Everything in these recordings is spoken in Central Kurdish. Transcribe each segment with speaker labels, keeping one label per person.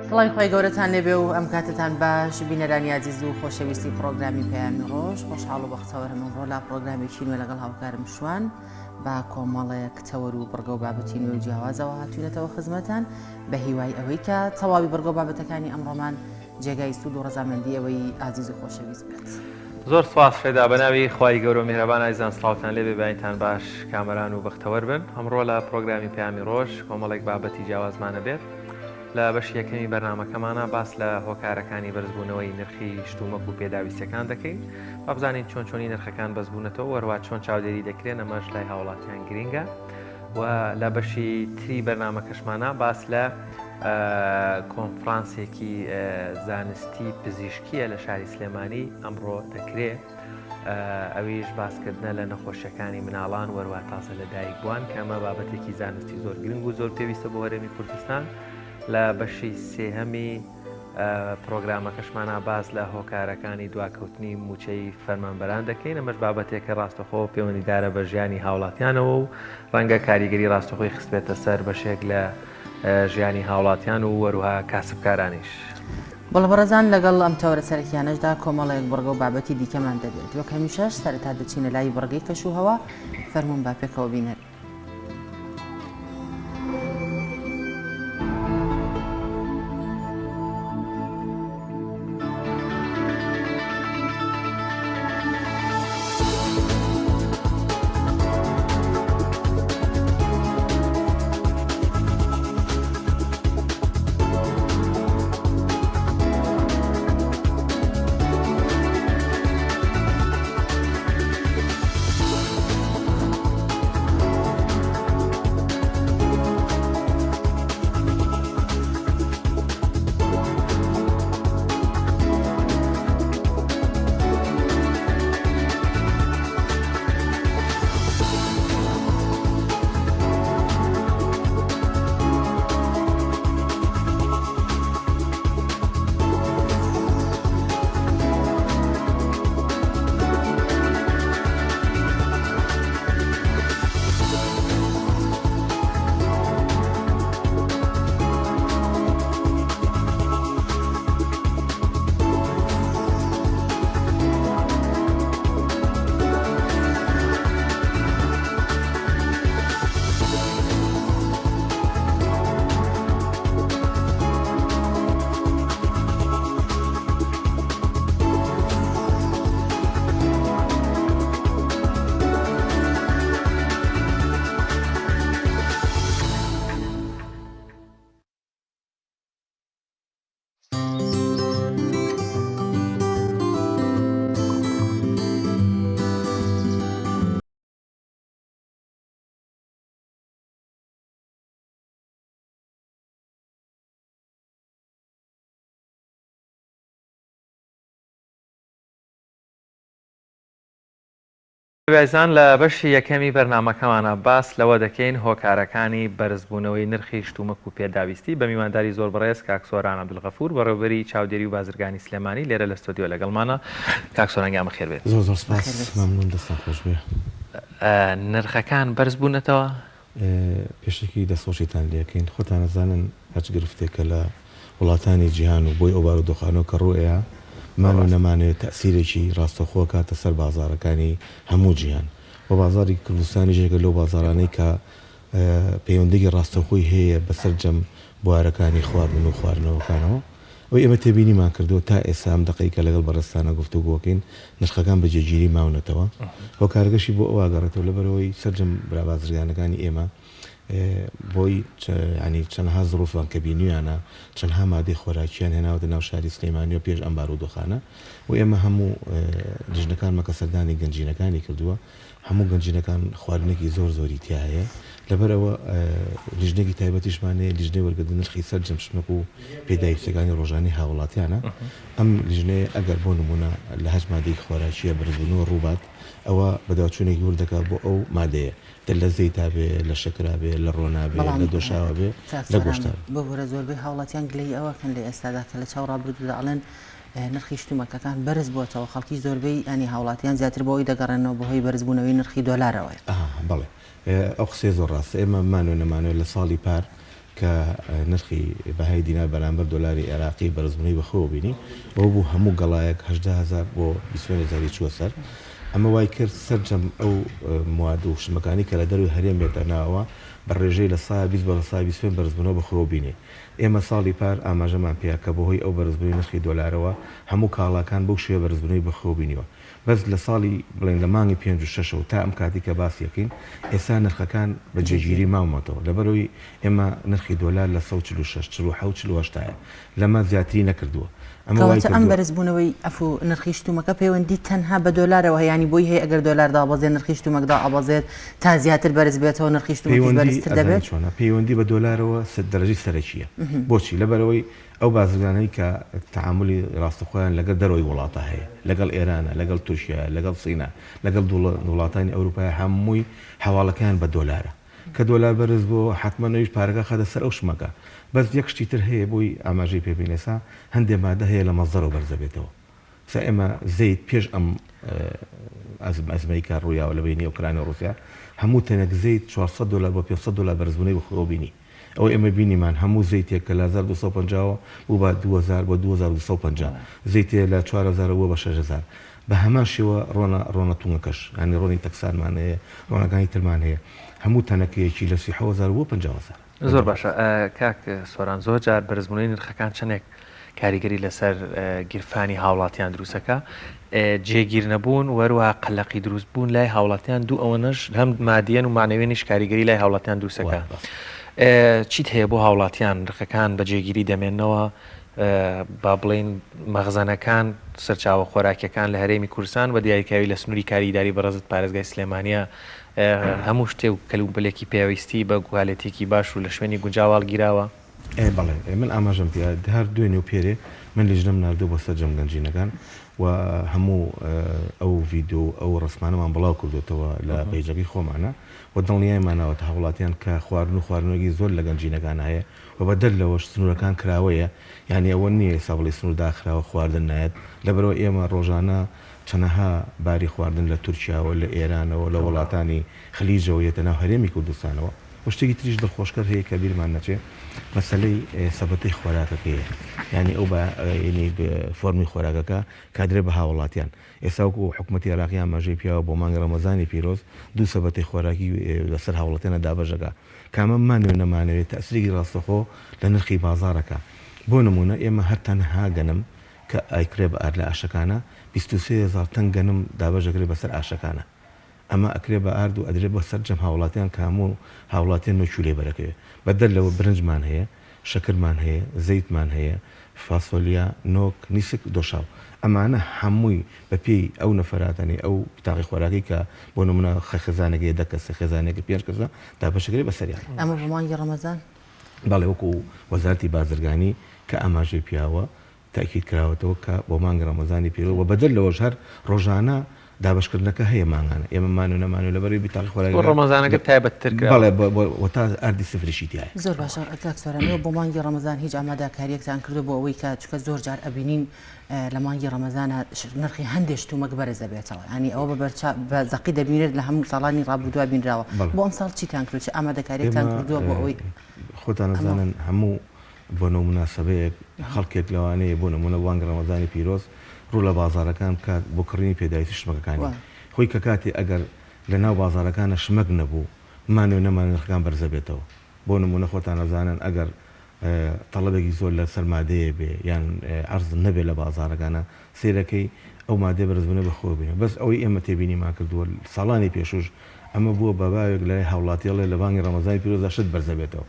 Speaker 1: سڵاوی خوای گەورەتان لێبێ و ئەم کاتتان باش بینەرانی ئازیز و خۆشەویستی پڕۆگرامی پەیامی ڕۆژ خۆشحاڵ و بەختەوەرم ئەمڕۆ لا پڕۆگرامێکی نوێ لەگەڵ هاوکارم شوان بە کۆمەڵێک تەوەر و بڕگە و بابەتی نوێ و جیاوازەوە هاتوینەتەوە خزمەتان بە هیوای ئەوەی کە تەواوی بڕگە و بابەتەکانی ئەمڕۆمان جێگای سوود و ڕەزامەندی ئەوەی ئازیز و خۆشەویست بێت.
Speaker 2: زۆر سوپاس شەیدا بەناوی خوای گەورەو میهرەبان ئازیزان سڵاوتان لێبێ بەینتان باش کامەران و بەختەوەر بن ئەمڕۆ لە پڕۆگرامی پەیامی ڕۆژ کۆمەڵێک بابەتی جیاوازمان ئەبێت لە بەشی یەکەمی بەرنامەکەمانا باس لە هۆکارەکانی بەرزبوونەوەی نرخی شتومەک و پێداویستیەکان دەکەین با بزانین چۆن چۆنی نرخەکان بەزبوونەتەوە وەروا چۆن چاودێری دەکرێن ئەمەش لای هاوڵاتیان گرینگە و لە بەشی تری بەرنامەکەشمانا باس لە کۆنفرانسێکی زانستی پزیشکیە لە شاری سلێمانی ئەمڕۆ دەکرێ ئەویش باسکردنە لە نەخۆشیەکانی مناڵان وەروا تازە لە دایک بووان کە ئەمە بابەتێکی زانستی زۆر گرنگ و زۆر پێویستە بۆ هەرێمی کوردستان لە بەشی سێهەمی پرۆگرامەکەشمانا باس لە هۆکارەکانی دواکەوتنی مووچەی فەرمانبەران دەکەین، ئەمەش بابەتێکە ڕاستەخۆ پەیوەندیدارە بە ژیانی هاوڵاتیانەوە و ڕەنگە کاریگەری ڕاستەخۆی خستبێتە سەر بەشێک لە ژیانی هاوڵاتیان و وەروها کاسبکارانیش.
Speaker 1: بەڵێ بەڕێزان لەگەڵ ئەم تەوەرە سەرەکیانەشدا کۆمەڵێک بڕگە و بابەتی دیکەمان دەبێت، وەک هەمیشەش سەرەتا دەچینە لای بڕگەی کەش و هەوا، فەرموون با پێکەوە بینەرین.
Speaker 2: ئازیزان لە بەشی یەکەمی بەرنامەکەمانا باس لەوە دەکەین هۆکارەکانی بەرزبوونەوەی نرخی شتومەک و پێداویستی بە میوانداری زۆر بەڕێز کاک سۆران عەبدولغەفور بەڕێوبەری چاودێری و بازرگانی سلێمانی لێرە لە ستۆدیۆ لەگەڵمانە کاک سۆران گیان بەخێر بێت.
Speaker 3: زۆر زۆر سپاس مەمنون دەستتان خۆش بێ.
Speaker 2: نرخەکان بەرز بوونەتەوە؟
Speaker 3: پێشەکی دەستخۆشیتان لێکەین خۆتان ئەزانن هەرچ گرفتێک کە لە وڵاتانی جیهان و بۆی ئەو بارودۆخانەوە کە ڕووئەیا مان و نەمانەوێ تەئسیرێکی ڕاستەوخۆ ئەکاتە سەر بازاڕەکانی هەموو جیهان و بازاڕی کوردستانیش یەکێکە لەو بازاڕانەی کە پەیوەندیی ڕاستەوخۆی هەیە بە سەرجەم بوارەکانی خواردن و خواردنەوەکانەوە. ئەوەی ئێمە تێبینیمان کردووە تا ئێستا ئەم دەقەی کە لەگەڵ بەڕێزتانا گفتوگۆکەین نرخەکان بە جێگیری ماونەتەوە. هۆکارەکەشی بۆ ئەوە ئەگەڕێتەوە لەبەرئەوەی سەرجەم برا بازرگانەکانی ئێمە بۆی یانی چەندها زڕوفان کە بینیویانە چەندها مادەی خۆراکیان هێناوەتە ناو شاری سلێمانیەوە پێش ئەم بارودۆخانە و ئێمە هەموو لیژنەکانمان کە سەردانی گەنجینەکانی کردووە هەموو گەنجینەکان خواردنێکی زۆر زۆری تیا هەیە لەبەرئەوە لیژنەیەکی تایبەتیشمان هەیە لیژنەی وەرگرتنی نرخی سەرجەم شمەک و پێداویستیەکانی ڕۆژانەی هاوڵاتیانە ئەم لیژنەیە ئەگەر بۆ نمونە لە هەچ مادەیەکی خۆراکیە بەرزبوونەوە ڕووبات ئەوە بەدواچوونێکی ورد دەکات بۆ ئەو مادەیە دە لە زەیتا بێ لە شەکرا بێ لە ڕۆنا بێ
Speaker 1: بەڵام
Speaker 3: لە دۆشاوە بێ
Speaker 1: کاک
Speaker 3: لە
Speaker 1: سۆران
Speaker 3: گۆشتا بێ.
Speaker 1: ببورە زۆربەی هاوڵاتیان گلەیی ئەوەکەن لە ئێستادا کە لە چاو ڕابردوودا ئەڵێن نرخی شتومەکەکان بەرز بۆتەوە خەڵکی زۆربەی یانی هاوڵاتیان زیاتر بۆ ئەوی دەگەڕێنەوە بەهۆی بەرزبوونەوەی نرخی دۆلارەوەیە.
Speaker 3: ئەها بەڵێ ئەو قسەیە زۆر ڕاستە ئێمە مانەوە نەمانەوە لە ساڵی پار. کە نرخی بەهای دینار بەرامبەر دۆلاری عێراقی بەرزبوونەوەی بەخۆوە بینی، ئەوە بوو هەموو گەڵایەک 18 هەزار بۆ 25 هەزاری چووە سەر. ئەمە وای کرد سەرجەم ئەو مواد و شمەکانەی کە لە دەرەوەی هەرێم بێتە ناوەوە بە ڕێژەی 20% بۆ 25% بەرزبوونەوە بەخۆوە بینێ. ئێمە ساڵی پار ئاماژەمان پێیا کە بەهۆی ئەو بەرزبوونەوەی نرخی دۆلارەوە هەموو کاڵاکان بەو شێوەیە بەرزبوونەوەی بەخۆوە بینیوە. بەس لە ساڵی بڵێین لە مانگی پێنج و شەشەوە تا ئەم کاتەی کە باسی ئەکەین ئێستا نرخەکان بە جێگیری ماومەتەوە لەبەرئەوەی ئێمە نرخی دۆلار لە 146 47 48 تایە لەمە زیاتری نەکردووە ئەمە وای
Speaker 1: کەواتە ئەم
Speaker 3: کردووە.
Speaker 1: بەرزبوونەوەی عەفو نرخی شتومەکە پەیوەندی تەنها بە دۆلارەوە هەیە یانی بۆی هەیە ئەگەر دۆلار دابەزێت نرخی شتومەک دائەبەزێت تا زیاتر بەرز بێتەوە نرخی شتومەکیش
Speaker 3: پەیوەندی
Speaker 1: بەرزتر
Speaker 3: ئەزانی
Speaker 1: دەبێت؟
Speaker 3: چۆنە پەیوەندی بە دۆلارەوە دەرەجەی سەرەکییە بۆچی لەبەرئەوەی ئەو بازرگانانەی کە تەعامولی ڕاستەخۆیان لەگەڵ دەرەوەی وڵاتە هەیە، لەگەڵ ئێرانە، لەگەڵ تورکیایە، لەگەڵ سینە، لەگەڵ وڵاتانی ئەوروپایە هەمووی حەواڵەکەیان بە دۆلارە. کە دۆلار بەرز بۆوە حەتمەن ئەویش پارەکە خاتە سەر ئەو شمەکە. بەس یەک شتی تر هەیە بۆی ئاماژەی پێ بکەین ئێستا هەندێ مادە هەیە لە مەسدەرەوە بەرز دەبێتەوە. ئێستا ئێمە زەیت پێش ئەم ئەزمەی کە ڕوویاوە لە بەینی ئۆکرانیا و ڕووسیا هەموو تەنێک زەیت 400 دۆلار بۆ 500 دۆلار بەرزبوونەوەی بەخۆیەوە بینی. ئەوەی ئێمە بینیمان هەموو زەیتێک کە لە 1250 وە بوو بە 2000 بۆ 2250 زەیتێ لە 4000 بووە بە 6000 بە هەمان شێوە ڕۆنە ڕۆنە تونگەکەش یانی ڕۆنی تەکسانمان هەیە ڕۆنەکانی ترمان هەیە هەموو تەنەکەیەکی لە 37000 بۆ 50000.
Speaker 2: زۆر باشە کاک سۆران زۆر جار بەرزبوونەوەی نرخەکان چەندێک کاریگەری لەسەر گیرفانی هاوڵاتیان دروستەکە جێگیر نەبوون وەروە قەلەقی دروست بوون لای هاوڵاتیان دوو ئەوەنەش هەم مادیەن و معنەوێنیش کاریگەری لای هاوڵاتیان دروستەکە چیت هەیە بۆ هاوڵاتیان نرخەکان بە جێگیری دەمێنەوە با بڵین مەخزەنەکان سەرچاوە خۆراکیەکان لە هەرێمی کوردستان بە دیاریکراوی لە سنووری کاری ئیداری بەڕێزت پارێزگای سلێمانە هەموو شتێ و کەلوپەلێکی پێویستی بە کوالێتیەکی باش و لە شوێنی گونجاو هەڵگیراوە.
Speaker 3: ئێ بەڵێ من ئاماژەم پێ هەر دوێنێ و پێرێ من لیژنەم ناردووە بۆ سەرجەم گەنجینەکان و هەموو ئەو ڤیدۆ و ئەو ڕەسمانەمان بڵاو کردوێتەوە لە پەیجەکەی خۆمانە و دڵنیایمان ناوەتە هاوڵاتیان کە خواردن و خواردنەوەی زۆر لە گەنجینەکان هەیە و بەدەر لەوەش سنوورەکان کراوەیە یانی ئەوە نییە ئێستا بڵێی سنوور داخراوە خواردن نایەت لەبەرئەوە ئێمە ڕۆژانە چەنەها باری خواردن لە تورکیاوە لە ئێرانەوە لە وڵاتانی خلیجەوە یەتە ناو هەرێمی کوردستانەوە و شتێکی تریش دڵخۆشکەر هەیە کە بیرمان نەچێ مەسەلەی سەبەتەی خۆراکەکەیە یانی ئەو بە یعنی فۆرمی خۆراکەکە کادرێ بە هاوڵاتیان ئێستا وەکو حکومەتی عێراقی ئاماژەی پیاوە بۆ مانگی ڕەمەزانی پیرۆز دوو سەبەتەی خۆراکی لەسەر هاوڵاتیانە دابەش دەکا کامە بمانەوێ نەمانەوێ تەئسیرێکی ڕاستەخۆ لە نرخی بازاڕەکە بۆ نمونە ئێمە هەر تەنها گەنم کە ئایکرێ بە ئارد لە ئاشەکانە 23 هەزار تەن گەنم دابەش دەکرێت بەسەر ئاشەکانە ئەمە ئەکرێ بە ئارد و ئەدرێ بە سەرجەم هاوڵاتیان کە هەموو هاوڵاتیان نۆکیو لێ بەرەکەوێ بەدەر لەوە برنجمان هەیە شەکرمان هەیە زەیتمان هەیە فاسۆلیا نۆک نیسک دۆشاو ئەمانە هەمووی بە پێی ئەو نەفەراتەنی ئەو تاقی خۆراکەی کە بۆ نمونە خێزانێک هەیە دە کەسە خێزانێک پێنج کەسە دابەشەکرێ بەسەریان.
Speaker 1: ئەمە بۆ مانگی ڕەمەزان؟
Speaker 3: بەڵێ وەکو وەزارەتی بازرگانی کە ئاماژەی پیاوە تەئکید کراوەتەوە کە بۆ مانگی ڕەمەزانی پیرۆز و بەدەر لەوەش هەر ڕۆژانە دابەشکردنەکە هەیە مانگانە ئێمە مان و نەمان و لەبەر بیتاقی خۆراکی
Speaker 2: بۆ ڕەمەزانەکە تایبەتتر کرا
Speaker 3: بەڵێ بۆ تا ئاردی سفریشی تیایە.
Speaker 1: زۆر باشە کاک سۆران ئێوە بۆ مانگی ڕەمەزان هیچ ئامادەکاریەکتان کردوە بۆ ئەوەی کە چونکە زۆر جار ئەبینین لە مانگی ڕەمەزانە نرخی هەندێ شتومەک بەرز دەبێتەوە یانی ئەوە بە بەرچا بە زەقی دەبینرێت لە هەموو ساڵانی ڕابردووە بینراوە بۆ ئەمساڵ چیتان کردوە چ ئامادەکاریەکتان
Speaker 3: ئێمە
Speaker 1: کردووە بۆ ئەوەی
Speaker 3: خۆتان
Speaker 1: ئەمە
Speaker 3: ئەزانن هەموو بۆنە و موناسەبەیەک خەڵکێک لەوانەیە بۆ نموونە بانگی ڕەمەزانی پیرۆز ڕوو لە بازاڕەکان بکات بۆ کڕینی پێداویستی شمەکەکانی خۆی کە کاتێ ئەگەر لە ناو بازاڕەکانە شمەک نەبوو مانێ و نەمانێ نرخەکان بەرزەبێتەوە بۆ نموونە خۆتان ئەزانن ئەگەر تەڵەبێکی زۆر لەسەر مادەیە بێ یان عەرز نەبێ لە بازاڕەکانە سەیرەکەی ئەو مادەیە بەرزبوونە بە خۆوە بینیوە بەس ئەوەی ئێمە تێبینیمان کردووە ساڵانی پێشووش ئەمە بووە بە باوێک لای هاوڵاتی ئەڵێ لە بانگی ڕەمەزانی پیرۆزدا شت بەرزەبێتەوە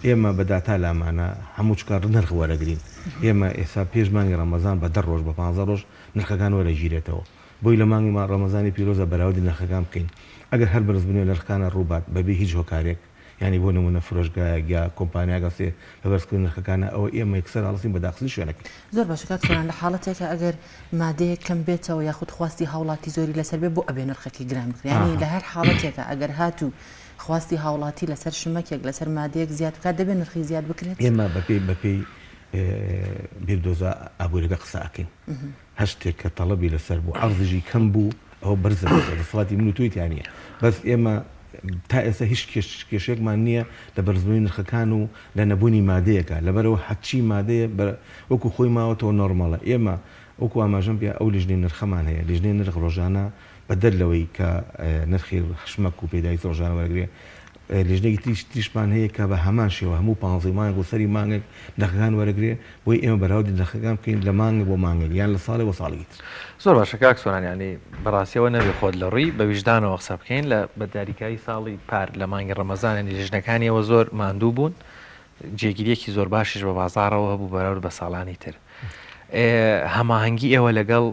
Speaker 3: ئێمە بە داتا لامانە هەموو چکار نرخ وەرەگرین ئێمە ئێستا پێش مانگی ڕەمەزان بە دە ڕۆژ بە پانزە ڕۆژ نرخەکان وەرەگیرێتەوە بۆی لە مانگی ڕەمەزانی پیرۆزە بەراوردی نرخەکان بکەین ئەگەر هەر بەرزبوونەوەی نرخەکانە ڕووبات بەبێ هیچ هۆکارێک یانی بۆ نموونە فرۆشگایەک یا کۆمپانیاک هەستێ بە بەرزکردنی نرخەکانە ئەوە ئێمە یەکسەر هەڵسین بە داخستنی شوێنەکەی.
Speaker 1: زۆر باشە کاک سۆران لە حاڵەتێکا ئەگەر مادەیەک کەم بێتەوە یاخود خواستی هاوڵاتی زۆری لەسەر بێ بۆ ئەبێ نرخەکەی گران بکرێ یانی لە هەر حاڵەتێکا ئەگەر هاتوو خواستی هاوڵاتی لەسەر شمەکێک لەسەر مادەیەک زیاد بکات دەبێ نرخی زیاد بکرێت؟
Speaker 3: ئێمە بەپێی بەپێی بیردۆزە ئابووریەکە قسە ئەکەین هەر شتێک کە تەڵەبی لەسەر بوو عەرزیشی کەم بوو ئەوە بەرز دەبێتەوە دەسەڵاتی من و تۆی تیا نییە بەس ئێمە. تا ئێستا هیچ کێشەیەکمان نییە لە بەرزبوونی نرخەکان و لە نەبوونی مادەیەکە لەبەرئەوە هەرچی مادەیە وەکو خۆی ماوەتەوە نۆرماڵە ئێمە وەکو ئاماژەم پێ ئەو لیژنەی نرخەمان هەیە لیژنەی نرخ ڕۆژانە بەدەر لەوەی کە نرخی شمەک و پێداویستی ڕۆژانە وەرەگرێ لیژنەیەکی تریش تریشمان هەیە کە بە هەمان شێوە هەموو پانزەی مانگ و سەری مانگێک نرخەکان وەرەگرێ بۆی ئێمە بەراوردی نرخەکان بکەین لە مانگێک بۆ مانگێک یان لە ساڵێک بۆ ساڵێکی تر.
Speaker 2: زۆر باشە کاک سۆران یانی بەڕاستی ئەوە نەبێ خۆت لە ڕووی بە ویژدانەوە قسە بکەین لە بە داریکایی ساڵی پار لە مانگی ڕەمەزان یانی لیژنەکانی ئێوە زۆر ماندوو بوون جێگیریەکی زۆر باشیش بە بازاڕەوە هەبوو بەراورد بە ساڵانی تر هەماهەنگی ئێوە لەگەڵ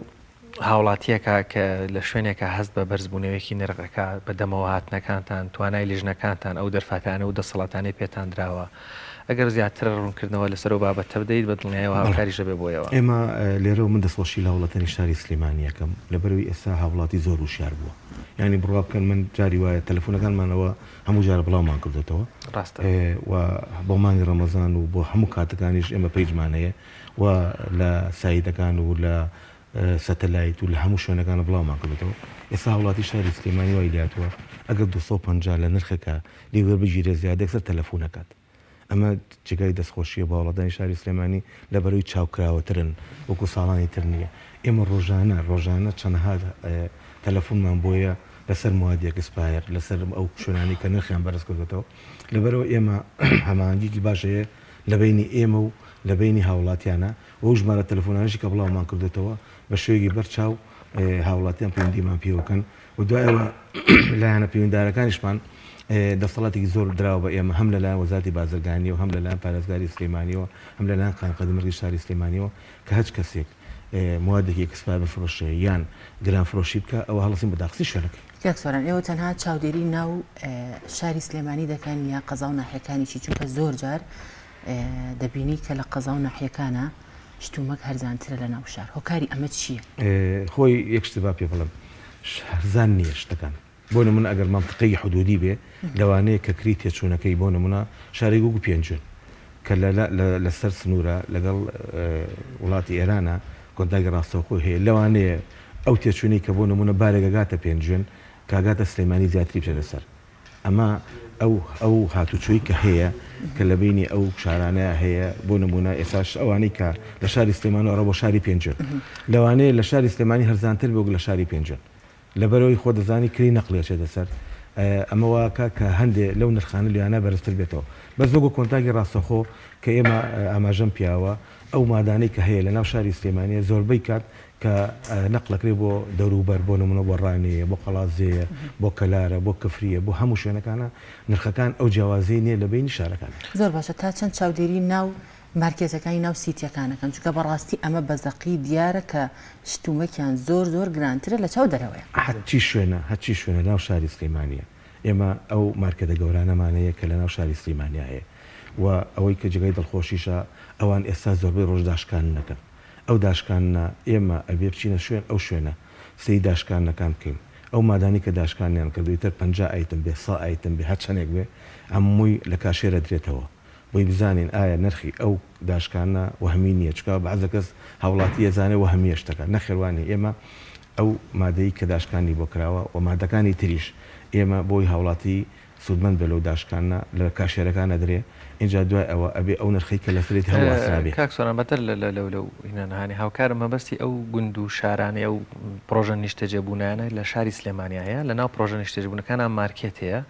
Speaker 2: هاوڵاتیەکە کە لە شوێنێکە هەست بە بەرزبوونەوەیەکی نرخ ئەکا بە دەمەوە هاتنەکانتان توانای لیژنەکانتان ئەو دەرفەتانە و دەسەڵاتانەی پێتان دراوە ئەگەر زیاتر ڕوونکردنەوە لەسەر ئەو بابەتە بدەیت بە دڵنیایەوە هاوکاریش دەبێت بۆ ئێوە.
Speaker 3: ئێمە لێرەوە من دەستخۆشی لە هاوڵاتیانی شاری سلێمانی ئەکەم لەبەرئەوەی ئێستا هاوڵاتی زۆر وشیار بووە یانی بڕوا بکەن من جاری وایە تەلەفۆنەکانمانەوە هەموو جارە بڵاومان کردۆتەوە
Speaker 2: ڕاستە
Speaker 3: و بۆ مانگی ڕەمەزان و بۆ هەموو کاتەکانیش ئێمە page مان هەیە و لە سایتەکان و لە سەتەلایت و لە هەموو شوێنەکان بڵاومان کردۆتەوە ئێستا هاوڵاتی شاری سلێمانی وای لێهاتووە ئەگەر 250 لە نرخەکە لێ وەربگیرێت زیاد یەکسەر تەلەفون ئەکات ئەمە جێگای دەستخۆشیە بۆ هاوڵاتیانی شاری سلێمانی لەبەرەوەی چاوکراوەترن وەکو ساڵانی تر نییە ئێمە ڕۆژانە ڕۆژانە چەنەها تەلەفونمان بۆیە لەسەر موادی expire لەسەر ئەو شوێنانەی کە نرخیان بەرز کردوێتەوە لەبەرەوە ئێمە هەماهەنگیکی باش هەیە لە بەینی ئێمە و لە بەینی هاوڵاتیانە و ئەو ژمارە تەلەفۆنانەشی کە بڵاومان کردوێتەوە بە شێوەیەکی بەرچاو هاوڵاتیان پەیوەندیمان پێوەکەن و دوای ئەوە لایەنە پەیوەندارەکانیشمان دەسەڵاتێکی زۆر دراوە بە ئێمە هەم لەلایەن وەزارەتی بازرگانیەوە هەم لەلایەن پارێزگاری سلێمانیەوە هەم لەلایەن قایمقامی مەرگی شاری سلێمانیەوە کە هەچ کەسێک موادێکی expire بفرۆشێ یان گرانفرۆشی بکا ئەوە هەڵەسین بە داخستنی شوێنەکەی.
Speaker 1: کاک سۆران ئێوە تەنها چاودێری ناو شاری سلێمانی دەکەن یا قەزا و ناحیەکانیشی چونکە زۆر جار دەبینی کە لە قەزا و ناحیەکانە شتومەک هەرزانترە لە ناو شار هۆکاری ئەمە چییە؟
Speaker 3: خۆی یەک شت با پێ بڵێم هەرزان نییە شتەکان بۆ نمونە ئەگەر مەنتقەی حدودی بێ لەوانەیە کە کری تێچوونەکەی بۆ نمونە شاری گوگ و پێنجوێن کە لە لەسەر سنوورە لەگەڵ وڵاتی ئێرانە کۆنتاکی ڕاستەوخۆی هەیە لەوانەیە ئەو تێچوونەی کە بۆ نمونە بارێک ئەگاتە پێنجوێن کە ئەگاتە سلێمانی زیاتری بچێتە سەر ئەمە ئەو ئەو هاتوچۆی کە هەیە کە لە بینی ئەو شارانە هەیە بۆ نمونە ئێساش ئەوانەی کە لە شاری سلێمانی ئەڕۆ بۆ شاری پێنجوێن لەوانەیە لە شاری سلێمانی هەرزانتر بێ وەک لە شاری پێنجوێن لەبەرئەوەی خۆ دەزانی کرێی نەقڵی ئەچێتە سەر ئەمە وا ئەکا کە هەندێ لەو نرخانە لەویانە بەرزتر بێتەوە بەس وەکو کۆنتاکی ڕاستەخۆ کە ئێمە ئاماژەم پیاوە ئەو مادانەی کە هەیە لەناو شاری سلێمانیە زۆربەی کات کە نەقڵ ئەکرێ بۆ دەوروبەر بۆ نمونە بۆ ڕانیەیە بۆ قەڵادزێیە بۆ کەلارە بۆ کفریە بۆ هەموو شوێنەکانە نرخەکان ئەو جیاوازیەی نیە لە بەینی شارەکان.
Speaker 1: زۆر باشە تا چەند چاودێری ناو مارکێتەکانی ناو سیتیەکان ئەکەن چونکە بەڕاستی ئەمە بە زەقی دیارە کە شتومەکیان زۆر زۆر گرانترە لە چاو دەرەوەیە.
Speaker 3: هەرچی شوێنە هەرچی شوێنە ناو شاری سلیمانیە ئێمە ئەو مارکێتە گەورانەمان هەیە کە لەناو شاری سلیمانیا هەیە و ئەوەی کە جێگای دڵخۆشیشە ئەوان ئێستا زۆربەی ڕۆژ داشکاندن ئەکەن ئەو داشکاندنە ئێمە ئەبێ بچینە شوێن ئەو شوێنە سەیری داشکاندنەکان بکەین ئەو مادانەی کە داشکاندنیان کردوە ئیتر 50 item بێ 100 item بێ هەرچەنێک بێ هەمووی لە cashier ئەدرێتەوە بۆی بزانین ئایا نرخی ئەو داشکانە وەهمی نیە چونکە بەعزە کەس هاوڵاتی ئەزانێ وەهمیە شتەکە نەخێر وانیە ئێمە ئەو مادەی کە داشکانی بۆ کراوە و مادەکانی تریش ئێمە بۆی هاوڵاتی سوودمەند بێ لەو داشکانە لە cashier ەکان ئەدرێ ئینجا دوای ئەوە ئەبێ ئەو نرخەی کە لەسەرێتی هەڵواسرابێ.
Speaker 2: کاک سۆران بەدەر لە لە لەو لەو هینانە هانی هاوکارم مەبەستی ئەو گوند و شارانەی ئەو پڕۆژە نیشتەجێبوونانە لە شاری سلێمانیا هەیە لە ناو پڕۆژە نیشتەجێبوونەکانا مارکێت هەیە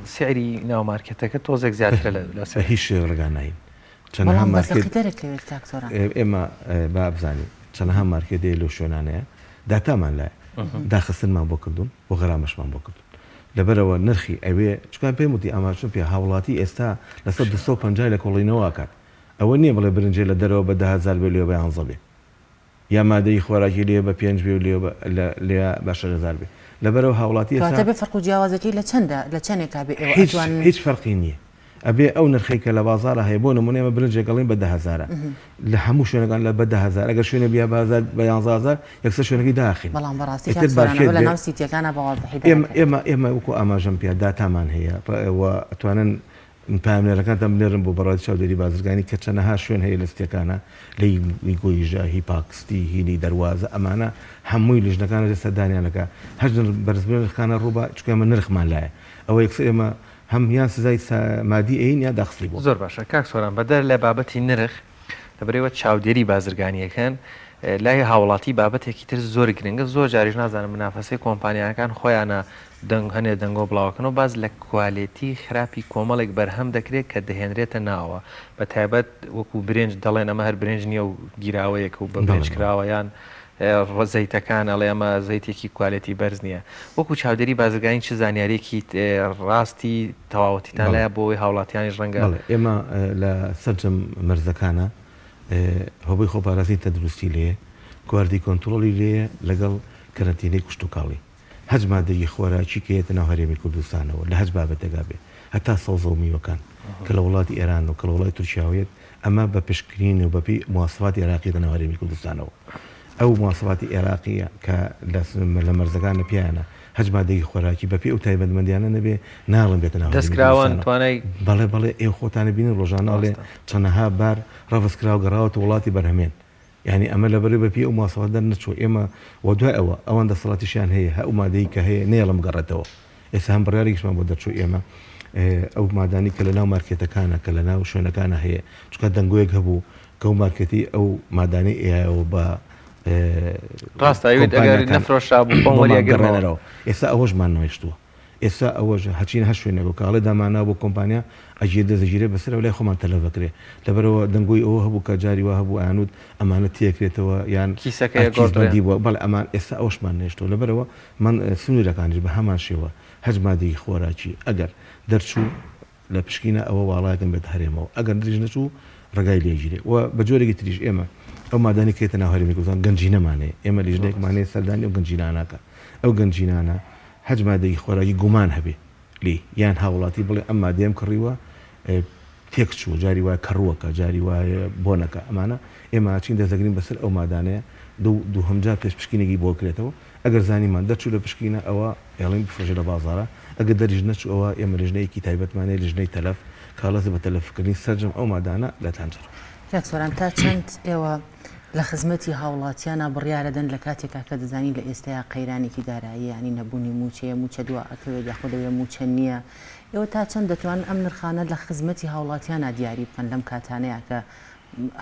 Speaker 2: سعری ناو مارکێتەکە تۆزێک زیاترە لە
Speaker 3: بە هیچ شێوەیەک ڕێگا ناین چەنەها
Speaker 1: بەڵام بە
Speaker 3: مارکێت
Speaker 1: زەقی دەرەکەوێت کاک سۆران.
Speaker 3: ئێمە با بزانین چەنەها مارکێت هەیە لەو شوێنانەیە داتامان لایە داخستنمان بۆ کردوون و غەرامەشمان بۆ کردوون لەبەرئەوە نرخی ئەوێ چونکە پێم وتی ئاماژەم پێ هاوڵاتی ئێستا لەسەر 250 لێکۆڵینەوە ئەکات ئەوە نییە بڵێ برنجێ لە دەرەوە بە 10,000 بێ لێ بە یانزە بێ یا مادەی خۆراکی لێ بە پێنج بێ و لێ بە لە لێ بە 6000 بێ لەبەرئەوە هاوڵاتی ئێستا
Speaker 1: کەواتە بێ فەرق و جیاوازەکەی لە چەندە لە چەنێکا بێ ئێوە
Speaker 3: هیچ
Speaker 1: ئەتوانن
Speaker 3: هیچ فەرقی نییە ئەبێ ئەو نرخەی کە لە بازاڕا هەیە بۆ نمونە ئێمە برنجێک ئەڵێین بە دە هەزارە لە هەموو شوێنەکان لە بە دە هەزار ئەگەر شوێنێ بیا بە هەزار بە یانزە هەزار یەکسەر شوێنەکەی داخین
Speaker 1: بەڵام بەڕاستی کاک
Speaker 3: ئیتر
Speaker 1: سۆران
Speaker 3: مارکێت
Speaker 1: ئەوە لە
Speaker 3: بێ
Speaker 1: ناو سیتیەکانا بە وازحی
Speaker 3: ئێمە
Speaker 1: دەرەکەوێت.
Speaker 3: ئێمە ئێمە وەکو ئاماژەم پێ داتامان هەیە و ئەتوانن. پەیامنێرەکانتان بنێرن بۆ بەڕێوەبەرایەتی چاودێری بازرگانی کە چەنەها شوێن هەیە لە ستیەکانە لە هی گۆیژە هی پاکستی هینی دەروازە ئەمانە هەمووی لیژنەکان ئەچێت سەردانیان ئەکا هەر بەرزبوونی نرخەکانە ڕووبا چونکە ئێمە نرخمان لایە ئەوە یەکسەر ئێمە هەم یان سزای مادی ئەیین یان داخستنی بۆ.
Speaker 2: زۆر باشە کاک سۆران بەدەر لە بابەتی نرخ لەبەرئەوە چاودێری بازرگانیەکەن لای هاوڵاتی بابەتێکی تر زۆر گرنگە زۆر جاریش نازانم منافەسەی کۆمپانیاکان خۆیانە دەنگ هەنێ دەنگۆ بڵاوەکەنەوە باس لە کوالێتی خراپی کۆمەڵێک بەرهەم دەکرێت کە دەهێنرێتە ناوە بە تایبەت وەکو برنج دەڵێن ئەمە هەر برنج نییە و گیراوەیەکە و بە برنج کراوە یان زەیتەکان ئەڵێ ئەمە زەیتێکی کوالێتی بەرز نییە وەکو چاودێری بازرگانی چ زانیاریەکی ڕاستی تەواوەتیتان لایە بۆ ئەوەی هاوڵاتیانیش ڕەنگە.
Speaker 3: بەڵێ ئێمە لە سەرجەم مەرزەکانا هۆبەی خۆپاراستنی تەندروستی لێیە، کوالیتی کۆنتڕۆڵی لێیە لەگەڵ کەرەنتینەی کشتوکاڵی. هەچ مادەیەکی خۆراکی کە یەتە ناو هەرێمی کوردستانەوە لە هەچ بابەتێکا بێ هەتا سەوزە و میوەکان کە لە وڵاتی ئێران و کە لە وڵاتی تورکیاوە یەت ئەمە بە پشکنین و بە پێی مواسفاتی ئێراقی یەتە ناو هەرێمی کوردستانەوە. ئەو مواسفاتی ئێراقیە کە لە مەرزەکانە پیانە هەچ مادەیەکی خۆراکی بە پێی ئەو تایبەتمەندیانە نەبێ ناڵێن بێتە ناو هەرێمی
Speaker 2: دەستکراوان
Speaker 3: کوردستانەوە.
Speaker 2: توانای.
Speaker 3: بەڵێ بەڵێ ئێوە خۆتان ئەبینن ڕۆژانە ئەڵێ
Speaker 2: ڕاستە.
Speaker 3: چەنەها بار ڕەفز کراوە گەڕاوەتە وڵاتی بەرهەمێن یانی ئەمە لەبەرئەوەی بە پێی ئەو مواسفات دەرنەچووە ئێمە وە دوای ئەوە ئەوان دەسەڵاتیشیان هەیە هە ئەو مادەی کە هەیە نەیەڵن بگەڕێتەوە ئێستا هەم بڕیارێکیشمان بۆ دەرچوو ئێمە ئەو مادانی کە لە ناو مارکێتەکانە کە لە ناو شوێنەکانە هەیە چونکە دەنگۆیەک هەبوو کە ئەو مارکێتی ئەو مادانەی ئەیایەوە بە
Speaker 2: ڕاستە ئەوێت ئەگەر
Speaker 3: کۆمپانیاکان
Speaker 2: نەفرۆشرابوو خۆم
Speaker 3: بۆمان
Speaker 2: وەریەگرمەوە.
Speaker 3: بگەڕێنەرەوە ئێستا ئەوەشمان نەهێشتووە ئێستا ئەوەش هەچینە هەر شوێنێک و کاڵێ داماناوە بۆ کۆمپانیا ئەگیر دەست دەگیرێ بەسەرەوە لای خۆمان تەلەف ئەکرێ لەبەرئەوە دەنگۆی ئەوە هەبوو کە جاری وا هەبوو ئەیانوت ئەمانە تێکرێتەوە یان
Speaker 2: کیسەکە
Speaker 3: کیس
Speaker 2: ئەگۆڕدرێ.
Speaker 3: بەندی بووە بەڵێ ئەمان ئێستا ئەوەشمان نەهێشتەوە لەبەرئەوە من سنوورەکانیش بە هەمان شێوە هەچ مادەیەکی خۆراکی ئەگەر دەرچوو لە پشکینە ئەوە واڵایەکەم بێتە هەرێمەوە ئەگەر دریش نەچوو ڕێگای لێ گیرێ و بە جۆرێکی تریش ئێمە ئەو مادانەی کە یەتە ناو هەرێمی کوردستان گەنجینەمان هەیە ئێمە لیژنەیەکمان هەیە سەردانی ئەو گەنجینانە ئەکا ئەو گەنجینانە هەچ مادەیەکی خۆراکی گومان هەبێ لێی یان هاوڵاتی بڵێ ئەم مادەیەم کڕیوە تێک چووە جاری وایە کەڕووەکە جاری وایە بۆنەکە ئەمانە ئێمە ئەچین دەست دەگرین بەسەر ئەو مادانەیە دوو دووهەم جار پێش پشکینێکی بۆ کرێتەوە ئەگەر زانیمان دەرچوو لە پشکینە ئەوە ئێڵین بفرۆشێ لە بازاڕا ئەگەر دەریش نەچوو ئەوە ئێمە لیژنەیەکی تایبەتمان هەیە لیژنەی تەلەف کە هەڵدەستێ بە تەلەفکردنی سەرجەم ئەو مادانە لە تانجەرۆ.
Speaker 1: کاک سۆران تا چەند ئێوە لە خزمەتی هاوڵاتیانا بڕیارەدەن لە کاتێکا کە دەزانین لە ئێستایا قەیرانێکی داراییە یانی نەبوونی مووچەیە مووچە دوا ئەکەوێت یاخود لەوێ مووچە نییە ئێوە تا چەند دەتوانن ئەم نرخانە لە خزمەتی هاوڵاتیانا دیاری بکەن لەم کاتانەیا کە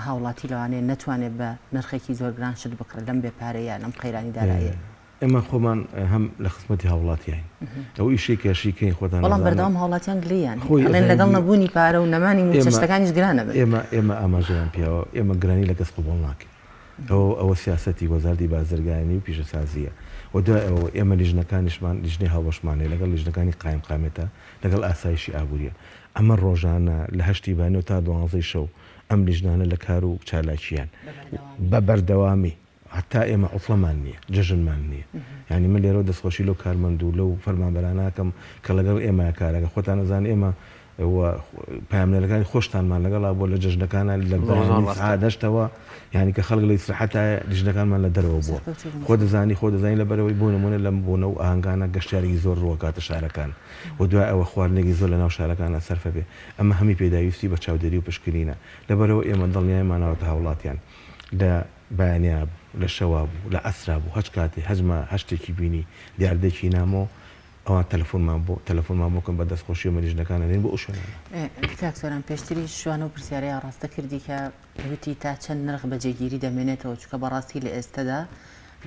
Speaker 1: هاوڵاتی لەوانەیە نەتوانێت بە نرخێکی زۆر گران شت بکڕێت لەم بێ پارەیە لەم قەیرانی داراییە؟
Speaker 3: ئێمە خۆمان هەم لە خزمەتی هاوڵاتیاین ئەو ئیشەی کە شیکەین خۆتان
Speaker 1: بەڵام
Speaker 3: ئەزانن
Speaker 1: بەردەوام هاوڵاتیان گلەییان هەیە
Speaker 3: خۆی
Speaker 1: ئەڵێن لەگەڵ
Speaker 3: ئەزانی
Speaker 1: نەبوونی پارە و نەمانی مووچە
Speaker 3: ئێمە
Speaker 1: شتەکانیش گرانەبن.
Speaker 3: ئێمە ئێمە ئاماژەمان پیاوە ئێمە گرانی لە کەس قبوڵ ناکەین ئەوە ئەوە سیاسەتی وەزارەتی بازرگانی و پیشەسازییە و دوای ئەوە ئێمە لیژنەکانیشمان لیژنەی هاوبەشمان هەیە لەگەڵ لیژنەکانی قایمقامیەتە لەگەڵ ئاسایشی ئابووریە ئەمە ڕۆژانە لە هەشتی بەیانیەوە تا دوانزەی شەو ئەم لیژنانە لە کار و چالاکییان بە بەردەوامی هەتا ئێمە عوتڵەمان نییە، جەژنمان نییە. یانی من لێرەوە دەستخۆشی لەو کارمەند و لەو فەرمانبەرانە ئەکەم کە لەگەڵ ئێمە کارەکەن. خۆتان ئەزانن ئێمە و پەیامنێرەکانی خۆشتانمان لەگەڵا بووە لە جەژنەکانا لە بەیانی سەعات هەشتەوە یانی کە خەڵک لە ئیسراحەتایە لیژنەکانمان لە دەرەوە بووە. خۆ دەزانی خۆ دەزانی لەبەرئەوەی بۆ نموونە لەم بۆنە و ئاهەنگانە گەشتیارێکی زۆر ڕووەکاتە شارەکان و دوای ئەوە خواردنێکی زۆر لەناو شارەکانا سەرفە بێ. ئەمە هەمی پێداویستی بە چاودێری و پشکنینە. لەبەرئەوە ئێمە دڵنیایمان ناوەتە هاوڵاتیان لە بەیانیا بوو، لە شەوا بوو، لە عەسرا بوو، هەچ کاتێ هەچ ما هەر شتێکی بینی، دیاردەیەکی نامۆ، ئەوان تەلەفۆنمان بۆ تەلەفۆنمان بۆ کەن بە دەستخۆشیەوە ئێمە لیژنەکان ئەنێرین بۆ ئەو شوێنانە.
Speaker 1: کاک سۆران پێشتریش شوان ئەو پرسیارەی ئاڕاستە کردی کە وتی تا چەند نرخ بە جێگیری دەمێنێتەوە چونکە بەڕاستی لە ئێستەدا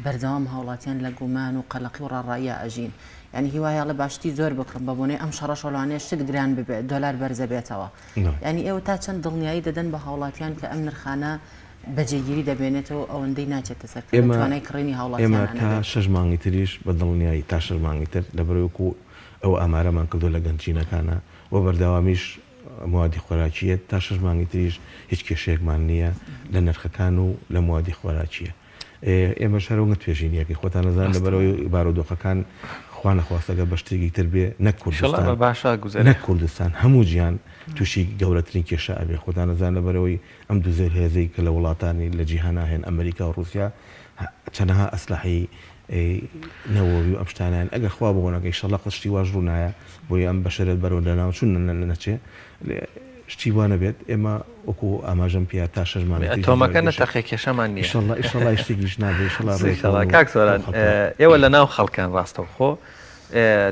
Speaker 1: بەردەوام هاوڵاتیان لە گومان و قەلەقی و ڕاڕاییا ئەژین یانی هیوایە ئەڵێ با شتی زۆر بکڕم بە بۆنەی ئەم شەڕەشەوە لەوانەیە شت گران ببێت دۆلار بەرزەبێتەوە یانی ئێوە تا چەند دڵنیایی دەدەن بە هاوڵاتیان کە ئەم نرخانە بە جێگیری دەمێنێتەوە و ئەوەندەی ناچێتە سەر کە لە توانای کڕینی
Speaker 3: ئێمە
Speaker 1: هاوڵاتیانا
Speaker 3: تا
Speaker 1: نەبێت؟
Speaker 3: شەش مانگی تریش بە دڵنیایی تا شەش مانگی تر لەبەرئەوەی وەکو ئەو ئامارەمان کردووە لە گەنجینەکانا و بەردەوامیش موادی خۆراکییە تا شەش مانگی تریش هیچ کێشەیەکمان نییە لە نرخەکان و لە موادی خۆراکییە. ئێمەش هەر وەک پێشینیەکەی خۆتان ئەزانن لەبەرئەوەی بارودۆخەکان خوا نەخواستە گەر بە شتێکی تر بێ نەک کوردستان نەک کوردستان هەموو جیهان تووشی گەورەترین کێشە ئەبێ خۆتان ئەزانن لەبەرئەوەی ئەم دوو زلهێزەی کە لە وڵاتانی لە جیهانا هەن ئەمریکا و ڕوسیا چەنەها ئەسلحەی. نەوەوی و ئەم شتانیان ئەگەر خوا بۆ نەکە ئیشەڵا قەت شتی واش ڕوو نایە بۆیە ئەم بەشەرەت بەرەو لەناوچوون نەچێ شتی وا نەبێت ئێمە وەکو ئاماژەم پێیا تا شەش مانگی تریش
Speaker 2: ئەتۆمەکە نەتەقێ کێشەمان نییە
Speaker 3: ئیشەڵا ئیشەڵا شتێکیش نابێ ئیشەڵا ڕێکەون و
Speaker 2: کاک سۆران ئێوە لە ناو خەڵکان ڕاستەوخۆ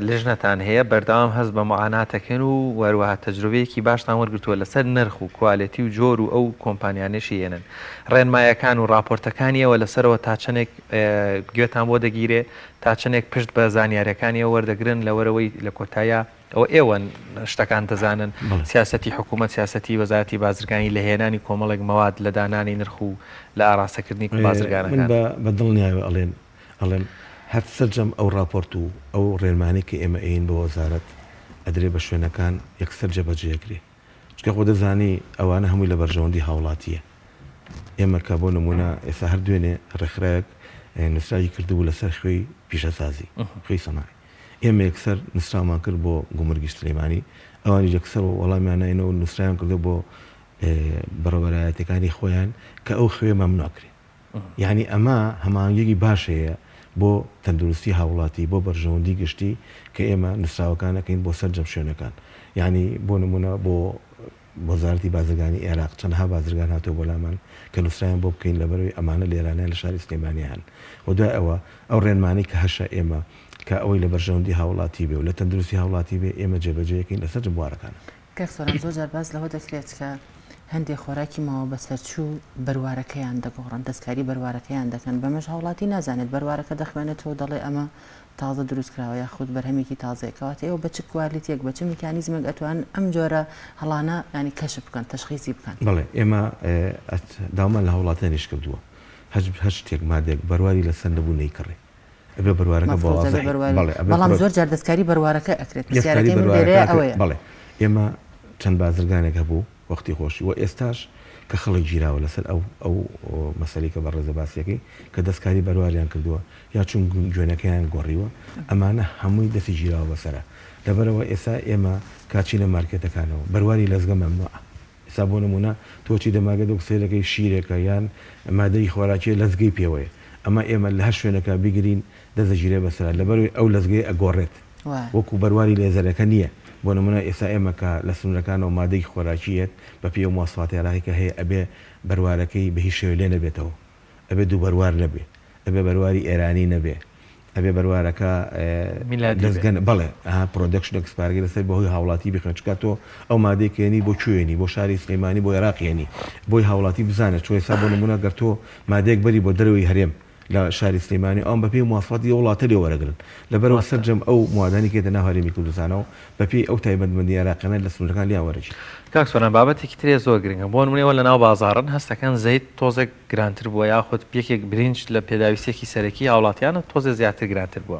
Speaker 2: لیژنەتان هەیە بەردەوام هەست بە معاناتەکەن و وەروەها تەجروبەیەکی باشتان وەرگرتووە لەسەر نرخ و کوالێتی و جۆر و ئەو کۆمپانیانەشی ئێنن ڕێنمایەکان و ڕاپۆرتەکانی ئێوە لەسەرەوە تا چەندێک گوێتان بۆ دەگیرێ تا چەندێک پشت بە زانیاریەکانی ئێوە وەردەگرن لەوەرەوەی لە کۆتاییا ئەوە ئێوەن شتەکان دەزانن سیاسەتی حکوومەت سیاسەتی وەزارەتی بازرگانی لە هێنانی کۆمەڵێک مەواد لە دانانی نرخ و لە ئاراستەکردنی بازرگانەکان.
Speaker 3: من بە دڵنیایەوە ئەڵێم ئەڵێم هەر سەرجەم ئەو ڕاپۆرت و ئەو ڕێنمانەی کە ئێمە ئەیین بە وەزارەت ئەدرێ بە شوێنەکان یەکسەر جێبەجێ ئەکرێ چونکە خۆ دەزانی ئەوانە هەمووی لە بەرژەوەندی هاوڵاتییە ئێمە کە بۆ نموونە ئێستا هەر دوێنێ ڕێکخراوێک نووسراوی کردبوو لەسەر خوێی پیشەسازی خوێی سەناعی ئێمە یەکسەر نووسراومان کرد بۆ گومرگی سلێمانی ئەوانیش یەکسەر وەڵامیان ناینەوە و نووسراویان کردو بۆ بەڕێوەبەرایەتیەکانی خۆیان کە ئەو خوێ مەمنوع کرێ یانی ئەمە هەماهەنگیەکی باش هەیە بۆ تەندروستی هاوڵاتی بۆ بەرژەوەندی گشتی کە ئێمە نوسراوەکان ئەکەین بۆ سەرجەم شوێنەکان یانی بۆ نمونە بۆ وەزارەتی بازرگانی ئێراق چەندەها بازرگان هاتووە بۆ لامان کە نوسراویان بۆ بکەین لەبەرئەوەی ئەمانە لێرانە لە شاری سلێمانی هەن و دوای ئەوە ئەو ڕێنمانەی کە هەشە ئێمە کە ئەوەی لە بەرژەوەندی هاوڵاتی بێ و لە تەندروستی هاوڵاتی بێ ئێمە جێبەجێیەکەین لە سەرجەم بوارەکانە.
Speaker 1: کاک سۆران زۆر جار باس لەوە دەکرێت کە هەندێک خۆراکی ماوە بەسەرچوو بەروارەکەیان دەگۆڕن دەستکاری بەروارەکەیان دەکەن بەمەش هاوڵاتی نازانێت بەروارەکە دەخوێنێتەوە دەڵێ ئەمە تازە دروست کراوە یاخود بەرهەمێکی تازەیە کەواتە ئێوە بە چ کوالێتیەک بە چ میکانیزمێک ئەتوانن ئەم جۆرە هەڵانە ینی کەشف بکەن تەشخیسی بکەن؟
Speaker 3: بەڵێ ئێمە داوامان لە هاوڵاتیانیش کردووە هەر شتێک مادەیەک بەرواری لەسەر نەبوو نەیکڕێ ئەبێ بەروارەکە بە
Speaker 1: مەفروزە بێ
Speaker 3: وازحی
Speaker 1: بەرواری
Speaker 3: بەڵێ ئەبێ
Speaker 1: بەڵام
Speaker 3: پرۆ
Speaker 1: زۆر جار دەستکاری بەروارەکە ئەکرێت
Speaker 3: دەستکاری
Speaker 1: پرسیارەکەی من
Speaker 3: بەروارەکە
Speaker 1: لێرەیە
Speaker 3: ئەکرێت
Speaker 1: ئەوەیە.
Speaker 3: بەڵێ ئێمە چەند بازرگانێک هەبوو وەختی خۆشی و ئێستاش کە خەڵک گیراوە لەسەر ئەو ئەو مەسەلەی کە بەڕێزە باسیەکەی کە دەستکاری بەرواریان کردووە یا چون گوێنەکەیان گۆڕیوە ئەمانە هەمووی دەستی گیراوە بەسەرە لەبەرئەوە ئێستا ئێمە کاچینە مارکێتەکانەوە بەرواری لەزگە مەمنوعە ئێستا بۆ نموونە تۆ چی دەماگەت وەک سەیرەکەی شیرێکە یان مادەی خۆراکیە لەزگەی پێوەیە ئەمە ئێمە لە هەر شوێنێکا بیگرین دەست دەگیرێ بەسەرا لەبەرئەوەی ئەو لەزگەیە ئەگۆڕێت وەکو بەرواری لێزەرەکە نییە بۆ نموونە ئێستا ئێمە کە لە سنوورەکانەوە مادەی خۆراکی یەت بەپێی ئەو مواسفاتی عێراقی کە هەیە ئەبێ بەروارەکەی بە هیچ شێوەیە لێ نەبێتەوە ئەبێ دووبەروار نەبێ ئەبێ بەرواری ئێرانی نەبێ ئەبێ بەروارەکە
Speaker 2: میلادی بێ.
Speaker 3: دەزگە بەڵێ ئەها production expire ەکەی لەسەر بەهۆی هاوڵاتی بیخوێن چونکە تۆ ئەو مادەی کە یەنی بۆ کوێ یەنی بۆ شاری سلێمانی بۆ ئێراق یەنی بۆی هاوڵاتی بزانێت چۆن ئێستا بۆ نمونە گەر تۆ مادەیەک بەری بۆ دەرەوەی هەرێم لە شاری سلێمانی ئەوان بەپێی مواسفاتی ئەو وڵاتە لێ وەرەگرن لەبەرئەوە
Speaker 2: ڕاستە.
Speaker 3: سەرجەم ئەو موادانەی کە یەتە ناو هەرێمی کوردستانەوە بەپێی ئەو تایبەتمەندی عێراقیانە لە سنوورەکان لێیان وەرەگیرێت.
Speaker 2: کاک سۆران بابەتێکی ترێ زۆر گرنگە بۆ نمونە ئێوە لەناو بازاڕن هەستەکەن زەیت تۆزێک گرانتر بووە یاخود یەکێک برنج لە پێداویستیەکی سەرەکی هاوڵاتیانە تۆزێ زیاتر گرانتر بووە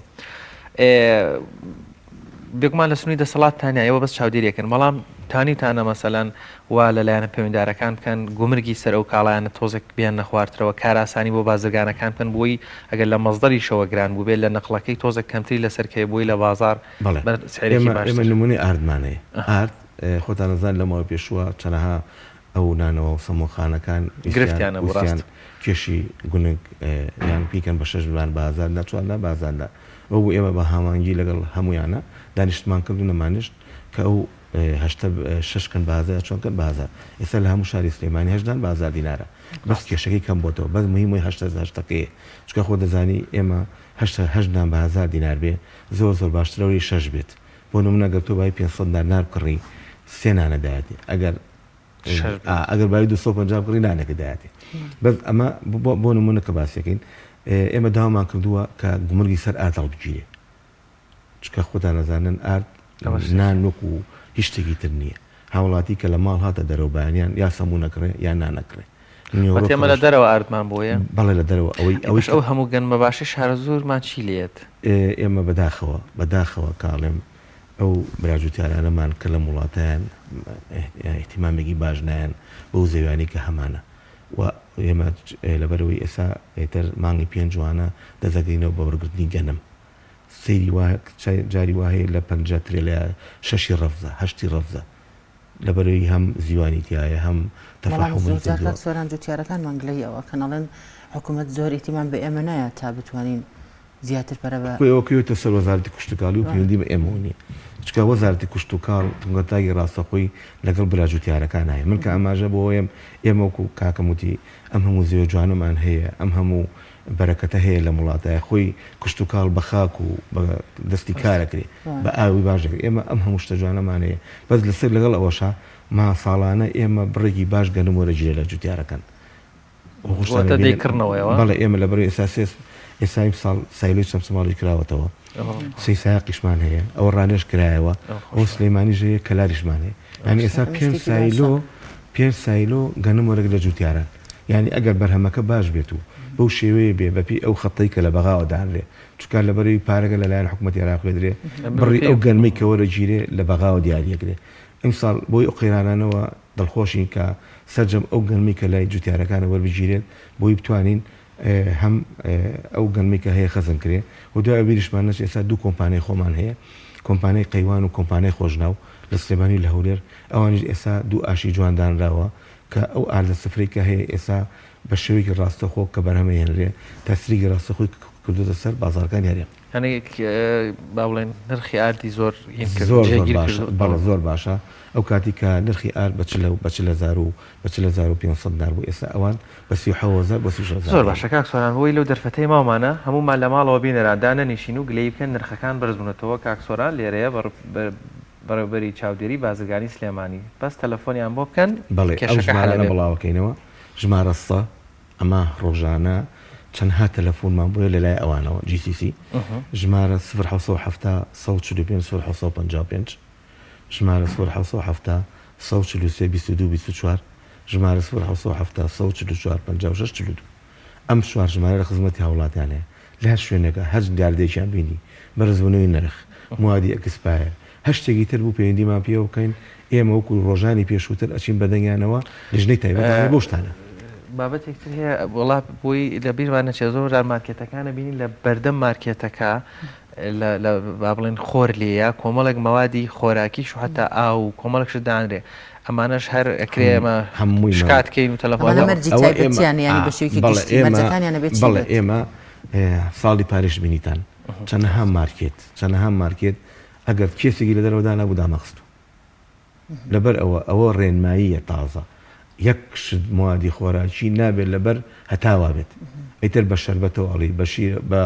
Speaker 2: بێگومان لە سنووری دەسەڵاتتان نیە ئێوە بەس چاودێریەکەن بەڵام تانیتانە مەسەلەن وا لە لایەنە پەیوەندارەکان بکەن گومرگی سەر ئەو کاڵایانە تۆزێک بێن نەخوارترەوە کارئاسانی بۆ بازرگانەکان بکەن بۆی ئەگەر لە مەزدەریشەوە گران بووبێت لە نەقڵەکەی تۆزێک کەمتری لەسەر کەوێ بۆی لە بازاڕ
Speaker 3: بەڵێ
Speaker 2: بە سعرێکی
Speaker 3: ئێمە ئێمە
Speaker 2: باشتر.
Speaker 3: نموونەی ئاردمان هەیە ئارد خۆتان ئەزانن لە ماوەی پێشووە چەنەها ئەو نانەوا و سەمۆخانەکان ویستیان
Speaker 2: گرفتیان هەبوو
Speaker 3: ویستیان
Speaker 2: ڕاستە.
Speaker 3: کێشی گونک یان بیکەن بە شەش دان بە هەزار نا چوار نا بە هەزار نا ئەو بوو ئێمە بە هامانگی لەگەڵ هەموویانە دانیشتمان کرد و نەمانشت کە ئەو هەشتە شەش کەن بە هەزار یا چوار کەن بە هەزار ئێستا لە هەموو شاری سلێمانی هەشت دان بە هەزار دینارە بەس
Speaker 2: ڕاستە.
Speaker 3: کێشەکەی کەم بۆتەوە بەس مهیم وەی هەشتە هەشتەکەیە چونکە خۆ دەزانی ئێمە هەشتە هەشت دان بە هەزار دینار بێ زۆر زۆر باشترە وەی شەش بێت بۆ نمونە گەر تۆ بای 500 دینار نار بکڕی سێ نانە دایەتێ ئەگەر
Speaker 2: شەش بێت.
Speaker 3: ئەگەر بای 250 بکڕی نانێکە دایەتێ بەس ئەمە بۆ نمونە کە باسیەکەین ئێمە داوامان کردووە کە گومرگی سەر ئارد هەڵبگیرێ چونکە خۆتان ئەزانن ئارد نان وەکو هیچ شتێکی تر نییە هاوڵاتی کە لە ماڵ هاتە دەرەوە بەیانیان یا سەموون ئەکڕێ یا نان ئەکڕێ نیوەڕۆ
Speaker 2: واتە ئێمە لە
Speaker 3: کڕش
Speaker 2: دەرەوە ئاردمان بۆیە؟
Speaker 3: بەڵێ لە دەرەوە ئەوەی
Speaker 2: ئەی
Speaker 3: ئەوەی
Speaker 2: باش
Speaker 3: کە
Speaker 2: ئەو هەموو گەنمە باشەی شارەزوورمان چی لێت؟
Speaker 3: ئێمە بەداخەوە بەداخەوە کە ئەڵێم ئەو برا جوتیارانەمان کە لەم وڵاتەیان ئیهتیمامێکی باش نایەن بەو زەویانەی کە هەمانە و ئێمە لەبەرئەوەی ئێستا ئیتر مانگی پێنجوانە دەست دەگرینەوە بە وەرگرتنی گەنم سەیری وا جاری وا هەیە لە پەنجا ترێلەیا شەشی ڕەفزە هەشتی ڕەفزە لەبەرئەوەی هەم زیوانی تیایە هەم
Speaker 1: بەڵام
Speaker 3: تەفەحومی
Speaker 1: زۆر جار
Speaker 3: کردووە.
Speaker 1: کاک سۆران جوتیارەکانمان گلەیی ئەوە ئەکەن ئەڵێن حکومەت زۆر ئیهتیمام بە ئێمە نایات تا بتوانین. زیاتر پەرە بە.
Speaker 3: خۆی ئەوە کەوێتە سەر وەزارەتی کشتوکاڵی و پەیوەندی بە ئێمەوە نییە چونکە وەزارەتی کشتوکاڵ تونگەتاگی ڕاستەخۆی لەگەڵ برا جوتیارەکان هەیە من کە ئاماژە بۆ ئەوەیەم ئێمە وەکو کاکەم وتی ئەم هەموو زەویە جوانەمان هەیە ئەم هەموو بەرەکەتە هەیە لەم وڵاتایە خۆی کشتوکاڵ بە خاک و بە دەستی کار ئەکرێ بە ئاوی باش دەکرێ ئێمە ئەم هەموو شتە جوانەمان هەیە بەس لەسەر لەگەڵ ئەوەشا ما ساڵانە ئێمە بڕێکی باش گەنم وەرەگیرێ لە جوتیارەکان
Speaker 2: واتە دەیکڕنەوەیەوە؟
Speaker 3: بەڵێ ئێمە لە بەرەی ئێستا سێ ئێستا ئیمساڵ سایلۆی چەمچەماڵیش کراوەتەوە سێ سایەقیشمان هەیە ئەوە ڕانێش کرایەوە ئەوە سلەیمانیش هەیە کەلاریشمان هەیە یعنی ئێستا پێنج سایلۆ پێنج سایلۆ گەنم وەرەگ لە جوتیاران یعنی ئەگەر بەرهەمەکە باش بێت و بەو شێوەیە بێ بەپێی ئەو خەتەی کە لە بەغاوە دانرێ چونکە لەبەرەی پارەکە لەلایەن حکوومەتی عێراق وێدرێ بڕی ئەو گەنمەی کە وەرەگیرێ لە بەغاوە دیاریەکرێ ئیمساڵ بۆی ئەو قەیرانانەوە دڵخۆشین کە سەرجەم ئەو گەنمەی کە لای جوتیارەکانە وەربگیرێت بۆی بتوانین هەم ئەو گەنمەی کە هەیە خەزن کرێ و دوای ئەوە بیریشمان نەچێت ئێستا دوو کۆمپانیای خۆمان هەیە کۆمپانیای قەیوان و کۆمپانیای خۆشناو لە سلێمانی و لە هەولێر ئەوانیش ئێستا دوو ئاشی جوان دانراوە کە ئەو ئاردە سفرەی کە هەیە ئێستا بە شێوەیەکی ڕاستەخۆ کە بەرهەمەهێنرێ تەسریکی ڕاستەخۆی کردۆتە سەر بازاڕەکانی هەرێم.
Speaker 2: هەنێک با بڵێن نرخی ئاردی زۆر هین کرد
Speaker 3: زۆر زۆر
Speaker 2: جێگیر
Speaker 3: باشە
Speaker 2: کرد
Speaker 3: بەڵێ زۆر باشە ئەو کاتی کە نرخی ئارد بە چلە بە ۴۰ هەزار و بە ۴۵۰۰ دینار بوو ئێستا ئەوان بە ۳۷ هەزار بۆ ۳۶ هەزار
Speaker 2: زۆر
Speaker 3: هەیە.
Speaker 2: باشە کاک سۆران بۆی لەو دەرفەتەی ماومانە هەموومان لە ماڵەوە بینەران دانەنیشین و گلەیی بکەن نرخەکان بەرز بوونەتەوە کاک سۆران لێرەیە بەڕێوبەری چاودێری بازرگانی سلێمانی بەس تەلەفۆنیان بۆ بکەن
Speaker 3: بەڵێ ئەو
Speaker 2: کێشەکە حەل
Speaker 3: ژمارانە
Speaker 2: ئەبێ.
Speaker 3: بڵاوەکەینەوە ژمارە سە ئەمە ڕۆژانە چەندها تەلەفونمان بۆیە لەلای ئەوانەوە، GCC، ژمارە سفر 770 145 صفر 755، ژمارە سفر 770 143 22 24، ژمارە سفر 770 144 56 42. ئەم چوار ژمارە لە خزمەتی هاوڵاتیان هەیە لە هەر شوێنێکا هەر دیاردەیەکیان بینی، بەرزبوونەوەی نرخ، موادی expire، هەر شتێکی تر بوو پەیوەندیمان پێوە بکەین، ئێمە وەکو ڕۆژانی پێشووتر ئەچین بەدەنگیانەوە، لیژنەی تایبەتمان هەیە بەو شتانە.
Speaker 2: بابەتێک تر هەیە وەڵا بۆی لە بیرمان نەچێت زۆر جار مارکێتەکان ئەبینین لە بەردەم مارکێتەکە لە با بڵێن خۆر لێیە کۆمەڵێک مەوادی خۆراکیش و حتا ئاو و کۆمەڵێک شت دانرێ ئەمانەش هەر ئەکرێ ئێمە
Speaker 3: هەمووی
Speaker 2: شکات کەین و تەلەفۆن
Speaker 1: ئەمانە مەرجی
Speaker 3: ئەوە ئێمە
Speaker 1: تایبەتیانە یانی بە شێوەیەکی
Speaker 3: بەڵێ
Speaker 1: گشتی
Speaker 3: ئێمە
Speaker 1: مەرجەکانیان ئەبێ چی
Speaker 3: بەڵێ
Speaker 1: بێت؟
Speaker 3: ئێمە ساڵی پاریش بینیتان چەنەها مارکێت چەنەها مارکێت ئەگەر کێسێکی لە دەرەوە دانابوو دامەخستوو لەبەر ئەوە ئەوە ڕێنماییە تازە یەک شت موادی خۆراکی نابێت لەبەر هەتا وابێت ئیتر بە شەربەتەوە ئەڵی بە شیر بە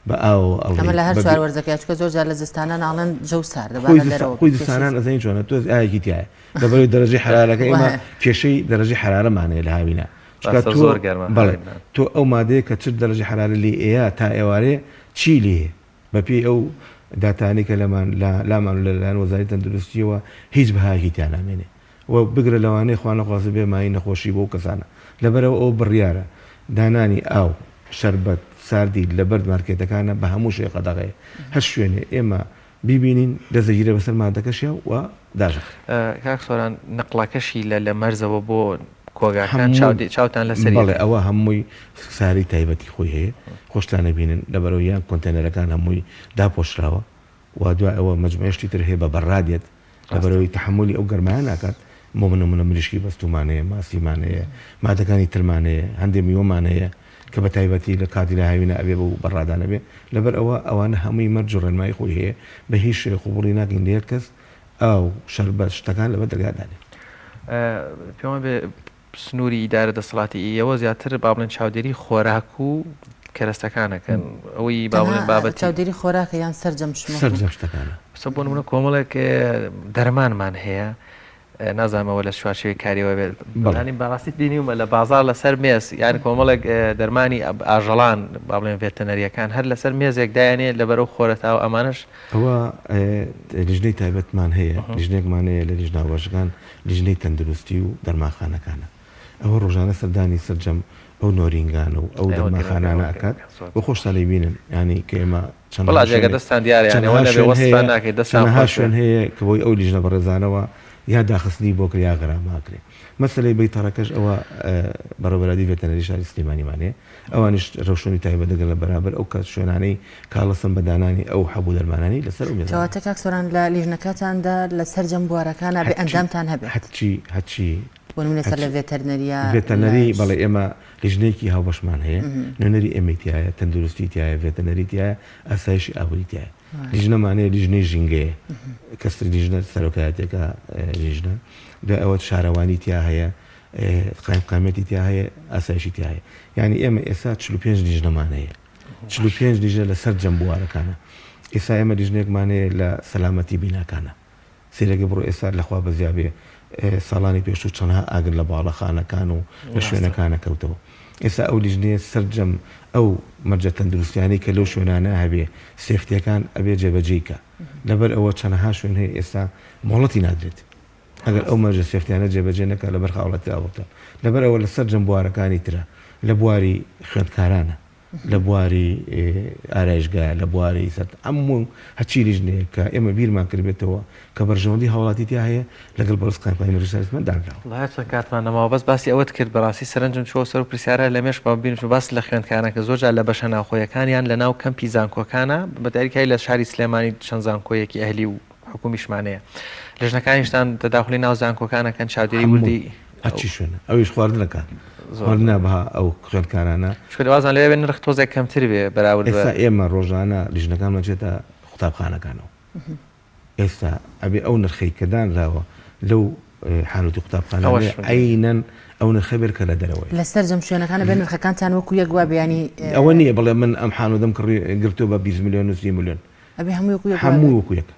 Speaker 3: بە ئاوەوە ئەڵێی
Speaker 1: ئەمە لە هەر
Speaker 3: بە
Speaker 1: چوار وەرزەکەیا چونکە زۆر جار لە زستانان ئاڵێن جەو ساردە با
Speaker 3: خۆی
Speaker 1: لە
Speaker 3: زستا
Speaker 1: دەرەوە
Speaker 3: خۆی
Speaker 1: بێت
Speaker 3: زستانان
Speaker 1: کێشەی
Speaker 3: ئەزانی چۆنە تۆز ئاوێکی تیایە لەبەرەوەی دەرەجەی حەرارەکە ئێمە
Speaker 1: وایە.
Speaker 3: کێشەی دەرەجەی حەرارەمان هەیە لە هاوینا چونکە
Speaker 2: ڕاستە
Speaker 3: تۆ
Speaker 2: زۆر گەرمە
Speaker 3: بەڵێ
Speaker 2: هاوینان.
Speaker 3: تۆ ئەو مادەیە کە چ دەرەجەی حەرارە لێی ئەیا تا ئێوارێ چی لێیە بەپێی ئەو داتایانەی کە لەمان لە لامان و لەلایەن وەزارەتی تەندروستییەوە هیچ بەهایەکی تیا نامێنێ و بگرە لەوانەیە خوانەخواستە بێ مایەی نەخۆشی بۆ ئەو کەسانە. لەبەرئەوە ئەوە بڕیارە دانانی ئاو، شەربەت، ساردی لە بەرد مارکێتەکانە بە هەموو شێوەیەک قەدەغەیە. هەر شوێنێ ئێمە بیبینین دەست دەگیرێ بەسەر مادەکەشیا و داشدەخرێ.
Speaker 2: کاک سۆران نەقڵەکەشی لە لە مەرزەوە بۆ کۆگاکان
Speaker 3: هەمووی
Speaker 2: چاودێ چاوتان لەسەریەتی؟
Speaker 3: بەڵێ ئەوە هەمووی ساری تایبەتی خۆی هەیە خۆشتان ئەبینن لەبەرئەوەی یان کۆنتێنەرەکان هەمووی داپۆشراوە و دوای ئەوە مەجموعەی شتی تر هەیە بە بەرا دێت لەبەرئەوەی تەحەمولی ئەو گەرمایە ناکات بۆ نمونە مریشکی بەستوومان هەیە ماسیمان هەیە مادەکانی ترمان هەیە هەندێ میوەمان هەیە کە بە تایبەتی لە کاتی لە هاوینە ئەبێ بەو بەڕادانە بێ لەبەر ئەوە ئەوانە هەمووی مەرج و ڕێنمایی خۆی هەیە بە هیچ شێوەیەک قبوڵی ناکەین لە یەک کەس ئاو شەربەت شتەکان لەبەر دەرگا دانێ.
Speaker 2: پێم وابێ سنووری ئیدارە دەسەڵاتی ئێوە زیاتر با بڵێن چاودێری خۆراک و کەرەستەکان ئەکەن ئەوەی با بڵێن
Speaker 1: تەنها
Speaker 2: بابەتی
Speaker 1: چاودێری خۆراکە یان سەرجەم شمەک و
Speaker 3: سەرجەم شتەکانە.
Speaker 2: سە بۆ نمونە کۆمەڵێک دەرمانمان هەیە نازانم ئەوە لە چوارچێوەی کاریەوە بێت
Speaker 3: بەڵێ.
Speaker 2: ینی بەڕاستی بینیومە لە بازاڕ لەسەر مێز یان کۆمەڵێک دەرمانی ئاژەڵان با بڵێن ڤێتەنەریەکان هەر لەسەر مێزێک دایانێ لەبەرەو خۆرەتاو ئەمانەش
Speaker 3: ئەوە لیژنەی تایبەتمان هەیە لیژنەیەکمان هەیە لە لیژنە هاوبەشەکان لیژنەی تەندروستی و دەرمانخانەکانە ئەوە ڕۆژانە سەردانی سەرجەم ئەو نۆرینگانە و ئەو دەرمانخانانە ئەکات و خۆشتان ئەیبینن یانی کە ئێمە
Speaker 2: وەڵا جێگە دەستتان دیارە یانی ئەوە نەبێ وەسفتان ناکەی دەستتان
Speaker 3: چەنەها
Speaker 2: خۆش بێ.
Speaker 3: شوێن هەیە کە بۆی ئەو لیژنە بەڕێزانەوە یا داخستنی بۆ کرێ یا غەرامە ئەکرێ مەسەلەی بەیتەڕەکەش ئەوە بەڕێوەبەرایەتی ڤێتەنەری شاری سلێمانیمان هەیە ئەوانیش ڕێوشوێنی تایبەت دەگرن لە بەرامبەر ئەو کەس شوێنانەی کە هەڵەسن بە دانانی ئەو حەب و دەرمانانەی لەسەر ئەو مێزانە.
Speaker 1: کەواتە کاک سۆران لە لیژنەکەتاندا لە سەرجەم بوارەکانا بێ
Speaker 3: هەرچی
Speaker 1: ئەندامتان هەبێت.
Speaker 3: هەرچی هەرچی.
Speaker 1: بۆ نمونە سەر لە ڤێتەرنەریە
Speaker 3: ڤێتەرنەری بەڵێ ئێمە لیژنەیەکی هاوبەشمان هەیە نوێنەری ئێمەی تیایە تەندروستی تیایە ڤێتەرنەری تیایە ئاسایشی ئابووری تیایە لیژنەمان هەیە لیژنەی ژینگەیە کەس لیژنە سەرۆکایەتێکە لیژنە دوای ئەوە شارەوانی تیا هەیە قایمقامیەتی تیا هەیە ئاسایشی تیا هەیە یعنی ئێمە ئێستا 45 لیژنەمان هەیە 45 لیژنە لە سەرجەم بوارەکانە ئێستا ئێمە لیژنێکمان هەیە لە سەلامەتی بیناکانە سەیرەکە بڕۆ ئێستا لەخوا بەزیا بێ ساڵانی پێشوو چەنها ئاگر لە باڵەخانەکان و لە شوێنەکانە کەوتەوە ئێستا ئەو لیژنەیە سەرجەم ئەو مەرجە تەندروستیانەی کە لەو شوێنانە هەبێ سێفتیەکان ئەبێ جێبەجێی کە لەبەر ئەوە چەنەها شوێن هەیە ئێستا مۆڵەتی نادرێت ئەگەر ئەو مەرجە سێفتیانە جێبەجێ نەکا لەبەر خاوڵەتی ئاوڕتە لەبەر ئەوە لە سەرجەم بوارەکانی ترە لە بواری خوێندکارانە لە بواری ئارایشگایە، لە بواری سەر هەموو هەرچی لیژنەیەک کە ئێمە بیرمان کردبێتەوە کە بەرژەوەندی هاوڵاتی تیا هەیە لەگەڵ بەڕێز قایمقامی مەجلیسی شارستان دانراوە.
Speaker 2: وەڵا هەرچەند کاتمان نەماوە بەس باسی ئەوەت کرد بەڕاستی سەرنجم چووە سەر و پرسیارە لە مێشکمەوە بیرم چوو باست لە خوێندکاران کرد زۆر جار لە بەشە ناوخۆیەکان یان لە ناو کەمپی زانکۆکانا بە دیاریکراوی لە شاری سلێمانی چەند زانکۆیەکی ئەهلی و حکومیشمان هەیە لیژنەکانیشتان تەداخولی ناو زانکۆکان ئەکەن چاودێری وردی
Speaker 3: هەرچی شوێنە ئەویش خواردنەکە خواردنە بەها ئەو خوێندکارانە
Speaker 2: چونکە وازان لەوێ بێ نرخ تۆزێک کەمتر بێ بەراورد
Speaker 3: ئێستا ئێمە ڕۆژانە لیژنەکانمان چێتە قوتابخانەکانەوە ئێستا ئەبێ ئەو نرخەی کە دانراوە لەو حانوتی قوتابخانە عینەن ئەو نرخە بێت کە لە دەرەوەی
Speaker 1: لە سەرجەم شوێنەکانە بێ نرخەکانتان وەکو یەک وابێ ینی
Speaker 3: ئەوە نییە بڵێ من ئەم حانوتم کڕی گرتووە بە 20 ملیۆن و 30 ملیۆن
Speaker 1: ئەبێ هەموو وەکو یەک
Speaker 3: هەموو وەکو یەک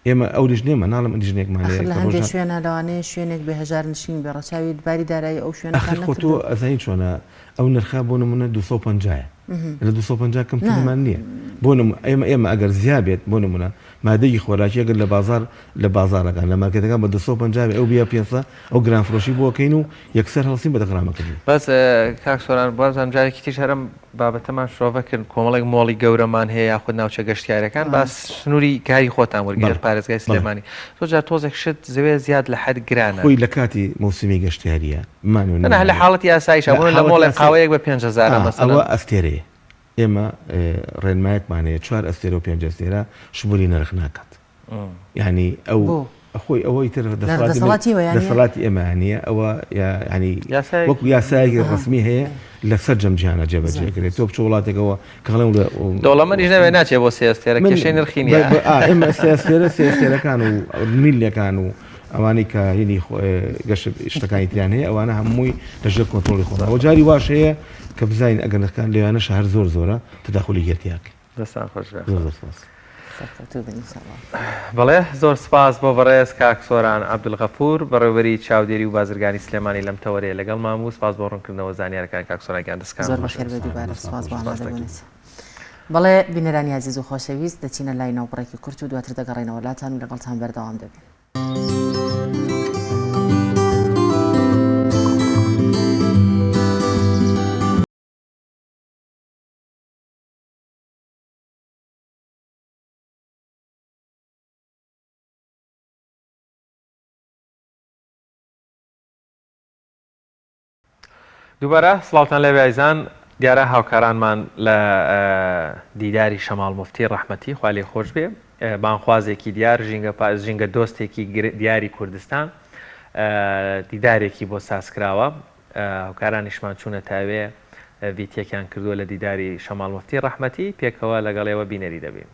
Speaker 3: ئێمە ئەو لیژنەیەمان ناڵێم لیژنەیەکمان
Speaker 1: هەیە ئەخر لە هەندێ شوێنا لەوانەیە شوێنێک بێ هەژار نشین بێ ڕەچاوی باری دارایی ئەو شوێنەتان
Speaker 3: ئەخر خۆ تۆ
Speaker 1: نەکردووە.
Speaker 3: ئەزانی چۆنە ئەو نرخە بۆ نمونە 250 یە لە 250 کەمترمان نییە بۆ نمونە ئێمە ئێمە ئەگەر زیا بێت بۆ نمونە مادەیەکی خۆراکی ئەگەر لە بازار لە بازارەکان لە مارکێتەکان بە 250 بێ ئەو بیا 500 ئەو گرانفرۆشی بۆ ئەکەین و یەکسەر هەڵسین بە غرامەکردنی.
Speaker 2: بەس کاک سۆران وابزانم جارێکی تریش هەر ئەم بابەتەمان شرۆڤە کرد کۆمەڵێک مۆڵی گەورەمان هەیە یاخود ناوچە گەشتیارەکان با سنووری کاری خۆتان وەرگێت پارێزگای سلێمانی زۆر جار تۆزێک شت زوێ زیاد لە حەد گرانە
Speaker 3: خۆی لە کاتی مەوسمی گەشتیاریە
Speaker 2: مان لە حاڵەتی ئاسایش لە مۆڵێک قاوەیەک بە 5هزار
Speaker 3: ئەوە ئەستێرەیە ئێمە ڕێنمایەکمان هەیە چوار ئەستێرە و پێنج ئەستێرە شمولی نرخ ناکات یانی ئەو خۆی ئەوەی تر دەسەڵاتی ئێمە نییە ئەوە ینی وەکو یاسایەکی ڕسمی هەیە لە سەرجەم جیهانە جێبەجێ کرێت تۆ بچۆ وڵاتێکەوە کەڵێن
Speaker 2: دەوڵەمەنیش نەوێ ناچێ بۆ سێستێرە کێشەی نرخی نییە
Speaker 3: ئێمە سێستێرە سێستێرەکان و میلەکان و ئەوانەی کە هینی گەشت شتەکانی تریان هەیە ئەوانە هەمووی لەژێر کۆنترۆڵی خۆمەوە جاری واش هەیە کە بزانین ئەگەر نرخەکان لەوانە شەهر زۆر زۆرە تداخلی گەرتیاک
Speaker 2: دەستان خۆش بێ.
Speaker 3: زۆر زۆر سپاس.
Speaker 1: سەرکەوتوو بن ان شاء اللە.
Speaker 2: بەڵێ زۆر سپاس بۆ بەڕێز کاک سۆران عەبدولغەفور بەڕێوبەری چاودێری و بازرگانی سلێمانی لەم تەوەرەیە لەگەڵمان بوو سپاس بۆ ڕوونکردنەوە زانیارەکان کاک سۆران گیان دەستکان
Speaker 1: زۆر
Speaker 2: خۆش
Speaker 1: بەخێر بێ دووبارە
Speaker 3: دەستان
Speaker 1: سپاس
Speaker 3: خۆش
Speaker 1: بۆ
Speaker 3: بێ.
Speaker 1: ئامادەبوونت. بەڵێ بینەرانی ئازیز و خۆشەویست دەچینە لای ناوبڕێکی کورت و دواتر دەگەڕێینەوە لاتان و لەگەڵتان بەردەوام دەبین.
Speaker 2: دووبارە سڵاوتان لێبێ ئایزان دیارە هاوکارانمان لە دیداری شەماڵ موفتی ڕەحمەتی خوا لێ خۆش بێ بانخوازێکی دیار ژینگە ژینگە دۆستێکی دیاری کوردستان دیدارێکی بۆ سازکراوە هاوکارانیشمان چوونەتە ئەوێ ڤیتیەکیان کردووە لە دیداری شەماڵ موفتی ڕەحمەتی پێکەوە لەگەڵ ئێوە بینەری دەبین.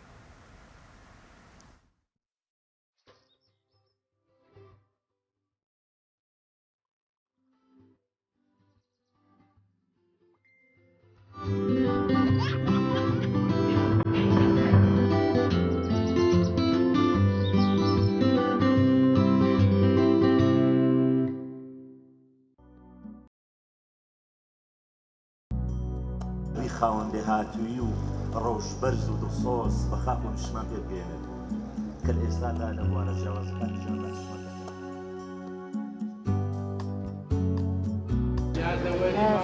Speaker 4: ی خاوەن لێهاتوویی و ڕەوشت بەرز و دڵسۆز بە خاک و نیشتمان پێ بگەیەنێت کە لە ئێستادا لە بوارە جیاوازەکانی ژیاندا خزمەت دەکەن.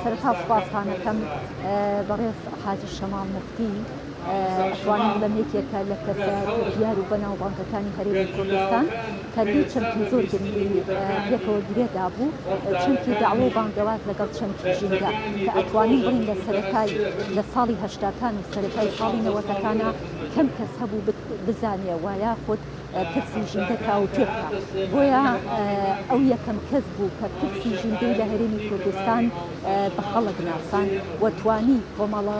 Speaker 5: سەرەتا سوپاستان ئەکەم بەڕێز حاجی شەماڵ موفتی ئەتوانم بڵێم یەکێکە لە کەسە دیار و بەناوبانگەکانی هەرێمی کوردستان کە دوو چەمکی زۆر گرنگی پێکەوە گرێ دابوو، چەمکی دەعوە و بانگەواز لەگەڵ چەمکی ژینگە، کە ئەتوانین بڵێین لە سەرەتای لە ساڵی هەشتاکان و سەرەتای ساڵی نەوەتەکانا. کەم کەس هەبوو بزانێ و یاخود پرسی ژینگە تاوتوێ بکا. بۆیە ئەو یەکەم کەس بوو کە پرسی ژینگەی لە هەرێمی کوردستان بە خەڵک ناساند و توانی کۆمەڵە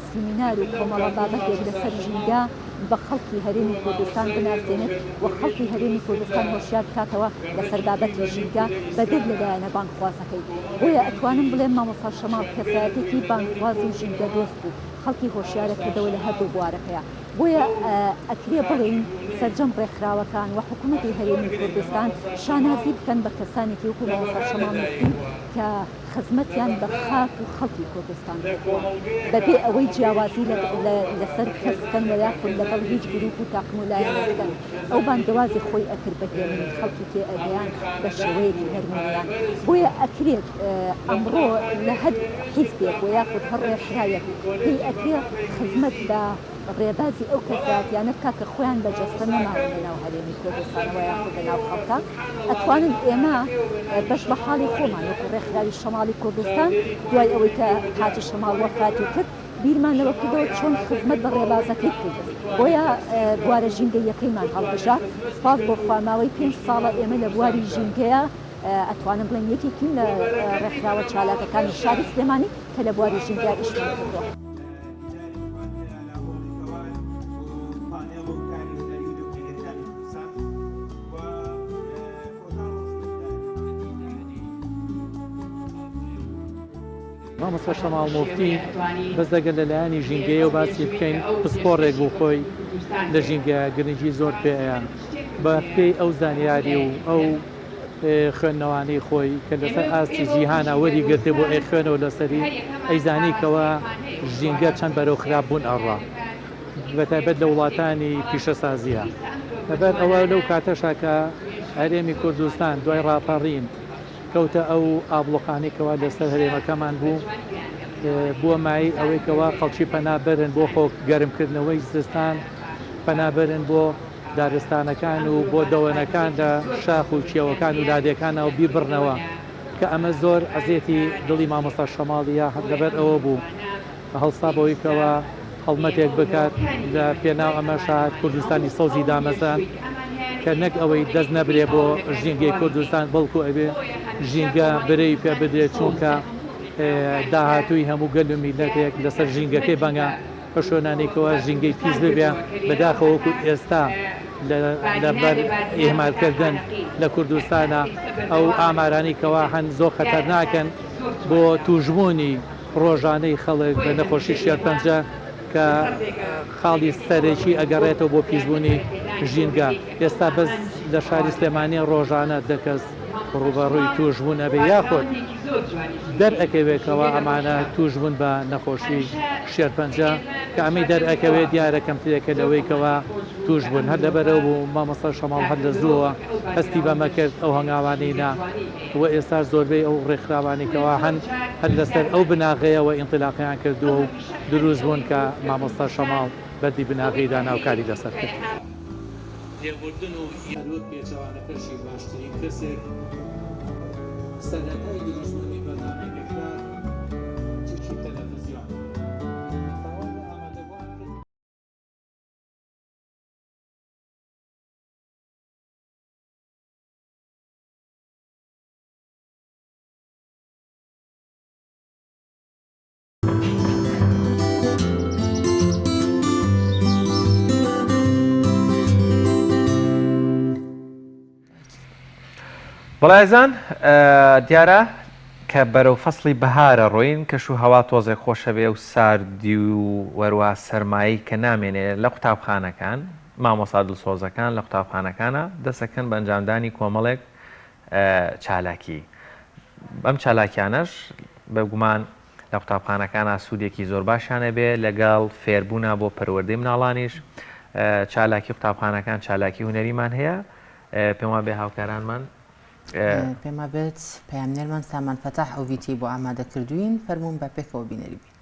Speaker 5: سیمینار و کۆمەڵە بابەتێک لەسەر ژینگە بە خەڵکی هەرێمی کوردستان بناسێنێت و خەڵکی هەرێمی کوردستان هۆشیار بکاتەوە لەسەر بابەتی ژینگە بەدەر لە لایەنە بانگخوازەکەی. بۆیە ئەتوانم بڵێم مامۆستا شەماڵ کەسایەتێکی بانگخواز و ژینگە دۆست بوو، خەڵکی هۆشیارە کردەوە لە هەردوو بوارەکەیا. بۆیە ئەکرێ بڵێین سەرجەم ڕێکخراوەکان و حکومەتی هەرێمی کوردستان شانازی بکەن بە کەسانێکی وەکو مامۆستا شەماڵ موفتی کە خزمەتیان بە خاک و خەڵکی کوردستان کردووە بەبێ ئەوەی جیاوازی لەسەر کەس بکەن و یاخود لەگەڵ هیچ گروپ و تاقم و لایەنێک بکەن. ئەو بانگەوازی خۆی ئەکرد بە هێمنی خەڵکی تێ ئەگەیاند بە شێوەیەکی نەرم و نیان. بۆیە ئەکرێت ئەمڕۆ لە هەر حیزبێک و یاخود هەر ڕێکخراوێک پێی ئەکرێ خزمەت بە ڕێبازی ئەو کەسایەتیانە بکا کە خۆیان بە جەستە نەماون لە ناو هەرێمی کوردستانەوە یاخود لە ناو خەڵکا ئەتوانن ئێمە بەش بە حاڵی خۆمان وەکو ڕێکخراوی شەماڵی کوردستان دوای ئەوەی کە حاجی شەماڵ وەفاتی کرد بیرمان لەوە کردەوە چۆن خزمەت بە ڕێبازەکەی بکەین بۆیە بوارە ژینگەییەکەیمان هەڵبژارد سوپاس بۆ خوا ماوەی پێنج ساڵە ئێمە لە بواری ژینگەیە ئەتوانم بڵێم یەکێکین لە ڕێکخراوە چالاکەکانی شاری سلێمانی کە لە بواری ژینگە ئیشمان کردووە.
Speaker 6: مامۆستا شەماڵ موفتی، بەس ئەگەر لە لایەنی ژینگەیەوە باسی بکەین، پسپۆڕێک بوو خۆی لە ژینگە گرنگی زۆر پێ ئەیا. بە پێی ئەو زانیاری و ئەو خوێندنەوانەی خۆی کە لەسەر ئاستی جیهانا وەری گرتبوو ئەیخوێنەوە لەسەری ئەیزانی کەوا ژینگە چەند بەرەو خراپ بوون ئەڕوا بەتایبەت لە وڵاتانی پیشەسازیە. لەبەر ئەوە لەو کاتەشا کە هەرێمی کوردستان دوای ڕاپەڕین کەوتە ئەو ئابڵۆقانەی کەوا لەسەر هەرێمەکەمان بوو بووە مایەی ئەوەی کەوا خەڵکی پەنا بەرن بۆ خۆ گەرمکردنەوەی زستان پەنا بەرن بۆ دارستانەکان و بۆ دەوەنەکان لە شاخ و کێوەکان و لادێکانە و بیبڕنەوە کە ئەمە زۆر ئەزێتی دڵی مامۆستا شەماڵی یا لەبەر ئەوە بوو هەڵسا بەوەی کەوا هەڵمەتێک بکات لە پێناو ئەمەشا کوردستانی سەوزی دامەزراند کە نەک ئەوەی دەست نەبرێ بۆ ژینگەی کوردستان بەڵکو ئەبێ ژینگە برەوی پێ بدرێت چونکە داهاتووی هەموو گەل و میللەتێک لەسەر ژینگەکەی بەنگە بە شوێنانەی کەوا ژینگەی پیس ببێ بەداخەوە وەکو ئێستا لەبەر ئیهمالکردن لە کوردستانە ئەو ئامارانەی کەوا هەن زۆر خەتەرناکن بۆ تووشبوونی ڕۆژانەی خەڵک بە نەخۆشی شێرپەنجە کە خاڵی سەرەکی ئەگەڕێتەوە بۆ پیسبوونی ژینگە، ئێستا بەس لە شاری سلێمانی ڕۆژانە دە کەس ڕووبەڕووی تووشبوون ئەبێ یاخود دەرئەکەوێت کەوا ئەمانە تووشبوون بە نەخۆشی شێرپەنجە کە ئەمەی دەرئەکەوێت دیارە کەمترێکە لەوەی کەوا تووشبوون هەر لەبەرئەو بوو مامۆستا شەماڵ هەر لە زووەوە هەستی بەمە کرد ئەو هەنگاوانەی نا و ئێستاش زۆربەی ئەو ڕێکخراوانەی کەوا هەن هەر لەسەر ئەو بناغەیەوە ئینتیلاقیان کردووە و دروست بوون کە مامۆستا شەماڵ بەردی بناغەی دانا و کاری لەسەر کرد.
Speaker 7: لێبوردن و هەروەک پێچەوانەکەشی باشترین کەسێک سەرەتای دروستبوونی بەرنامەی میحراب تیشکی تەلەفزیۆن داوای لە ئامادەبووان کرد.
Speaker 2: بەڵێ ئازیزان دیارە کە بەرەو فەسڵی بەهارە ڕۆین کەش و هەوا تۆزێک خۆشە بێ و ساردی و وەروا سەرمایی کە نامێنێ لە قوتابخانەکان مامۆسا دڵسۆزەکان لە قوتابخانەکانە دەسەکەن بە ئەنجامدانی کۆمەڵێک چالاکی ئەم چالاکیانەش بێگومان لە قوتابخانەکانا سوودێکی زۆر باشیان هەبێ لەگەڵ فێربوونا بۆ پەروەردەی مناڵانیش چالاکی قوتابخانەکان چالاکی هونەریمان هەیە پێم وابێ هاوکارانمان
Speaker 1: پێم وابێت پەیامنێرمان سامان فەتاح ئەو ڤیدیۆی بۆ ئامادە کردووین فەرموون با پێکەوە بینەری بین.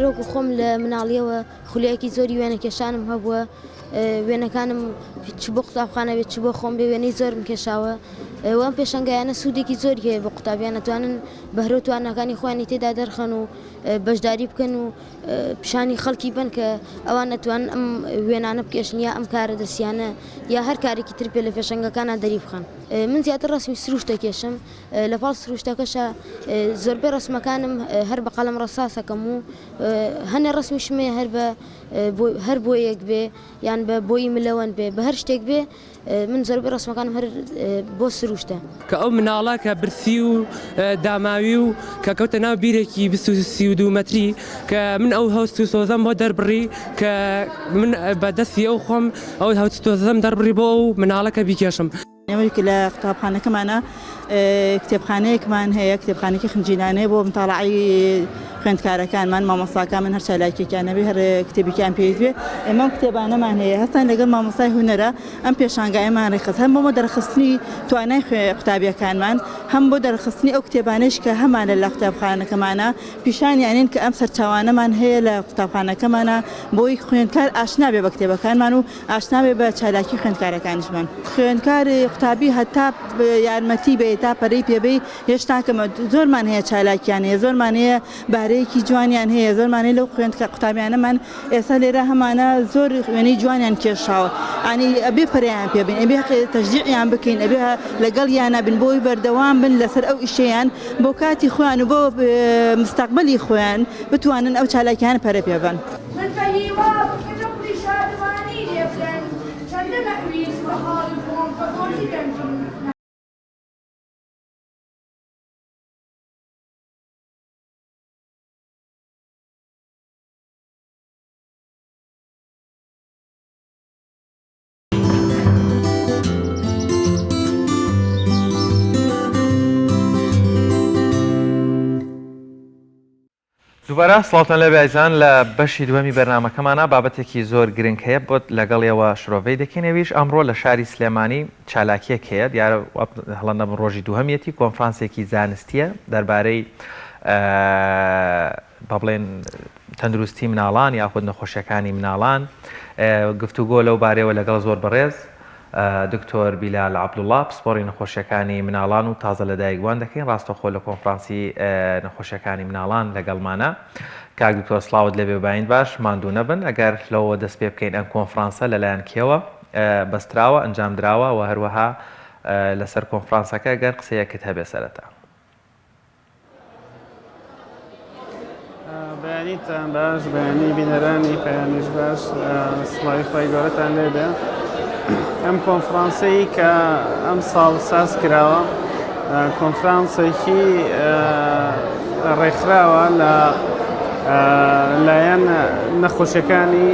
Speaker 8: هەروەکو خۆم لە مناڵیەوە خولیایەکی زۆری وێنەکێشانم هەبووە، وێنەکانم چ بۆ قوتابخانە بێت چ بۆ خۆم بێ وێنەی زۆرم کێشاوە و ئەم پێشەنگایانە سوودێکی زۆری هەیە بۆ قوتابیان ئەتوانن بەهرە و تواناکانی خۆیانی تێدا دەرخەن و بەشداری بکەن و پیشانی خەڵکی بن کە ئەوان ئەتوانن ئەم وێنانە بکێشن یا ئەم کارە دەستیانە یا هەر کارێکی تر بێ لە پێشەنگەکانا دەری بخەن. من زیاتر ڕەسمی سروشت دەکێشم لە پاڵ سروشتەکەشا زۆربەی ڕەسمەکانم هەر بە قەڵەم ڕەساس ئەکەم و هەنێ ڕەسمیشم هەیە هەر بە هەر بۆیەک بێ یان بە بۆیی ملەوەند بێ بە هەر شتێک بێ من زۆربەی ڕەسمەکانم هەر بۆ سروشتە.
Speaker 9: کە ئەو مناڵە کە برسی و داماوی و کە کەوتە ناو بیرێکی 32 مەتری کە من ئەو هەست و سۆزەم بۆ دەربڕی کە من بە دەستی ئەو خۆم ئەو هەست و سۆزەم دەربڕی بۆ ئەو مناڵە کە بیکێشم.
Speaker 10: ئێمە لە قوتابخانەکەمانە کتێبخانەیەکمان هەیە، کتێبخانەیەکی خنجیلانەیە بۆ متاڵعەی خوێندکارەکانمان، مامۆستاکانمان هەر چالاکیەکیان هەبێ هەر کتێبێکیان پێویست بێ ئێمە ئەم کتێبانەمان هەیە. هەستان لەگەڵ مامۆستای هونەرە ئەم پێشانگایەمان ڕێکخست هەم بۆ دەرخستنی توانای قوتابیەکانمان هەم بۆ دەرخستنی ئەو کتێبانەیش کە هەمانە لە قوتابخانەکەمانە پیشانیانین کە ئەم سەرچاوانەمان هەیە لە قوتابخانەکەمانە بۆی خوێندکار ئاشنا بێ بە کتێبەکانمان و ئاشنا بێ بە چالاکی خوێندکارەکانیشمان. خوێندکار قوتابی هەتا یارمەتی بەی تا پەرەی پێ بەی هێشتا کەمە زۆرمان هەیە چالاکیان هەیە زۆرمان هەیە بەهرەیەکی جوانیان هەیە زۆرمان هەیە لەو خوێندکە قوتابیانەمان ئێستا لێرە هەمانە زۆر وێنەی جوانیان کێشاوە ئانی ئەبێ پەرەیان پێ بین ئەبێ تەشجیعیان بکەین ئەبێ لەگەڵیانە بن بۆی بەردەوام بن لەسەر ئەو ئیشەیان بۆ کاتی خۆیان و بۆ مستەقبەلی خۆیان بتوانن ئەو چالاکیانە پەرە پێ بەن.
Speaker 11: من بە هیوام کە نوقڵی شادمانی لێ بدەن چەندە مەئویس بە حاڵی خۆم کە بۆچی گەنجم نە.
Speaker 2: دووبارە سڵاوتان لێبێ ئازیزان لە بەشی دووەمی بەرنامەکەمانا بابەتێکی زۆر گرنگ هەیە بۆت لەگەڵ ئێوە شرۆڤەی دەکەین ئەویش ئەمڕۆ لە شاری سلێمانی چالاکیەک هەیە دیارە هەڵە نەبم ڕۆژی دووهەمیەتی کۆنفرانسێکی زانستیە دەربارەی با بڵێن تەندروستی مناڵان یاخود نەخۆشیەکانی مناڵان گفتوگۆ لەو بارەوە لەگەڵ زۆر بەڕێز دکتۆر بیلال عەبدوڵا، پسپۆڕی نەخۆشیەکانی مناڵان و تازە لەدایکبووان دەکەین، ڕاستەوخۆ لە کۆنفرانسی نەخۆشیەکانی مناڵان لەگەڵمانە. کاک دکتۆر سڵاوت لێبێ و بایند باش، ماندوو نەبن. ئەگەر لەوەوە دەست پێ بکەین ئەم کۆنفرانسە لەلایەن کێوە بەستراوە، ئەنجام دراوە و هەروەها لەسەر کۆنفرانسەکە گەر قسەیەکت هەبێ سەرەتا.
Speaker 12: بەیانیتان باش بەیانی بینەرانی پەیامیش باش سڵاوی خوای گەورەتان لێبێ ئەم کۆنفرانسەی کە ئەم ساڵ ساز کراوە کۆنفرانسێکی ڕێکخراوە لە لایەن نەخۆشیەکانی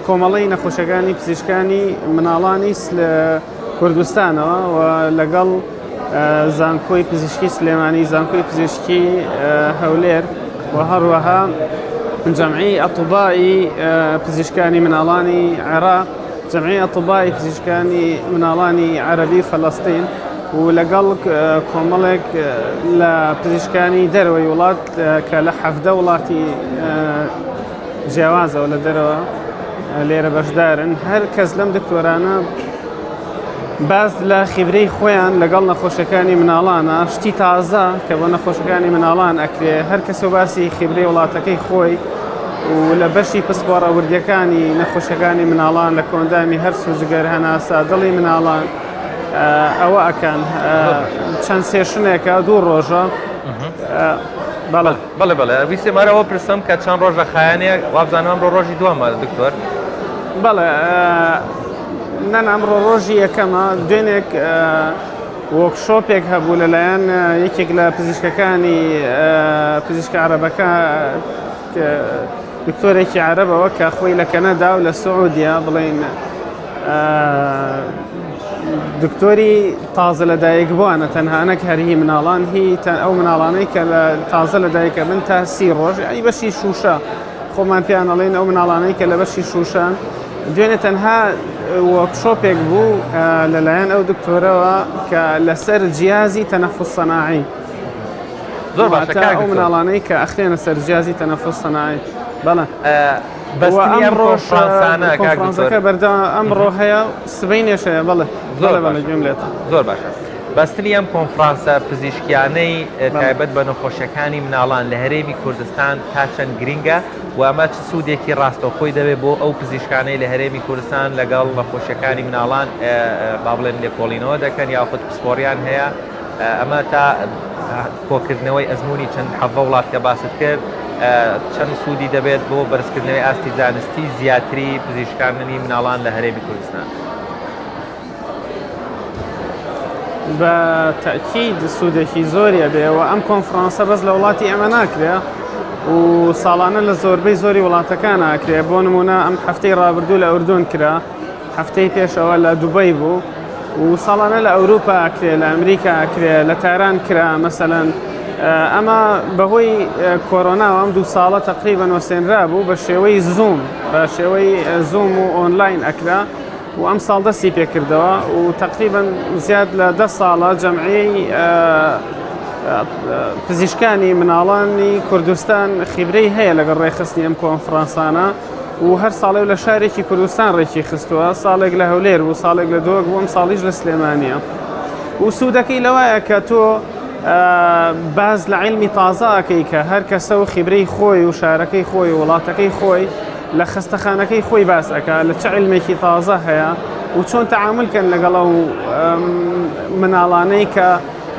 Speaker 12: کۆمەڵی نەخۆشەکانی پزیشکانی مناڵانی کوردستانەوە و لەگەڵ زانکۆی پزیشکی سلێمانی، زانکۆی پزیشکی هەولێر و هەروەها جەمعی ئەتوبای پزیشکانی مناڵانی عێراق، جەمعی ئەتوبای پزیشکانی مناڵانی عەرەبی فەلەستین و لەگەڵ کۆمەڵێک لە پزیشکانی دەرەوەی وڵات کە لە حەفدە وڵاتی جیاوازەوە لە دەرەوە لێرە بەشدارن هەر کەس لەم دکتۆرانە باس لە خیبرەی خۆیان لەگەڵ نەخۆشەکانی مناڵانە شتی تازە کە بۆ نەخۆشەکانی مناڵان ئەکرێ هەر کەسە باسی خیبرەی وڵاتەکەی خۆی و لە بەشی پسپۆڕە وردەکانی نەخۆشەکانی مناڵان لە کۆندامی هەرس و جگەر هەناسە دڵی مناڵان ئەوە ئەکەن چەند session ێکە دوو ڕۆژە
Speaker 2: بەڵێ بەڵێ بەڵێ ویستم هەر ئەوە پرسم کە چەند ڕۆژە خایەنێ وابزانم ئەمڕۆ ڕۆژی دووەمە دکتۆر
Speaker 12: بەڵێ نەن ئەمڕۆ ڕۆژی یەکەمە دوێنێک workshop ێک هەبوو لەلایەن یەکێک لە پزیشکەکانی پزیشکە عەرەبەکە دکتۆرێکی عەرەبەوە کە خۆی لە کەنەدا و لە سعودیا بڵین دکتۆری تازە لەدایکبووانە تەنها نەک هەر هی مناڵان هی ئەو مناڵانەی کە لە تازە لەدایکە بن تا سی ڕۆژ یعنی بەشی شوشە خۆمان پێیان ئەڵێن ئەو مناڵانەی کە لە بەشی شوشان دوێنێ تەنها workshop ێک بوو لەلایەن ئەو دکتۆرەوە کە لەسەر جیازی تەنەفس سەناعی.
Speaker 2: زۆر باشە
Speaker 12: واتە
Speaker 2: کاک
Speaker 12: ئەو
Speaker 2: دکتۆر.
Speaker 12: مناڵانەی کە ئەخرێنە سەر جیازی تەنەفوس سەناعی بەڵێ.
Speaker 2: بەستنی
Speaker 12: وە
Speaker 2: ئەم
Speaker 12: ئەمڕۆش
Speaker 2: کۆنفرانسانە کاک دکتۆر.
Speaker 12: کۆنفرانسەکە بەردەوام ئەمڕۆ هەیە و سبەینێش هەیە بەڵێ
Speaker 2: زۆر
Speaker 12: بەڵێ بەڵێ
Speaker 2: باشە
Speaker 12: گوێم لێتە.
Speaker 2: زۆر باشە بەستنی ئەم کۆنفرانسە پزیشکیانەی
Speaker 12: بەڵێ.
Speaker 2: تایبەت بە نەخۆشیەکانی مناڵان لە هەرێمی کوردستان تا چەند گرینگە و ئەمە چ سوودێکی ڕاستەوخۆی دەبێت بۆ ئەو پزیشکانەی لە هەرێمی کوردستان لەگەڵ نەخۆشیەکانی مناڵان با بڵێن لێکۆڵینەوە دەکەن یاخود پسپۆڕیان هەیە ئەمە تا کۆکردنەوەی ئەزموونی چەند حەڤە وڵات کە باست کرد چەند سوودی دەبێت بۆ بەرزکردنەوەی ئاستی زانستی زیاتری پزیشکاننی مناڵان لە هەرێمی کوردستان؟
Speaker 12: بە تەئکید سوودێکی زۆری ئەبێ و ئەم کۆنفرانسە بەس لە وڵاتی ئێمە ناکرێ و ساڵانە لە زۆربەی زۆری وڵاتەکان ئاکرێ بۆ نمونە ئەم هەفتەی ڕابردوو لە ئوردون کرا هەفتەی پێشەوە لە دوبەی بوو و ساڵانە لە ئەوروپا ئەکرێ لە ئەمریکا ئەکرێ لە تاران کرا مەسەلەن ئەمە بەهۆی کۆرۆناوە ئەم دوو ساڵە تقریبا وەسێنرا بوو بە شێوەی زووم بە شێوەی زووم و ئۆنلاین ئەکرا و ئەم ساڵ دەستی پێکردەوە و تقریبا زیاد لە دە ساڵە جەمعی پزیشکانی مناڵانی کوردستان خیبرەی هەیە لەگەڵ ڕێکخستنی ئەم کۆنفرانسانە و هەر ساڵێ و لە شارێکی کوردستان ڕێکی خستووە، ساڵێک لە هەولێر بوو، ساڵێک لە دهۆک بوو، ئەمساڵیش لە سلێمانییە. و سوودەکەی لەوایە کە تۆ باس لە عیلمی تازە ئەکەی کە هەر کەسە و خیبرەی خۆی و شارەکەی خۆی و وڵاتەکەی خۆی لە خەستەخانەکەی خۆی باس ئەکا لە چ عیلمێکی تازە هەیە و چۆن تەعامول کەن لەگەڵ ئەو مناڵانەی کە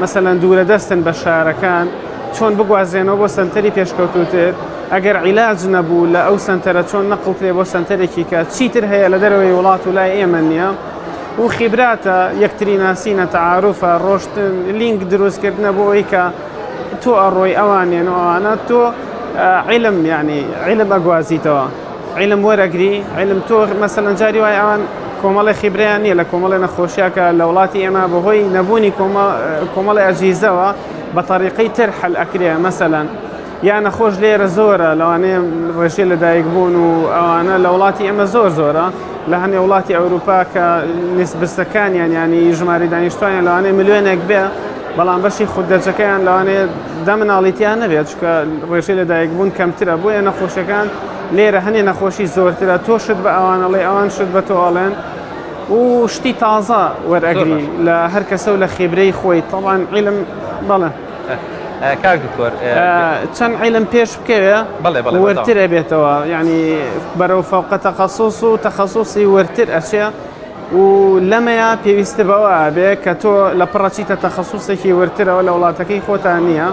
Speaker 12: مەسەلەن دوورە دەستن بە شارەکان چۆن بگوازرێنەوە بۆ سەنتەری پێشکەوتووتر، ئەگەر عیلاج نەبوو لە ئەو سەنتەرە چۆن نەقڵ کرێ بۆ سەنتەرێکی کە چیتر هەیە لە دەرەوەی وڵات و لای ئێمە نییە و خیبراتە، یەکتری ناسینە، تەعاروفە، ڕۆشتن، لینک دروستکردنە بۆ ئەوەی کە تۆ ئەڕۆی ئەوان یەن و ئەوانە تۆ عیلم یانی عیلم ئەگوازیتەوە. عیلم وەرەگری عیلم تۆ مەسەلەن جاری وای ئەوان کۆمەڵی خیبرەیان نییە لە کۆمەڵی نەخۆشیە کە لە وڵاتی ئێمە بەهۆی نەبوونی کۆمەڵی ئەجیزەوە بە تەریقەی تر حەل ئەکرێ مەسەلەن یا نەخۆش لێرە زۆرە لەوانەیە ڕێژەی لەدایک بوون و ئەوانە لە وڵاتی ئێمە زۆر زۆرە لە هەنێ وڵاتی ئەوروپا کە نسبسەکانیان ینی ژماری دانیشتوانیان لەوانەیە ملیۆنێک بێ بەڵام بەشی خوددەجەکەیان لەوانەیە دە مناڵی تیا نەبێت چونکە ڕێژەی لەدایکبوون کەمترە بۆیە نەخۆشیەکان لێرە هەنێ نەخۆشی زۆرترە تۆ شت بە ئەوان ئەڵێ ئەوان شت بە تۆ ئەڵێن و شتی تازە وەرئەگری لە هەر کەسە و لە خیبرەی خۆی تەوان عیلم بەڵێ
Speaker 2: کاک دکتۆر
Speaker 12: چەند عیلم پێش بکەوێ
Speaker 2: بەڵێ بەڵێ
Speaker 12: وەرتر ئەبێتەوە یعنی بەرەو فەوقە تەخەسوس و تەخەسوسی وەرتر ئەچێ و لەمەیا پێویستت بەوە ئەبێ کە تۆ لە پڕ ئەچیتە تەخەسوسێکی وردترەوە لە وڵاتەکەی خۆتا نییە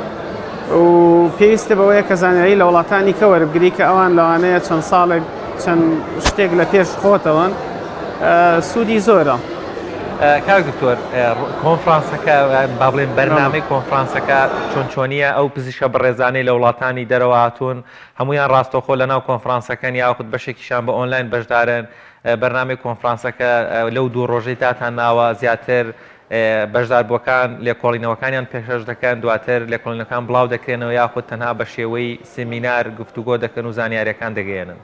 Speaker 12: و پێویستت بەوەیە کە زانیاری لە وڵاتانی کە وەربگری کە ئەوان لەوانەیە چەند ساڵێک چەند شتێک لە پێش خۆتەوەن سوودی زۆرە.
Speaker 2: کاک دکتۆر کۆنفرانسەکە با بڵێن بەرنامەی کۆنفرانسەکە چۆن چۆنیە ئەو پزیشکە بەڕێزانەی لە وڵاتانی دەرەوە هاتوون هەمویان ڕاستەوخۆ لە ناو کۆنفرانسەکەن یاخود بەشێکیشان بە ئۆنلاین بەشدارن بەرنامەی کۆنفرانسەکە لەو دوو ڕۆژەی داتان ناوە زیاتر بەشداربووەکان لێکۆڵینەوەکانیان پێشکەش دەکەن، دواتر لێکۆڵینەوەکان بڵاو دەکرێنەوە یاخود تەنها بە شێوەی سێمینار گفتوگۆ دەکەن و زانیارییەکان دەگەیەنن؟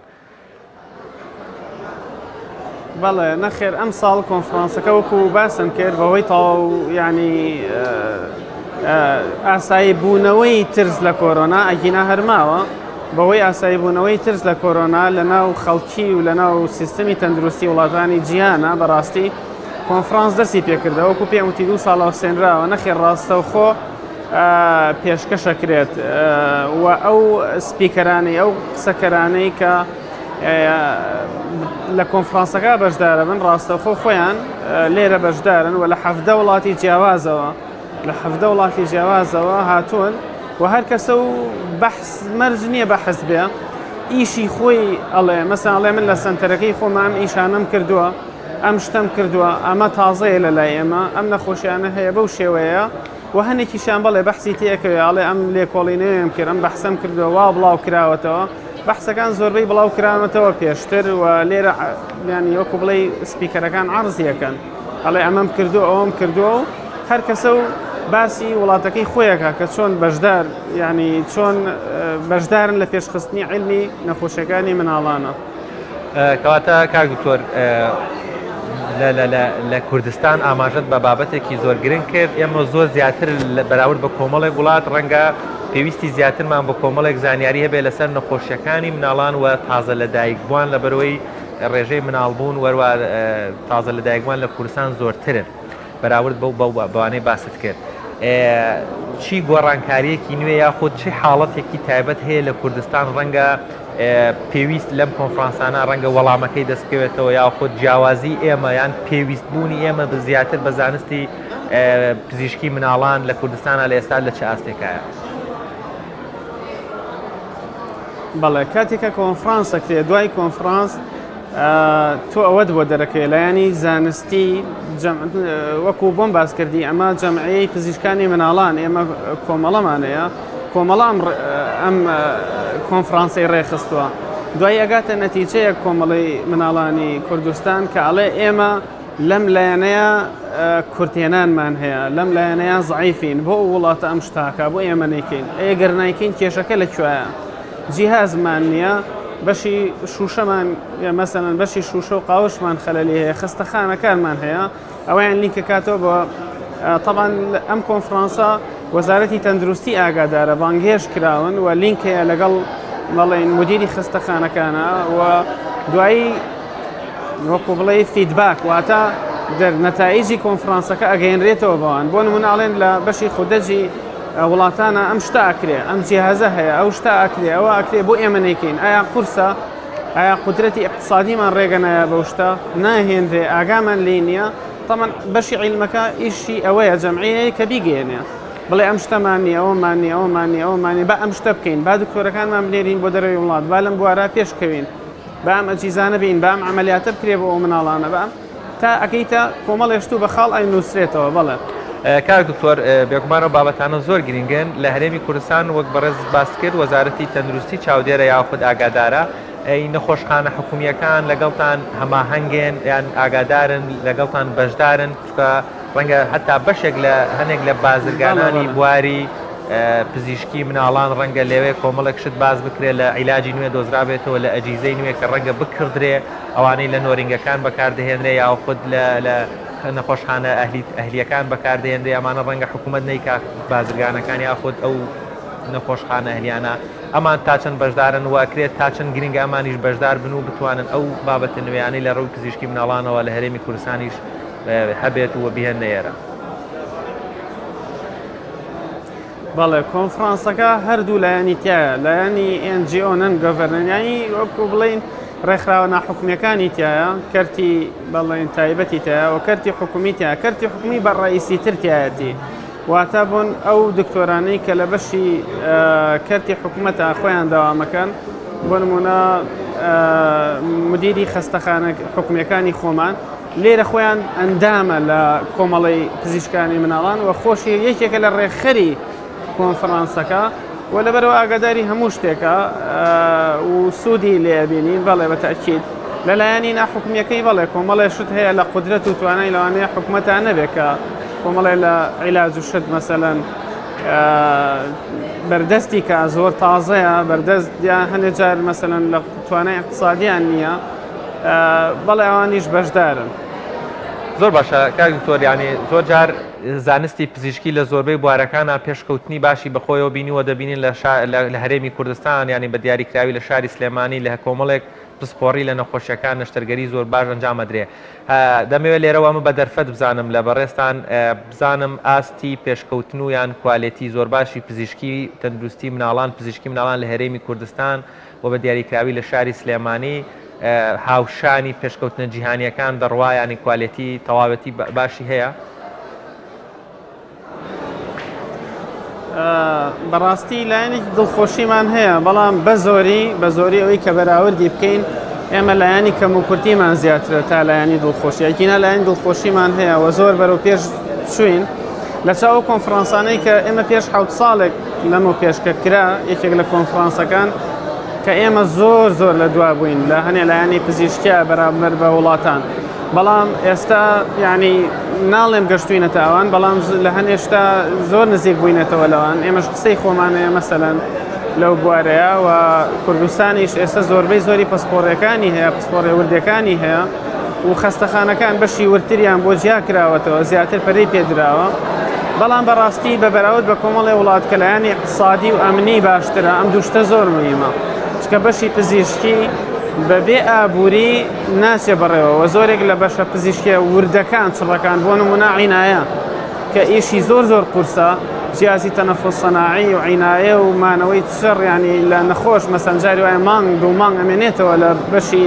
Speaker 12: بەڵێ، نەخێر ئەمساڵ کۆنفرانسەکە وەکو باسم کرد بەهۆی تەواو یانی ئاسایی بوونەوەی ترس لە کۆرۆنا ئەگینا هەر ماوە، بەهۆی ئاساییبوونەوەی ترس لە کۆرۆنا لەناو خەڵکی و لەناو سیستمی تەندروستی وڵاتانی جیهانە بەڕاستی کۆنفرانس دەستی پێکردەوە وەکو پێم وتی دوو ساڵە وەستێنراوە نەخێر ڕاستەوخۆ پێشکەشەکرێت و ئەو سپیکەرانەی ئەو قسەکەرانەی کە لە کۆنفرانسەکە بەشدارە بن ڕاستەوخۆ خۆیان لێرە بەشدارن و لە حەفدە وڵاتی جیاوازەوە لە 17 وڵاتی جیاوازەوە هاتوون و هەر کەسە و بەحس مەرج نییە بەحس بێ ئیشی خۆی ئەڵێ مەسەن ئەڵێ من لە سەنتەرەکەی خۆم ئەم ئیشانەم کردووە ئەم شتەم کردووە ئەمە تازەیە لە لای ئێمە ئەم نەخۆشیانە هەیە بەو شێوەیە و هەنێکیشیان بەڵێ بەحسی تێکەوێ ئەڵێ ئەم لێکۆڵینەوەیم کرد ئەم بەحسەم کردووە وا بڵاو کراوەتەوە بەحسەکان زۆربەی بڵاو کراونەتەوە پێشتر و لێرە ینی وەکو بڵێ سپیکەرەکان عەرزیەکەن ئەڵێ ئەمەم کردووە ئەوەم کردووە و هەر کەسە و باسی وڵاتەکەی خۆیەکە کە چۆن بەشدار ینی چۆن بەشدارن لە پێشخستنی علمی نەخۆشیەکانی مناڵانە.
Speaker 2: کەواتە کاک دکتۆر لە کوردستان ئاماژەت بە بابەتێکی زۆر گرنگ کرد ئێمە زۆر زیاتر بەراورد بە کۆمەڵێک وڵات ڕەنگە پێویستی زیاترمان بە کۆمەڵێک زانیاری هەبێت لەسەر نەخۆشیەکانی مناڵان و تازە لەدایکبووان لەبەرەوەی ڕێژەی مناڵبوون وەروە تازە لەدایکبووان لە کوردستان زۆرترن بەراورد بەو بەوانەی باست کرد. چی گۆڕانکاریەکی نوێ یاخود چی حاڵەتێکی تایبەت هەیە لە کوردستان ڕەنگە پێویست لەم کۆنفرانسانە ڕەنگە وەڵامەکەی دەست بکەوێتەوە یاخود جیاوازی ئێمە یان پێویست بوونی ئێمە بە زیاتر بە زانستی پزیشکی مناڵان لە کوردستانە لە ئێستا لە چ ئاستێکایە؟
Speaker 12: بەڵێ کاتێکە کۆنفرانس ئەکرێ دوای کۆنفرانس تۆ ئەوەت بۆ دەرەکەی لایەنی زانستی وەکو بۆم باس کردی ئەمە جەمعەیەی پزیشکانی مناڵان ئێمە کۆمەڵەمانەیە کۆمەڵە ئەم کۆنفرانسەی ڕێکخستووە دوای ئەگاتە نەتیجەیە کۆمەڵی مناڵانی کوردستان کە ئەڵێ ئێمە لەم لایەنەیە کورتێنانمان هەیە لەم لایەنەیە زعیفین بۆ ئەو وڵاتە ئەم شتاکە بۆ ئێمە نیکەین ئەگەر نایکەین کێشەکە لە کوایە جیهازمان نییە بەشی شوشەمان مەسەلەن بەشی شوشە و قاوشمان خەلەلی هەیە خەستەخانەکانمان هەیە ئەویان لینکە کاتەوە بە طبعا ئەم کۆنفرانسە وەزارەتی تەندروستی ئاگادارە بانگهێش کراون و لینک هەیە لەگەڵ بەڵێن مدیری خەستەخانەکانە و دوایی وەکو بڵێ feedback واتە دەر نەتایجی کۆنفرانسەکە ئەگەیەنرێتەوە بەوان بۆ نمونە ئەڵێن لە بەشی خودەجی وڵاتانە ئەم شتە ئەکرێ ئەم جیهازە هەیە ئەو شتە ئەکرێ ئەوە ئەکرێ بۆ ئێمە نەیکەین ئایا قورسە ئایا قودرەتی ئیقتسادیمان ڕێگە نایە بەو شتە ناهێنرێ ئاگامان لێی نییە تەمان بەشی عیلمەکە ئیشی ئەوەیە جەمعیەیە کە بیگەیەنێ بڵێ ئەم شتەمان نییە ئەومان نییە ئەومان نییە ئەومان نییە با ئەم شتە بکەین با دکتۆرەکانمان بنێرین بۆ دەرەوەی وڵات با لەم بوارە پێشکەوین با ئەم ئەجیزانە بین با ئەم عەمەلیاتە بکرێ بۆ ئەو مناڵانە با ئەم تا ئەگەیتە کۆمەڵێ شت و بە خاڵ ئەنووسرێتەوە بەڵێ.
Speaker 2: کاک دکتۆر بێگومان ئەو بابەتانە زۆر گرنگن لە هەرێمی کوردستان وەک بەڕێزت باست کرد وەزارەتی تەندروستی چاودێرە یاخود ئاگادارە ئەی نەخۆشخانە حکومییەکان لەگەڵتان هەماهەنگن یان ئاگادارن لەگەڵتان بەشدارن چونکە ڕەنگە هەتا بەشێک لە هەنێک لە
Speaker 12: بەڵێ
Speaker 2: بازرگانانی
Speaker 12: بەڵێ.
Speaker 2: بواری پزیشکی مناڵان ڕەنگە لەوێ کۆمەڵێک شت باس بکرێت لە عیلاجی نوێ دۆزرابێتەوە لە ئەجیزەی نوێ کە ڕەنگە بکڕدرێ ئەوانەی لە نۆرینگەکان بەکاردەهێنرێ یاخود لە لە نەخۆشخانە ئەهلی ئەهلیەکان بەکاردەهێنرێ ئەمانە ڕەنگە حکوومەت نەیکا بازرگانەکان یاخود ئەو نەخۆشخانە ئەهلیانە ئەمان تا چەند بەشدارن و ئەکرێت تا چەند گرنگە ئەمانیش بەشدار بن و بتوانن ئەو بابەتە نوێیانەی لە ڕووی پزیشکی مناڵانەوە لە هەرێمی کوردستانیش هەبێت و بیهێننە ئێرە.
Speaker 12: بەڵێ کۆنفرانسەکە هەردوو لایەنی تایە لایەنی NGO non government یانی وەکو بڵین ڕێکخراوە ناحکومیەکانی تایە کەرتی بەڵێن تایبەتی تایە و کەرتی حکومی تیا کەرتی حکومی بە ڕئیسی تر تایەتی واتە بوون ئەو دکتۆرانەی کە لە بەشی کەرتی حکوومەتە خۆیان داوامەکەن بۆ نمونە مدیری خەستەخانە حکومیەکانی خۆمان لێرە خۆیان ئەندامە لە کۆمەڵەی پزیشکانی مناڵان و خۆشی یەکێکە لە ڕێکخەری کۆنفرانسەکە و لەبەرەوە ئاگاداری هەموو شتێکە و سوودی لێ ئەبینین بەڵێ بە تەئکید لەلایەنی ناحکومیەکەی بەڵێ کۆمەڵێ شت هەیە لە قودرەت و توانای لەوانەیە حکومەتان نەبێت کە کۆمەڵێ لە عیلاج و شت مەسەلەن بەردەستی کە زۆر تازەیە بەردەست یان هەندێک جار مەسەلەن لە توانای اقتصادیان نییە بەڵێ ئەوانیش بەشدارن.
Speaker 2: زۆر باشە کاک دکتۆر یانی زۆر جار زانستی پزیشکی لە زۆربەی بوارەکانا پێشکەوتنی باشی بەخۆیەوە بینیوە دەبینین لە شا لە هەرێمی کوردستان یانی بە دیاریکراوی لە شاری سلێمانی لە کۆمەڵێک پسپۆڕی لە نەخۆشیەکان نەشتەرگەری زۆر باش ئەنجام ئەدرێ دەمەوێت لێرەوە ئەمە بە دەرفەت بزانم لە بەڕێزتان بزانم ئاستی پێشکەوتن و یان کوالێتی زۆر باشی پزیشکی تەندروستی مناڵان پزیشکی مناڵان لە هەرێمی کوردستان و بە دیاریکراوی لە شاری سلێمانی هاوشانی پێشکەوتنە جیهانییەکان دەڕوا یانی کوالێتی تەواوەتی باشی هەیە؟
Speaker 12: بەڕاستی لایەنێکی دڵخۆشیمان هەیە بەڵام بە زۆری بە زۆری ئەوەی کە بەراوردی بکەین ئێمە لایەنی کەم و کورتیمان زیاترە تا لایەنی دڵخۆشی ئەگینا لایەنی دڵخۆشیمان هەیە و زۆر بەرەو پێش چوین لە چاو کۆنفرانسانەی کە ئێمە پێش حوت ساڵێک لەمە پێش کە کرا یەکێک لە کۆنفرانسەکان کە ئێمە زۆر زۆر لە دوا بووین لە هەنێ لایەنی پزیشکیا بەرامبەر بە وڵاتان بەڵام ئێستا یعنی ناڵێم گەشتوینەتە ئەوان بەڵام لە هەنێ شتا زۆر نزیک بووینەتەوە لەوان ئێمەش قسەی خۆمانەیە مەسەلەن لەو بوارەیە و کوردستانیش ئێستا زۆربەی زۆری پسپۆڕەکانی هەیە پسپۆڕێ وردەکانی هەیە و خەستەخانەکان بەشی وردتریان بۆ جیا کراوەتەوە زیاتر پەرەی پێدراوە. بەڵام بەڕاستی بە بەراورد بە کۆمەڵێ وڵات کە لایەنی ئیقتسادی و ئەمنی باشترە ئەم دوو شتە زۆر مهمە چکە بەشی پزیشکی بەبێ ئابووری ناچێ بەڕێوەوە زۆرێک لە بەشە پزیشکیە وردەکان چڕەکان بۆ نمونە عینایە کە ئیشی زۆر زۆر قورسە جیازی تەنەفۆس سەناعی و عینایە و مانەوەی چڕ ینی لە نەخۆش مەسەن جاری وایە مانگ دوو مانگ ئەمێنێتەوە لە بەشی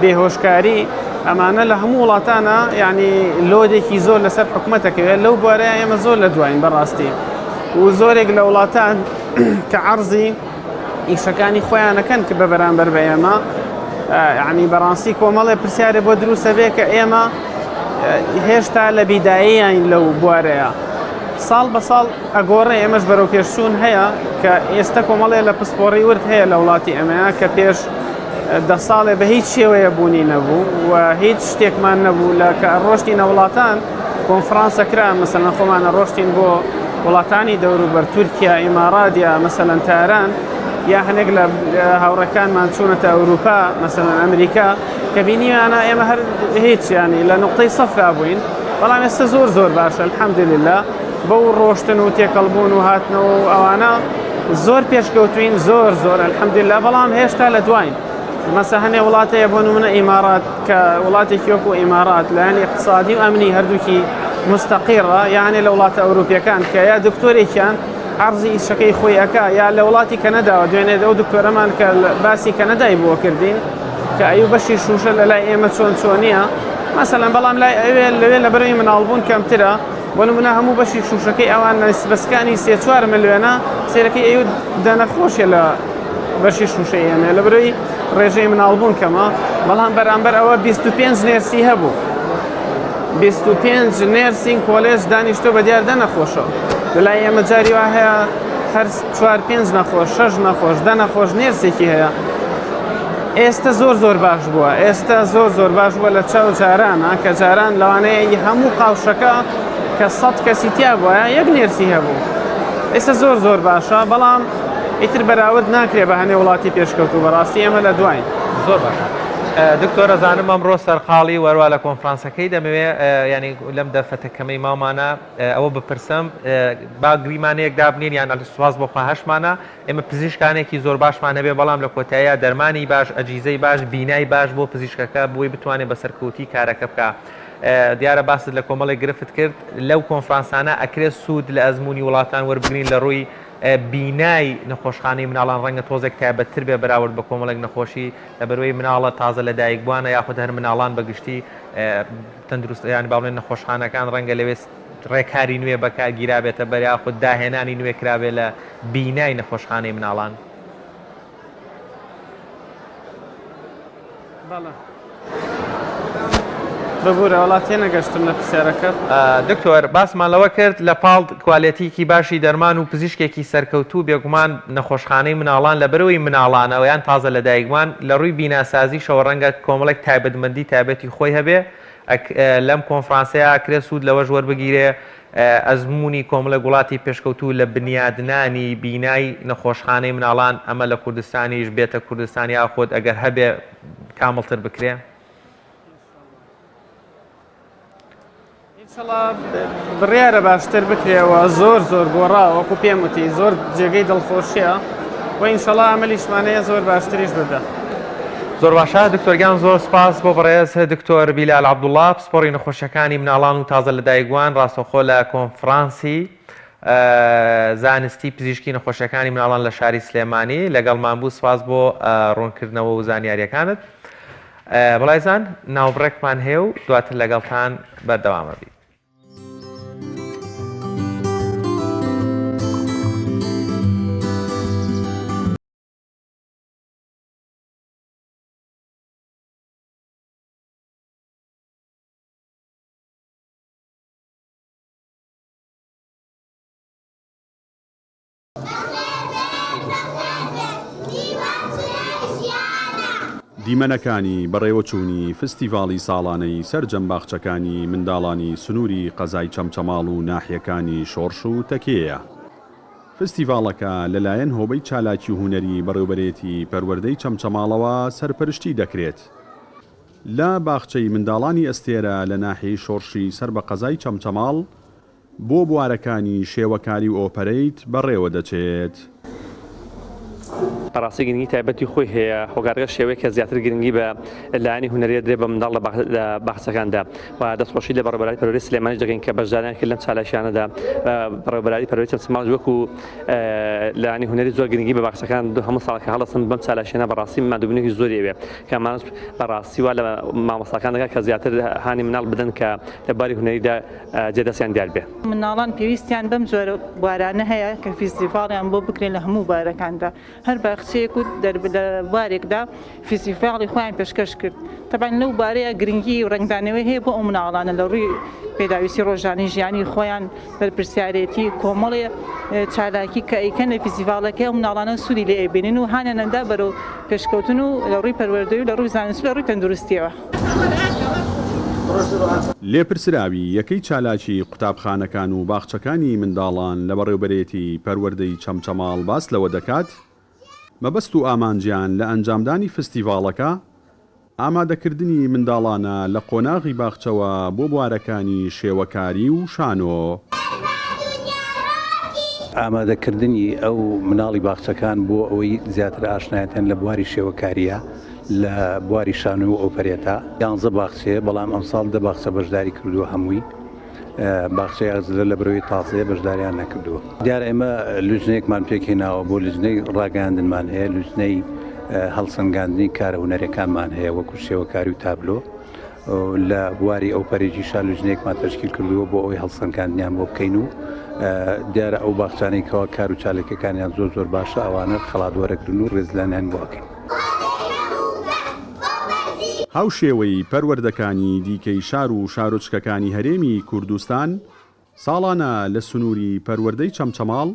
Speaker 12: بێهۆشکاری ئەمانە لە هەموو وڵاتانە یعنی لۆدێکی زۆر لەسەر حکومەتەکەوێت لەو بوارەیە ئێمە زۆر لە دواین بەڕاستی و زۆرێک لە وڵاتان کە عەرزی ئیشەکانی خۆیانەکەن کە بە بەرامبەر بە ئێمە یعنی بەڕاستی کۆمەڵێ پرسیارێ بۆ دروستە بێ کە ئێمە هێشتا لە بیدایەیان لەو بوارەیە ساڵ بە ساڵ ئەگۆڕێ ئێمەش بەرەو پێشچوون هەیە کە ئێستا کۆمەڵێ لە پسپۆڕی ورد هەیە لە وڵاتی ئەمەیە کە پێش دە ساڵێ بە هیچ شێوەیە بوونی نەبوو و هیچ شتێکمان نەبوو لە کە ڕۆشتینە وڵاتان کۆنفرانسە کرا مەسەلەن خۆمانە ڕۆشتین بۆ وڵاتانی دەوروبەر تورکیا ئیمارات یا مەسەلەن تاران یا هەنێک لە هاوڕێکانمان چوونەتە ئەوروپا مەسەلەن ئەمریکا کە بینیوانە ئێمە هەر هیچ ینی لە نقطەی سەفرا بووین بەڵام ئێستا زۆر زۆر باشە الحەمدللە بەو ڕۆشتن و تێکەڵبوون و هاتنەوە و ئەوانە زۆر پێشکەوتوین زۆر زۆر الحمدللە بەڵام هێشتا لە دواین مەسە هەنێ وڵات هەیە بۆ نمونە ئیمارات کە وڵاتێکی وەکو ئیمارات لایەن اقتصادی و ئەمنی هەردووکی مستەقیڕە یانێ لە وڵاتە ئەوروپیەکان کە یا دکتۆرێکیان عەرزی ئیشەکەی خۆی ئەکا یا لە وڵاتی کەنەداوە دوێنێ ئەو دکتۆرەمان کە باسی کەنەدای بۆ کردین کە ئەو بەشی شوشە لە لای ئێمە چۆن چۆنیە مەسەلەن بەڵام لای ئەوێ لەوێ لە بەرەی مناڵبوون کەمترە بۆ نمونە هەموو بەشی شوشەکەی ئەوان بەسکانی سێ چوار ملیۆنە سێرەکەی ئەو دە نەخۆشیە لە بەشی شوشەی ئێمە لە بەرەی ڕێژەی مناڵبوون کەمە بەڵام بەرامبەر ئەوە 25 نێرسی هەبوو 25 نێرسینگ کۆلێژ دانیشتۆ بە دیار دە نەخۆشەوە لەلای ئێمە جاری وا هەیە هەر چوار پێنج نەخۆش شەش نەخۆش دە نەخۆش نێرسێکی هەیە ئێستا زۆر زۆر باش بووە ئێستا زۆر زۆر باش بووە لە چاو جارانە کە جاران لەوانەیە هەموو قاوشەکە کە سەد کەسی تیا بووە یەک نێرسی هەبوو ئێستا زۆر زۆر باشە بەڵام ئیتر بەراورد ناکرێ بە هەنێ وڵاتی پێشکەوتوو بەڕاستی ئێمە لە دواین.
Speaker 2: زۆر باشە دکتۆر ئەزانم ئەمڕۆ سەرقاڵی وەروا لە کۆنفرانسەکەی دەمەوێ یانی لەم دەرفەتە کەمەی ماومانە ئەوە بپرسم با گریمانەیەک دابنین یان سوپاس بۆ خوا هەشمانە ئێمە پزیشکانێکی زۆر باشمان هەبێ بەڵام لە کۆتاییا دەرمانی باش ئەجیزەی باش بینای باش بۆ پزیشکەکە بۆی بتوانێت بە سەرکەوتی کارەکە بکە دیارە باست لە کۆمەڵێک گرفت کرد لەو کۆنفرانسانە ئەکرێت سوود لە ئەزمموی وڵاتان وەربگرین لە ڕووی بینای نەخۆشخانەی مناڵان ڕەنگە تۆزێک تایبەتتر بێ بەراورد بە کۆمەڵێک نەخۆشی لەبەرئەوەی مناڵە تازە لەدایکبووانە یاخود هەر مناڵان بە گشتی تەندروست یان با بڵێن نەخۆشخانەکان ڕەنگە لەوێ ڕێکاری نوێ بەکار گیرابێتە بەر یاخود داهێنانی نوێ کرابێ لە بینای نەخۆشخانەی مناڵان.
Speaker 12: بەڵێ. ببورە وەڵا تێنەگەشتم لە پرسیارەکەت.
Speaker 2: دکتۆر باسمان لەوە کرد لە پاڵ کوالێتیکی باشی دەرمان و پزیشکێکی سەرکەوتوو بێگومان نەخۆشخانەی مناڵان لەبەرئەوەی مناڵانە یان تازە لەدایکبوان لە ڕووی بیناسازیشەوە ڕەنگە کۆمەڵێک تایبەتمەندی تایبەتی خۆی هەبێ لەم کۆنفرانسەیا ئەکرێ سوود لەوەش وەربگیرێ ئەزموونی کۆمەڵێک وڵاتی پێشکەوتوو لە بنیادنانی بینای نەخۆشخانەی مناڵان ئەمە لە کوردستانیش بێتە کوردستان یاخود ئەگەر هەبێ کامڵتر بکرێ؟
Speaker 12: ئینشەڵا بڕیارە باشتر بکرێەوە زۆر زۆر گۆڕا وەکو پێم وتی زۆر جێگەی دڵخۆشیە و ئینشەڵا ئەمەلیشمانەیە زۆر باشتریش ببێ.
Speaker 2: زۆر باشە دکتۆر گیان زۆر سوپاس بۆ بەڕێز دکتۆر بیلال عەبدوڵا پسپۆڕی نەخۆشیەکانی مناڵان و تازە لەدایکبووان ڕاستەوخۆ لە کۆنفرانسی زانستی پزیشکی نەخۆشیەکانی مناڵان لە شاری سلێمانی لەگەڵمان بوو سوپاس بۆ ڕوونکردنەوە و زانیاریەکانت بەڵایزان ناوبڕێکمان هەیە و دواتر لەگەڵتان بەردەوامە بین.
Speaker 13: دیمەنەکانی بەڕێوەچوونی فستیڤاڵی ساڵانەی سەرجەم باخچەکانی منداڵانی سنووری قەزای چەمچەماڵ و ناحیەکانی شۆڕش و تەکێیە. فستیڤاڵەکە لەلایەن هۆبەی چالاکی هونەری بەڕێوبەرێتی پەروەردەی چەمچەماڵەوە سەرپەرشتی دەکرێت. لە باخچەی منداڵانی ئەستێرە لە ناحیەی شۆڕشی سەر بە قەزای چەمچەماڵ. بۆ بوارەکانی شێوەکاری و ئۆپەرەیت بەڕێوە دەچێت.
Speaker 14: بەڕاستی گرنگی تایبەتی خۆی هەیە، هۆکارەکە شێوەیە کە زیاتر گرنگی بە لایەنی هونەری دەدرێت بە منداڵ لە باخچەکاندا و دەستخۆشی لە بەڕێوەبەرایەتی پەروەردەی سلێمانیش دەکەین کە بەشداریان کرد لەم چالاکیانەدا. بەڕێوەبەرایەتی پەروەردەی چەمچەماڵیش وەکو لایەنی هونەری زۆر گرنگی بە باخچەکان هەموو ساڵ کە هەڵدەستن بەم چالاکیانە بەڕاستی ماندووبوونێکی زۆری ئەوێ کە ئەمانەش بەڕاستی وا لە مامۆستاکان دەکات کە زیاتر هانی مناڵ بدەن کە لە بواری هونەریدا جێ دەستیان دیار بێ.
Speaker 10: منداڵان پێویستیان بەم جۆرە بوارانە هەیە کە فیستیڤاڵیان بۆ بکرێت لە هەموو بوارەکاندا، هەر باخچەیەک و لە بوارێکدا فیستیڤاڵی خۆیان پێشکەش کرد، تەبعەن لەو بوارەیە گرنگی و ڕەنگدانەوەی هەیە بۆ ئەو منداڵانە لە ڕووی پێداویستی ڕۆژانەی ژیانی خۆیان، بەرپرسیارێتی کۆمەڵێ چالاکی کە ئەیکەن لە فیستیڤاڵەکەی ئەو منداڵانە سوودی لێ ئەبینن و هانیان ئەدا بەرەو پێشکەوتن و لە ڕووی پەروەردەیی و لە ڕووی زانستی و لە ڕووی تەندروستیەوە.
Speaker 13: لێپرسراوی یەکەی چالاکی قوتابخانەکان و باخچەکانی منداڵان لە بەڕێوبەرێتی پەروەردەی چەمچەماڵ باس لەوە دەکات، مەبەست و ئامانجیان لە ئەنجامدانی فستیڤاڵەکە ئامادەکردنی منداڵانە لە قۆناغی باخچەوە بۆ بوارەکانی شێوەکاری و شانۆ.
Speaker 15: ئامادەکردنی ئەو مناڵی باخچەکان بۆ ئەوەی زیاتر ئاشنایەتیان لە بواری شێوەکارییە لە بواری شانۆ و ئۆپەرێتا یانزە باخچەیە، بەڵام ئەمساڵ دە باخچە بەشداری کردووە هەمووی باخچەی ئاغجلەر لە بەرەوەی تازەیە بەشداریان نەکردووە. دیارە ئێمە لوجنەیەکمان پێکهێناوە بۆ لجنەی ڕاگەیاندنمان هەیە، لوجنەی هەڵسەنگاندنی کارە هونەریەکانمان هەیە وەکو شێوەکاری و تابلۆ، لە بواری ئەوپەرێکیشا لوجنەیەکمان تەشکیل کردووە بۆ ئەوەی هەڵسەنگاندنیان بۆ بکەین و دیارە ئەو باخچانەی کەوا کار و چاالکەکانیان زۆر زۆر باشە ئەوانە خەڵات وەرەگرن و ڕێزلانیان بۆ ئەکەین.
Speaker 13: هاوشێوەی پەروەردەکانی دیکەی شار و شارۆچکەکانی هەرێمی کوردستان، ساڵانە لە سنووری پەروەردەی چەمچەماڵ،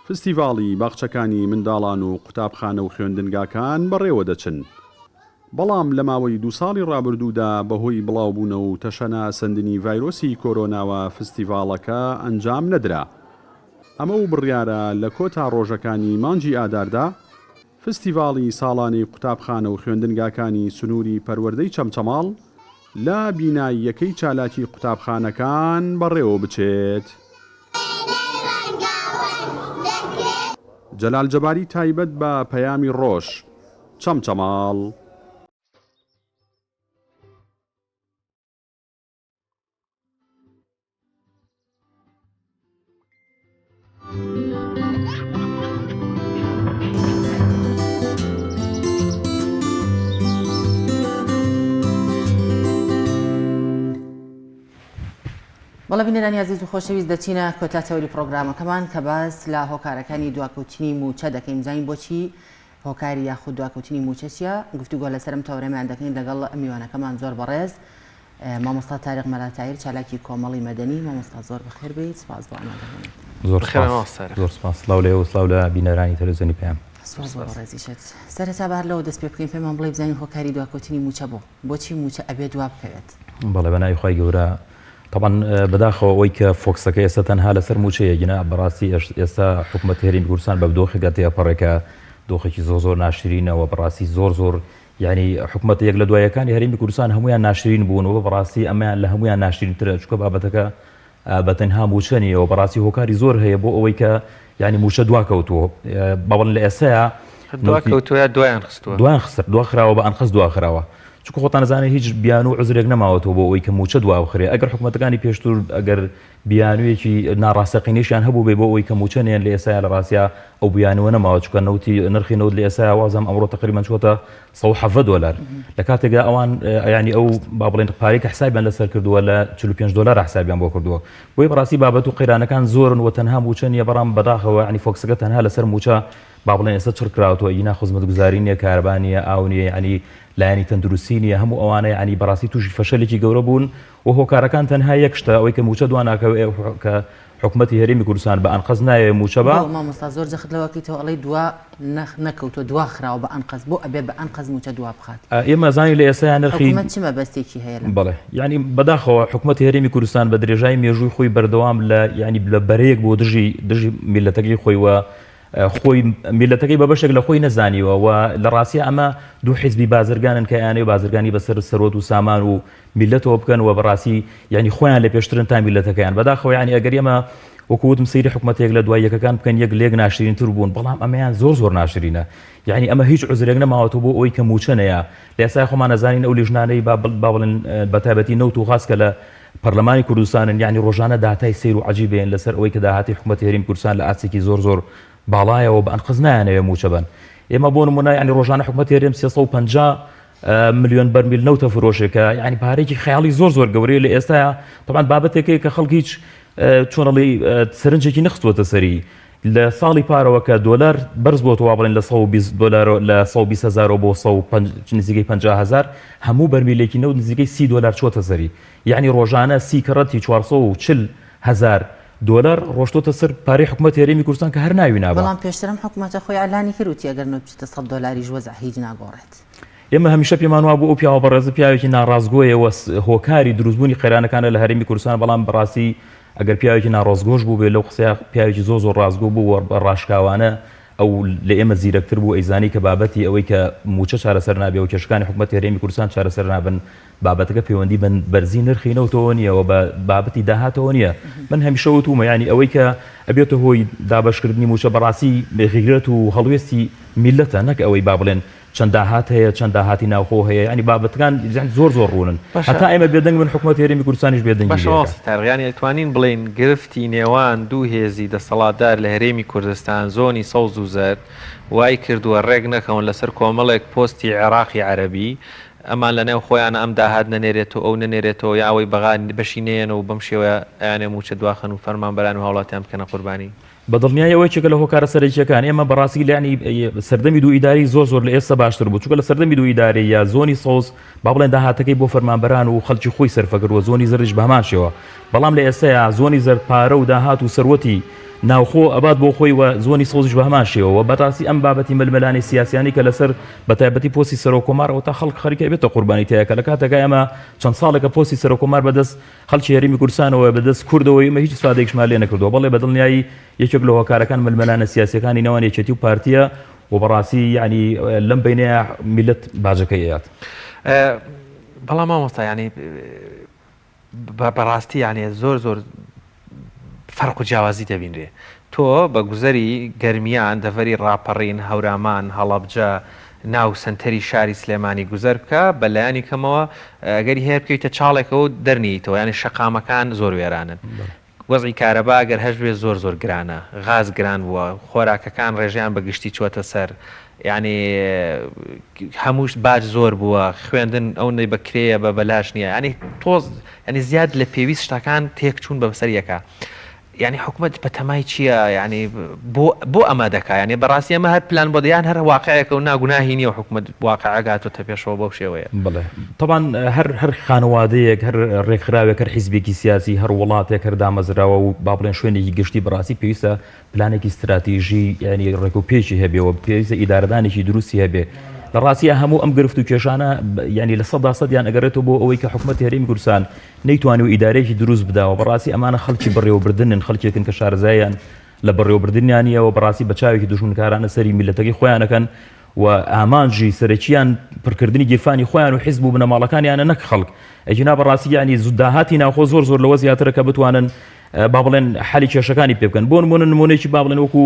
Speaker 13: فستیڤاڵی باخچەکانی منداڵان و قوتابخانە و خوێندنگاکان بەڕێوەدەچن. بەڵام لە ماوەی دوو ساڵی ڕابردوودا بەهۆی بڵاوبوونەوە و تەشەنە سەندنی ڤایرۆسی کۆرۆناوە فستیڤاڵەکە ئەنجام نەدرا. ئەمە و بڕیارە لە کۆتا ڕۆژەکانی مانگی ئاداردا فستیڤاڵی ساڵانەی قوتابخانە و خوێندنگاکانی سنووری پەروەردەی چەمچەماڵ لە بینای یەکەی چالاکی قوتابخانەکان بەڕێوە بچێت. جەلال جەباری تایبەت بە پەیامی ڕۆژ، چەمچەماڵ.
Speaker 1: بەڵێ بینەرانی ئازیز و خۆشەویست دەچینە کۆتا تەوەری پرۆگرامەکەمان کە باس لە هۆکارەکانی دواکەوتنی مووچە دەکەین بزانین بۆچی هۆکاری یاخود دواکەوتنی مووچە چییە گفتوگۆ لەسەر ئەم تەوەرەمان دەکەین لەگەڵ میوانەکەمان زۆر بەڕێز مامۆستا تاریق مەلا تاهیر چالاکی کۆمەڵی مەدەنی مامۆستا زۆر بەخێر بێیت سپاس بۆ ئامادەبوونت.
Speaker 16: زۆر سپاس زۆر سپاس سڵاو لە ئێوە سڵاو لە بینەرانی تەلەڤیزیۆنی پەیام.
Speaker 1: سپاس بۆ بەڕێزیشت. سەرەتا با هەر لەوە دەست پێ بکەین پێمان بڵێی بزانین هۆکاری دواکەوتنی مووچە بۆ؟ بۆچی مووچە ئەبێ دوا بکەوێت؟
Speaker 16: بەڵێ بە ناوی خوای گەورە تەبعەن بەداخەوە ئەوەی کە فۆکسەکە ئێستا تەنها لەسەر مووچەیە گینا بەڕاستی ئێستا حکوومەتی هەرێمی کوردستان بە دۆخێکدا تێئەپەڕێ کە دۆخێکی زۆر زۆر ناشرینە و بەڕاستی زۆر زۆر یانی حکومەتە یەک لە دوایەکانی هەرێمی کوردستان هەموویان ناشرین بوون و بەڕاستی ئەمەیان لە هەموویان ناشرینترە چونکە بابەتەکە بە تەنها مووچە نییە و بەڕاستی هۆکاری زۆر هەیە بۆ ئەوەی کە یانی مووچە دواکەوتووە با بڵێن لە ئێستایا
Speaker 2: دواکەوتووە یا دوایان خستووە
Speaker 16: دوایان خستە دواخراوە بە ئەنقەست دواخراوە چونکە خۆتان ئەزانن هیچ بیانوو و عوزرێک نەماوەتەوە بۆ ئەوەی کە مووچە دوا بخرێ ئەگەر حکومەتەکانی پێشتر ئەگەر بیانوویەکی ناڕاستەقینەیشیان هەبووبێ بۆ ئەوەی کە مووچە نەیەن لە ئێستایا لە ڕاستیا ئەو بیانووە نەماوە چونکە نەوتی نرخی نەوت لە ئێستایا وازم ئەمڕۆ تەقریبەن چووەتە 117 دۆلار لە کاتێکدا ئەوان یانی ئەو با بڵێن پارەی کە حسابیان لەسەر کردووە لە 45 دۆلار حسابیان بۆ کردووە بۆیە بەڕاستی بابەت و قەیرانەکان زۆرن و تەنها مووچە نییە بەڵام بەداخەوە یانی فۆکسەکە تەنها لەسەر مووچە با بڵێن ئێستا چڕ کراوەتەوە ئینا خزمەتگوزاری نییە کارەبا نییە ئاو نییە یانی لایەنی تەندروستی نییە هەموو ئەوانە یانی بەڕاستی تووشی فەشەلێکی گەورە بوون و هۆکارەکان تەنها یەک شتە ئەوەی کە مووچە دوا ناکەوێ کە حکومەتی هەرێمی کوردستان بە ئەنقەست نایەوێ مووچە بە.
Speaker 1: بۆ مامۆستا زۆر جەخت لەوە ئەکەیتەوە ئەڵێی دوا نەکەوتووە دوا خراوە بە ئەنقەست بۆ ئەبێ بە ئەنقەست مووچە دوا بخات؟
Speaker 16: ئێمە ئەزانین لە ئێستایا نرخی.
Speaker 1: حکومەت چ مەبەستێکی هەیە لەم.
Speaker 16: بەڵێ یانی بەداخەوە حکومەتی هەرێمی کوردستان بە درێژای مێژووی خۆی بەردەوام لە یانی لە بەرەیەک بۆ دژی دژی میللەتەکەی خۆی و. خۆی میلەتەکەی بە بەشێک لە خۆی نەزانیوە و لە ڕاستیا ئەمە دوو حیزبی بازرگانن کە ئەیانەوێ بازرگانی بەسەر سەروەت و سامان و میلەتەوە بکەن و بەڕاستی یعنی خۆیان لە پێشترن تا میلەتەکەیان بەداخەوە یعنی ئەگەر ئێمە وەکو وتم سەیری حکومەتێک لە دوای یەکەکان بکەن یەک لێک ناشرینتر بوون بەڵام ئەمەیان زۆر زۆر ناشرینە یعنی ئەمە هیچ عوزرێک نەماوەتەوە بۆ ئەوەی کە مووچە نەیە لە ئێستا خۆمان ئەزانین ئەو لیژنانەی با بڵێن بە تایبەتی نەوت و غاز کە لە پەرلەمانی کوردستانن یعنی ڕۆژانە داتای سەیر و عەجیب هەیە لەسەر ئەوەی کە داهاتی حکومەتی هەرێمی کوردستان لە ئاستێکی زۆر زۆر باڵایەوە بە ئەنقەست نایانەوێ مووچە بەن ئێمە بۆ نمونە یعنی ڕۆژانە حکومەتی هەرێم 350 ملیۆن بەرمیل نەوتە فرۆشێ کە یعنی پارێکی خەیاڵی زۆر زۆر گەورەیە لە ئێستایا طبعا بابەتێکەیە کە خەڵک هیچ چۆنەڵی سەرنجێکی نەخستووەتە سەری لە ساڵی پارەوە کە دۆلار بەرز بۆتەوە وا بڵێن لە 120 دۆلار لە 120 هەزارەوە بۆ 105 نزیکەی 50 هەزار هەموو بەرمیلێکی نەوت نزیکەی 30 دۆلار چۆتە سەری یعنی ڕۆژانە سی کەڕەتی 440 هەزار دۆلار ڕۆشتۆتە سەر پارەی حکومەتی هەرێمی کوردستان کە هەر ناوی نابا.
Speaker 1: بەڵام پێشتر ئەم حکومەتە خۆی ئیعلانی کرد وتی ئەگەر نەوت بچێتە سەد دۆلاریش وەزع هیچ ناگۆڕێت.
Speaker 16: ئێمە هەمیشە پێمان وابوو ئەو پیاوە بەڕێزە پیاوێکی ناڕاستگۆیە و هۆکاری دروستبوونی قەیرانەکانە لە هەرێمی کوردستان بەڵام بەڕاستی ئەگەر پیاوێکی ناڕاستگۆش بووبێ لەو قسەیە پیاوێکی زۆر زۆر ڕاستگۆ بوو و بە ڕاشکاوانە ئەو لە ئێمە زیرەکتر بوو ئەیزانی کە بابەتی ئەوەی کە مووچە چارەسەر نابێ و کێشەکانی حکومەتی هەرێمی کوردستان چارەسەر نابن بابەتەکە پەیوەندی بە بەرزی نرخی نەوتەوە نییە و بە بابەتی داهاتەوە نییە من هەمیشە وتومە یانی ئەوەی کە ئەبێتە هۆی دابەشکردنی مووچە بەڕاستی غیرەت و هەڵوێستی میللەتە نەک ئەوەی با بڵێن چەند داهات هەیە چەند داهاتی ناوخۆ هەیە یانی بابەتەکان زۆر زۆر ڕوونن
Speaker 2: باشە
Speaker 16: هەتا ئێمە بێدەنگ بن حکومەتی هەرێمی کوردستانیش بێدەنگی
Speaker 2: باشە
Speaker 16: لێ ئەکا.
Speaker 2: مامۆستا تاریق یانی ئەتوانین بڵێین گرفتی نێوان دوو هێزی دەسەڵاتدار لە هەرێمی کوردستان زۆنی سەوز و زەرد وای کردووە ڕێک نەکەون لەسەر کۆمەڵێک پۆستی عێراقی عەرەبی ئەمان لەنێو خۆیانا ئەم داهات نەنێرێتەوە ئەو نەنێرێتەوە یا ئەوەی بەغا بەشی نەیەنەوە و بەم شێوەیە ئەیانەوێ مووچە دواخەن و فەرمانبەران و هاوڵاتیان بکەنە قوربانی.
Speaker 16: بە دڵنیایی ئەوە یەکێکە لە هۆکارە سەرەکییەکان، ئێمە بەڕاستی لە یانی سەردەمی دوو ئیدارەی زۆر زۆر لە ئێستا باشتر بوو، چونکە لە سەردەمی دوو ئیدارەی یا زۆنی سەوز با بڵێن داهاتەکەی بۆ فەرمانبەران و خەڵکی خۆی سەرفە کردووە، زۆنی زەردیش بە هەمان شێوە، بەڵام لە ئێستایا زۆنی زەرد پارە و داهات و سەروەتی ناوخۆ ئەبات بۆ خۆی و زۆنی سەوزیش بە هەمان شێوە و بەڕاستی ئەم بابەتی ململانێ سیاسیانەی کە لەسەر بە تایبەتی پۆستی سەرۆک کۆمار ئەوەتا خەڵک خەریکە ئەبێتە قوربانی تیایا کە لە کاتێکا ئێمە چەند ساڵێکە پۆستی سەرۆک کۆمار بەدەست خەڵکی هەرێمی کوردستانەوەیە بەدەست کوردەوە ئێمە هیچ ئیسفادەیەکشمان لێ نەکردووە بەڵێ بە دڵنیایی یەکێک لە هۆکارەکان ململانێ سیاسیەکانی نێوان یەکێتی و پارتیە و بەڕاستی یعنی لەم بینەیە میلەت باجەکەی ئەیات.
Speaker 2: بەڵام مامۆستا یعنی بەڕاستی یعنی زۆر زۆر فەرق و جیاوازی دەبینرێ تۆ بە گوزەری گەرمیان، دەڤەری ڕاپەڕین، هەورامان، هەڵەبجە، ناو سەنتەری شاری سلێمانی گوزەر بکە، بە لایەنی کەمەوە ئەگەری هەیە بکەویتە چاڵێکەوە و دەرنییتەوە، یانی شەقامەکان زۆر وێرانن. وەزعی کارەبا گەر هەشبێ زۆر زۆر گرانە، غاز گران بووە، خۆراکەکان ڕێژەیان بە گشتی چووەتە سەر، یانی هەموو باج زۆر بووە، خوێندن ئەوندەی بە کرێیە بە بەلاش نییە، یانی تۆز یانی زیاد لە پێویست شتەکان تێکچوون بە سەر یەکا. یانی حکومەت بەتەمای چییە یانی بۆ بۆ ئەمە دەکا یانی بەڕاستی ئەمە هەر پلان بۆ یان هەر واقعێکە و ناگوناهی نییە و حکومەت واقعەکە هاتۆتە پێشەوە بەو شێوەیە.
Speaker 16: بەڵێ تەبعەن هەر هەر خانەوادەیەک هەر ڕێکخراوێک هەر حیزبێکی سیاسی هەر وڵاتێک هەر دامەزراوە و با بڵێن شوێنێکی گشتی بەڕاستی پێویستە پلانێکی ستراتیژی یانی ڕێک و پێکی هەبێ و پێویستە ئیدارەدانێکی دروستی هەبێ لە ڕاستیە هەموو ئەم گرفت و کێشانە یانی 100% ئەگەڕێتەوە بۆ ئەوەی کە حکومەتی هەرێمی کوردستان نەیتوانی و ئیدارەیەکی دروست بداوە بەڕاستی ئەمانە خەڵکی بەڕێوەبردنن خەڵکێکن کە شارەزایان لە بەڕێوەبردنیان نییەوە بەڕاستی بە چاوێکی دوژمنکارانە سەری میللەتەکەی خۆیان ئەکەن و ئامانجی سەرەکیان پڕکردنی گیرفانی خۆیان و حیزب و بنەماڵەکانیانە نەک خەڵک ئەگینا بەڕاستی یانی داهاتی ناوخۆ زۆر زۆر لەوە زیاترە کە بتوانن با بڵێن حەلی کێشەکانی پێ بکەن بۆ نمونە نمونەیەکی با بڵێن وەکو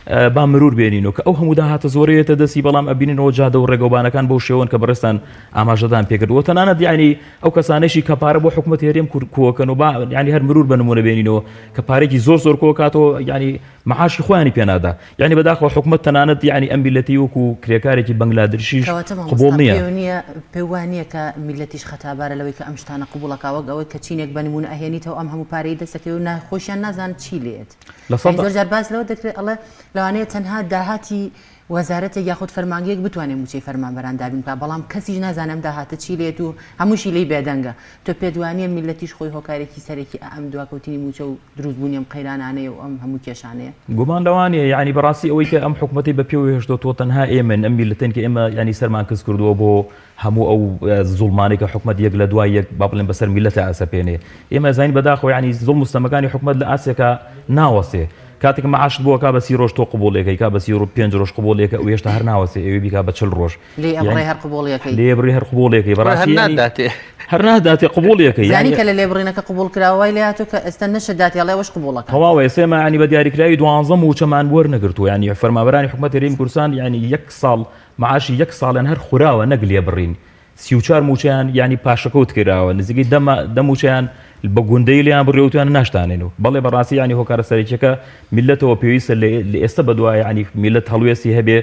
Speaker 16: با مرور بێنینەوە کە ئەو هەموو داهاتە زۆرەیەتە دەستی بەڵام ئەبینینەوە جادە و ڕێگەوبانەکان بەو شێوەن کە بەڕێزتان ئاماژەدان پێکرد و تەنانەت یعنی ئەو کەسانەشی کە پارە بۆ حکوومەت هەرێم کۆکەن و با یعنی هەر مرور بە نمونە بێنینەوە کە پارێکی زۆر زۆر کۆکاتەوە یعنی معاشی خۆیانی پێنادا یعنی بەداخەوە حکومەت تەنانەت یعنی ئەم میلەتی وەکو کرێکارێکی بەنگلادرشیش
Speaker 1: کەواتە مامۆستا
Speaker 16: قبوڵ نییە.
Speaker 1: پێو نییە پێو وا نییە کە میللەتیش خەتابارە لەوەی کە ئەم شتانە قبوڵ ئەکا وەک ئەوەی کە چینێک بە نموونە ئەهێنیتەوە ئەم هەموو پارەی دەست ئەکەوێ و نا خۆشیان نازانن چی لێت
Speaker 16: لە
Speaker 1: یعنی
Speaker 16: سەدا
Speaker 1: زۆر جار باس لەوە دەکرێت ئەڵێ لەوانەیە تەنها داهاتی وەزارەتێک یاخود فەرمانگەیەک بتوانێت مووچەی فەرمانبەران دابین بکات بەڵام کەسیش نازانێت ئەم داهاتە چی لێت و هەمووشی لێی بێدەنگە تۆ پێت وانییە میللەتیش خۆی هۆکارێکی سەرەکی ئەم دواکەوتنی مووچە و دروستبوونی ئەم قەیرانانەیە و ئەم هەموو کێشانەیە؟
Speaker 16: گومان لەوە نییە یانی بەڕاستی ئەوەی کە ئەم حکومەتەی بە پێوە هێشتۆتەوە تەنها ئێمەین ئەم میللەتەین کە ئێمە یانی سەرمان کز کردووە بۆ هەموو ئەو زوڵمانەی کە حکومەت یەک لە دوای یەک با بڵێن بەسەر میللەتە ئەسەپێنێ ئێمە ئەزانین بەداخەوە یانی زوڵم و ستەمەکانی حکومەت لە ئاستێکا ناوەستێ. کاتێک معاشت بۆ کا بە 30 ڕۆژ تۆ قبوڵێکەی کا بە 35 ڕۆژ قبوڵێکە ئەو هێشتا هەر ناوەسێ ئەوێ بیکا بە 40 ڕۆژ
Speaker 1: لێ ئەبڕێ هەر قبوڵیەکەی
Speaker 16: لێ بڕی هەر قبوڵێکەی بەڕاستی
Speaker 2: هەر ناداتێ
Speaker 16: هەر ناداتێ قبوڵیەکەی
Speaker 1: زانی کە لە لێبڕینەکە قبوڵ کراوە وای لێ هاتوو کە ئێستا نەشت داتێ ئەڵێ ئەوەش قبوڵەکە
Speaker 16: تەواوە ئێستا ئێمە یانی بە دیاریکراوی دوانزە مووچەمان وەرنەگرتووە یانی فەرمانبەرانی حکومەت هەرێمی کوردستان یانی یەک ساڵ معاشی یەک ساڵیان هەر خوراوە نەک لێبڕین 34 مووچەیان یانی پاشەکەوت کراوە نزیکەی دە مووچەیان بە گوندەی لێیان بڕی وتویانە ناشتانێن و بەڵێ بەڕاستی یانی هۆکارە سەرەکیەکە میللەتەوە پێویستە لە ئێستا بەدوا یانی میللەت هەڵوێستی هەبێ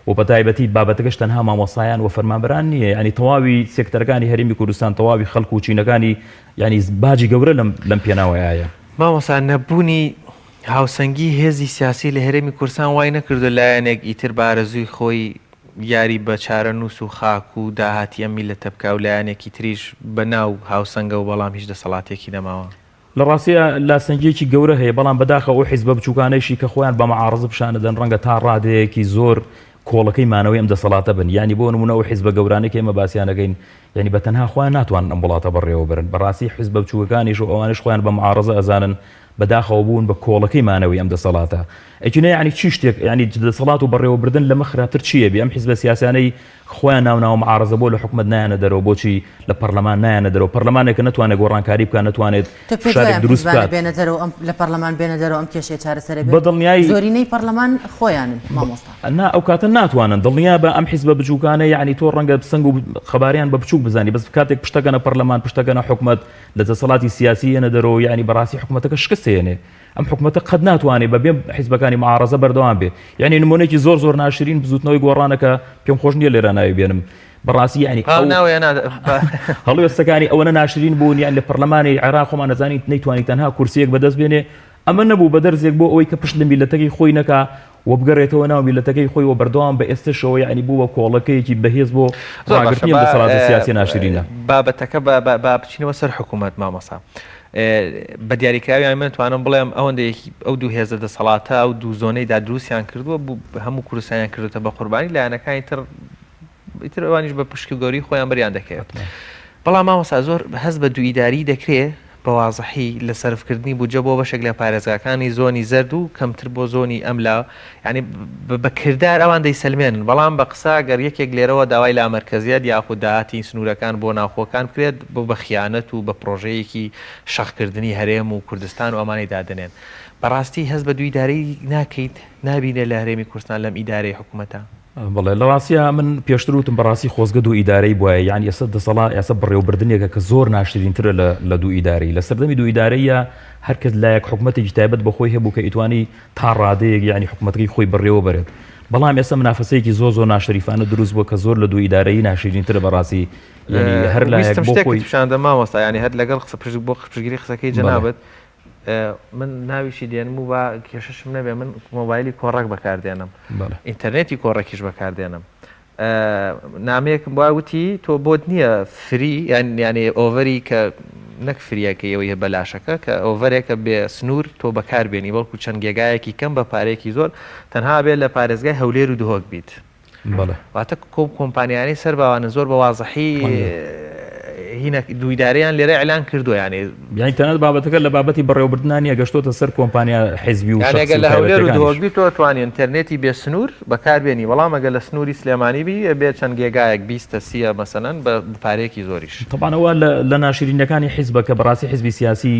Speaker 16: و بەتایبەتی بابەتەکەش تەنها مامۆستایان و فەرمانبەران نییە یانی تەواوی سێکتەرەکانی هەرێمی کوردستان تەواوی خەڵک و چینەکانی یانی باجی گەورە لەم لەم پێناوەیە.
Speaker 2: مامۆستا نەبوونی هاوسەنگی هێزی سیاسی لە هەرێمی کوردستان وای نەکردووە لایەنێک ئیتر بە ئارەزووی خۆی یاری بە چارەنووس و خاک و داهاتی ئەم میللەتە بکا و لایەنێکی تریش بە ناو هاوسەنگە و بەڵام هیچ دەسەڵاتێکی نەماوە؟
Speaker 16: لە ڕاستیا لاسەنگییەکی گەورە هەیە، بەڵام بەداخەوە ئەو حیزبە بچووکانەیشی کە خۆیان بە مەعارەزە پیشان دەدەن ڕەنگە تا ڕادەیەکی زۆر کۆڵەکەی مانەوەی ئەم دەسەڵاتە بن. یانی بۆ نموونە ئەو حیزبە گەورانەی کە ئێمە باسیان ئەکەین یانی بە تەنها خۆیان ناتوانن ئەم وڵاتە بەڕێوە بەرن. بەڕاستی حیزبە بچووکەکانیش و ئەوانەیش خۆیان بە مەعارەزە ئەزانن بەداخەوە بوون بە کۆڵەکەی مانەوەی ئەم دەسەڵاتە. ئەگینا یانی چی شتێک یانی دەسەڵات و بەڕێوەبردن لەمە خراپتر چی ئەبێ؟ ئەم حیزبە سیاسیانەی خۆیان ناوناوە معارەزە بۆ لە حکومەت نایەنە دەرەوە بۆچی لە پەرلەمان نایەنە دەرەوە پەرلەمانێک کە نەتوانێت گۆڕانکاری بکات نەتوانێت
Speaker 1: تۆ پێت وایە
Speaker 16: فشارێک
Speaker 1: ئەم
Speaker 16: دروست
Speaker 1: حیزبانە
Speaker 16: بکات
Speaker 1: بێنە دەرەوە ئەم لە پەرلەمان بێنە دەرەوە ئەم کێشەیە چارەسەر ئەبێت
Speaker 16: بە دڵنیایی
Speaker 1: زۆرینەی پەرلەمان خۆیانن مامۆستا.
Speaker 16: نا ئەو کاتە ناتوانن دڵنیا بە ئەم حیزبە بچووکانە یەعنی تۆ ڕەنگە سەنگ و قەبارەیان بە بچووک بزانی بەس کاتێک پشتەکەنە پەرلەمان پشتەکەنە حکومەت لە دەسەڵاتی سیاسی یەنە دەرەوە یەعنی بەڕاستی حکومەتەکە شکست هێنێ ئەم حکومەتە قەت ناتوانێت بە بێ حیزبەکانی معارەزە بەردەوام بێ یعنی نمونەیەکی زۆر زۆر ناشرین بزوتنەوەی گۆڕانە کە پێم خۆش نییە لێرە ناوی بێنم بەڕاستی یعنی
Speaker 2: ئەو
Speaker 16: هەڵوێستەکانی ئەوەنە ناشرین بوون یان لە پەرلەمانی عێراق خۆمان نەزانین نەیتوانی تەنها کورسیەک بەدەست بێنێ ئەمە نەبوو بە دەرزێک بۆ ئەوەی کە پشت لە میلەتەکەی خۆی نەکا و بگەڕێتەوە ناو میلەتەکەی خۆی و بەردەوام بە ئێستەشەوە یعنی بوو بە کۆڵەکەیەکی بەهێز بۆ ڕاگرتنی ئەم دەسەڵاتە سیاسیە ناشرینە.
Speaker 2: بابەتەکە با بچینەوە سەر حکوومەت مامۆستا. بە دیاریکراوی یان من توانم بڵێم ئەوەندە یەکی ئەو دوو هێزە دەسەڵاتە ئەو دوو زۆنەی دا دروستیان کردووە هەموو کوردستانیان کردوتە بە قوربانی لایەنەکانی تر ئیتر ئەوانیش بە پشک و گەوری خۆیان بەریان دەکەوێت بەڵام مامۆستا زۆر هەست بە دوو ئیداری دەکرێ بە وازحی لە سەرفکردنی بودجە بۆ بەشێک لە پارێزگاکانی زۆنی زەرد و کەمتر بۆ زۆنی ئەملا یانی بە کردار ئەوان دەیسەلمێنن، بەڵام بە قسە گەر یەکێک لێرەوە داوای لامەرکەزیەت یاخود داهاتی سنوورەکان بۆ ناوخۆکان بکرێت بۆ بە خیانەت و بە پڕۆژەیەکی شەقکردنی هەرێم و کوردستان و ئەمانەی دادەنێن. بەڕاستی هەست بە دوو ئیدارەیی ناکەیت؟ نابینێ لە هەرێمی کوردستان لەم ئیدارەی حکومەتە؟
Speaker 16: بەڵێ لە ڕاستیا من پێشتر وتم بەڕاستی خۆزگە دوو ئیدارەی بوایە یانی ئێستا دەسەڵات ئێستا بەڕێوەبردنێکە کە زۆر ناشرینترە لە لە دوو ئیدارەی لە سەردەمی دوو ئیدارەیە هەر کەس لایەک حکومەتێکی تایبەت بە خۆی هەبوو کە ئیتوانی تا ڕادەیەک یانی حکومەتەکەی خۆی بەڕێوە بەرێت بەڵام ئێستا منافەسەیەکی زۆر زۆر ناشەریفانە دروست بووە کە زۆر لە دوو ئیدارەیی ناشرینترە بەڕاستی یانی هەر لایەک
Speaker 2: ویستم
Speaker 16: بۆ
Speaker 2: شتێکت
Speaker 16: خۆی
Speaker 2: پیشان دەم مامۆستا یانی هەر لەگەڵ قسە پشت بۆ پشتگیری قسەکەی
Speaker 16: بەڵێ.
Speaker 2: جەنابت من ناویشی دێنم و با کێشەشم نەبێ من مۆبایلی کۆڕەک بەکار دێنم
Speaker 16: بەڵێ.
Speaker 2: ئینتەرنێتی کۆڕەکیش بەکار دێنم نامەیەکم بۆ وتی تۆ بۆت نییە free یان یانێ offer ی کە نەک free یەکەی ئەوەی بەلاشەکە کە offer ێکە بێ سنوور تۆ بەکار بێنی بەڵکو چەند گێگایەکی کەم بە پارەیەکی زۆر تەنها بێ لە پارێزگای هەولێر و دهۆک بیت
Speaker 16: بەڵێ.
Speaker 2: واتە کۆم کۆمپانیانەی سەر باوانن زۆر بە وازحی هینە دوویداریان لێرە ئیعلان کردووە یانێ
Speaker 16: یانی تەنانەت بابەتەکە لە بابەتی بەڕێوەبردنا نییە گەشتۆتە سەر کۆمپانیا حیزبی و
Speaker 2: یانی
Speaker 16: شەخسی
Speaker 2: ئەگەر
Speaker 16: و
Speaker 2: لە هەولێر و دهۆک
Speaker 16: تایبەتیەکانیش.
Speaker 2: بی تۆ ئەتوانی ئینتەرنێتی بێ سنوور بەکار بێنی بەڵام ئەگەر لە سنووری سلێمانی بی ئەبێ چەند گێگایەک بیستە سیە مەسەلەن بە پارەیەکی زۆریش.
Speaker 16: تەبعەن ئەوە لە لە ناشرینیەکانی حیزبە کە بەڕاستی حیزبی سیاسی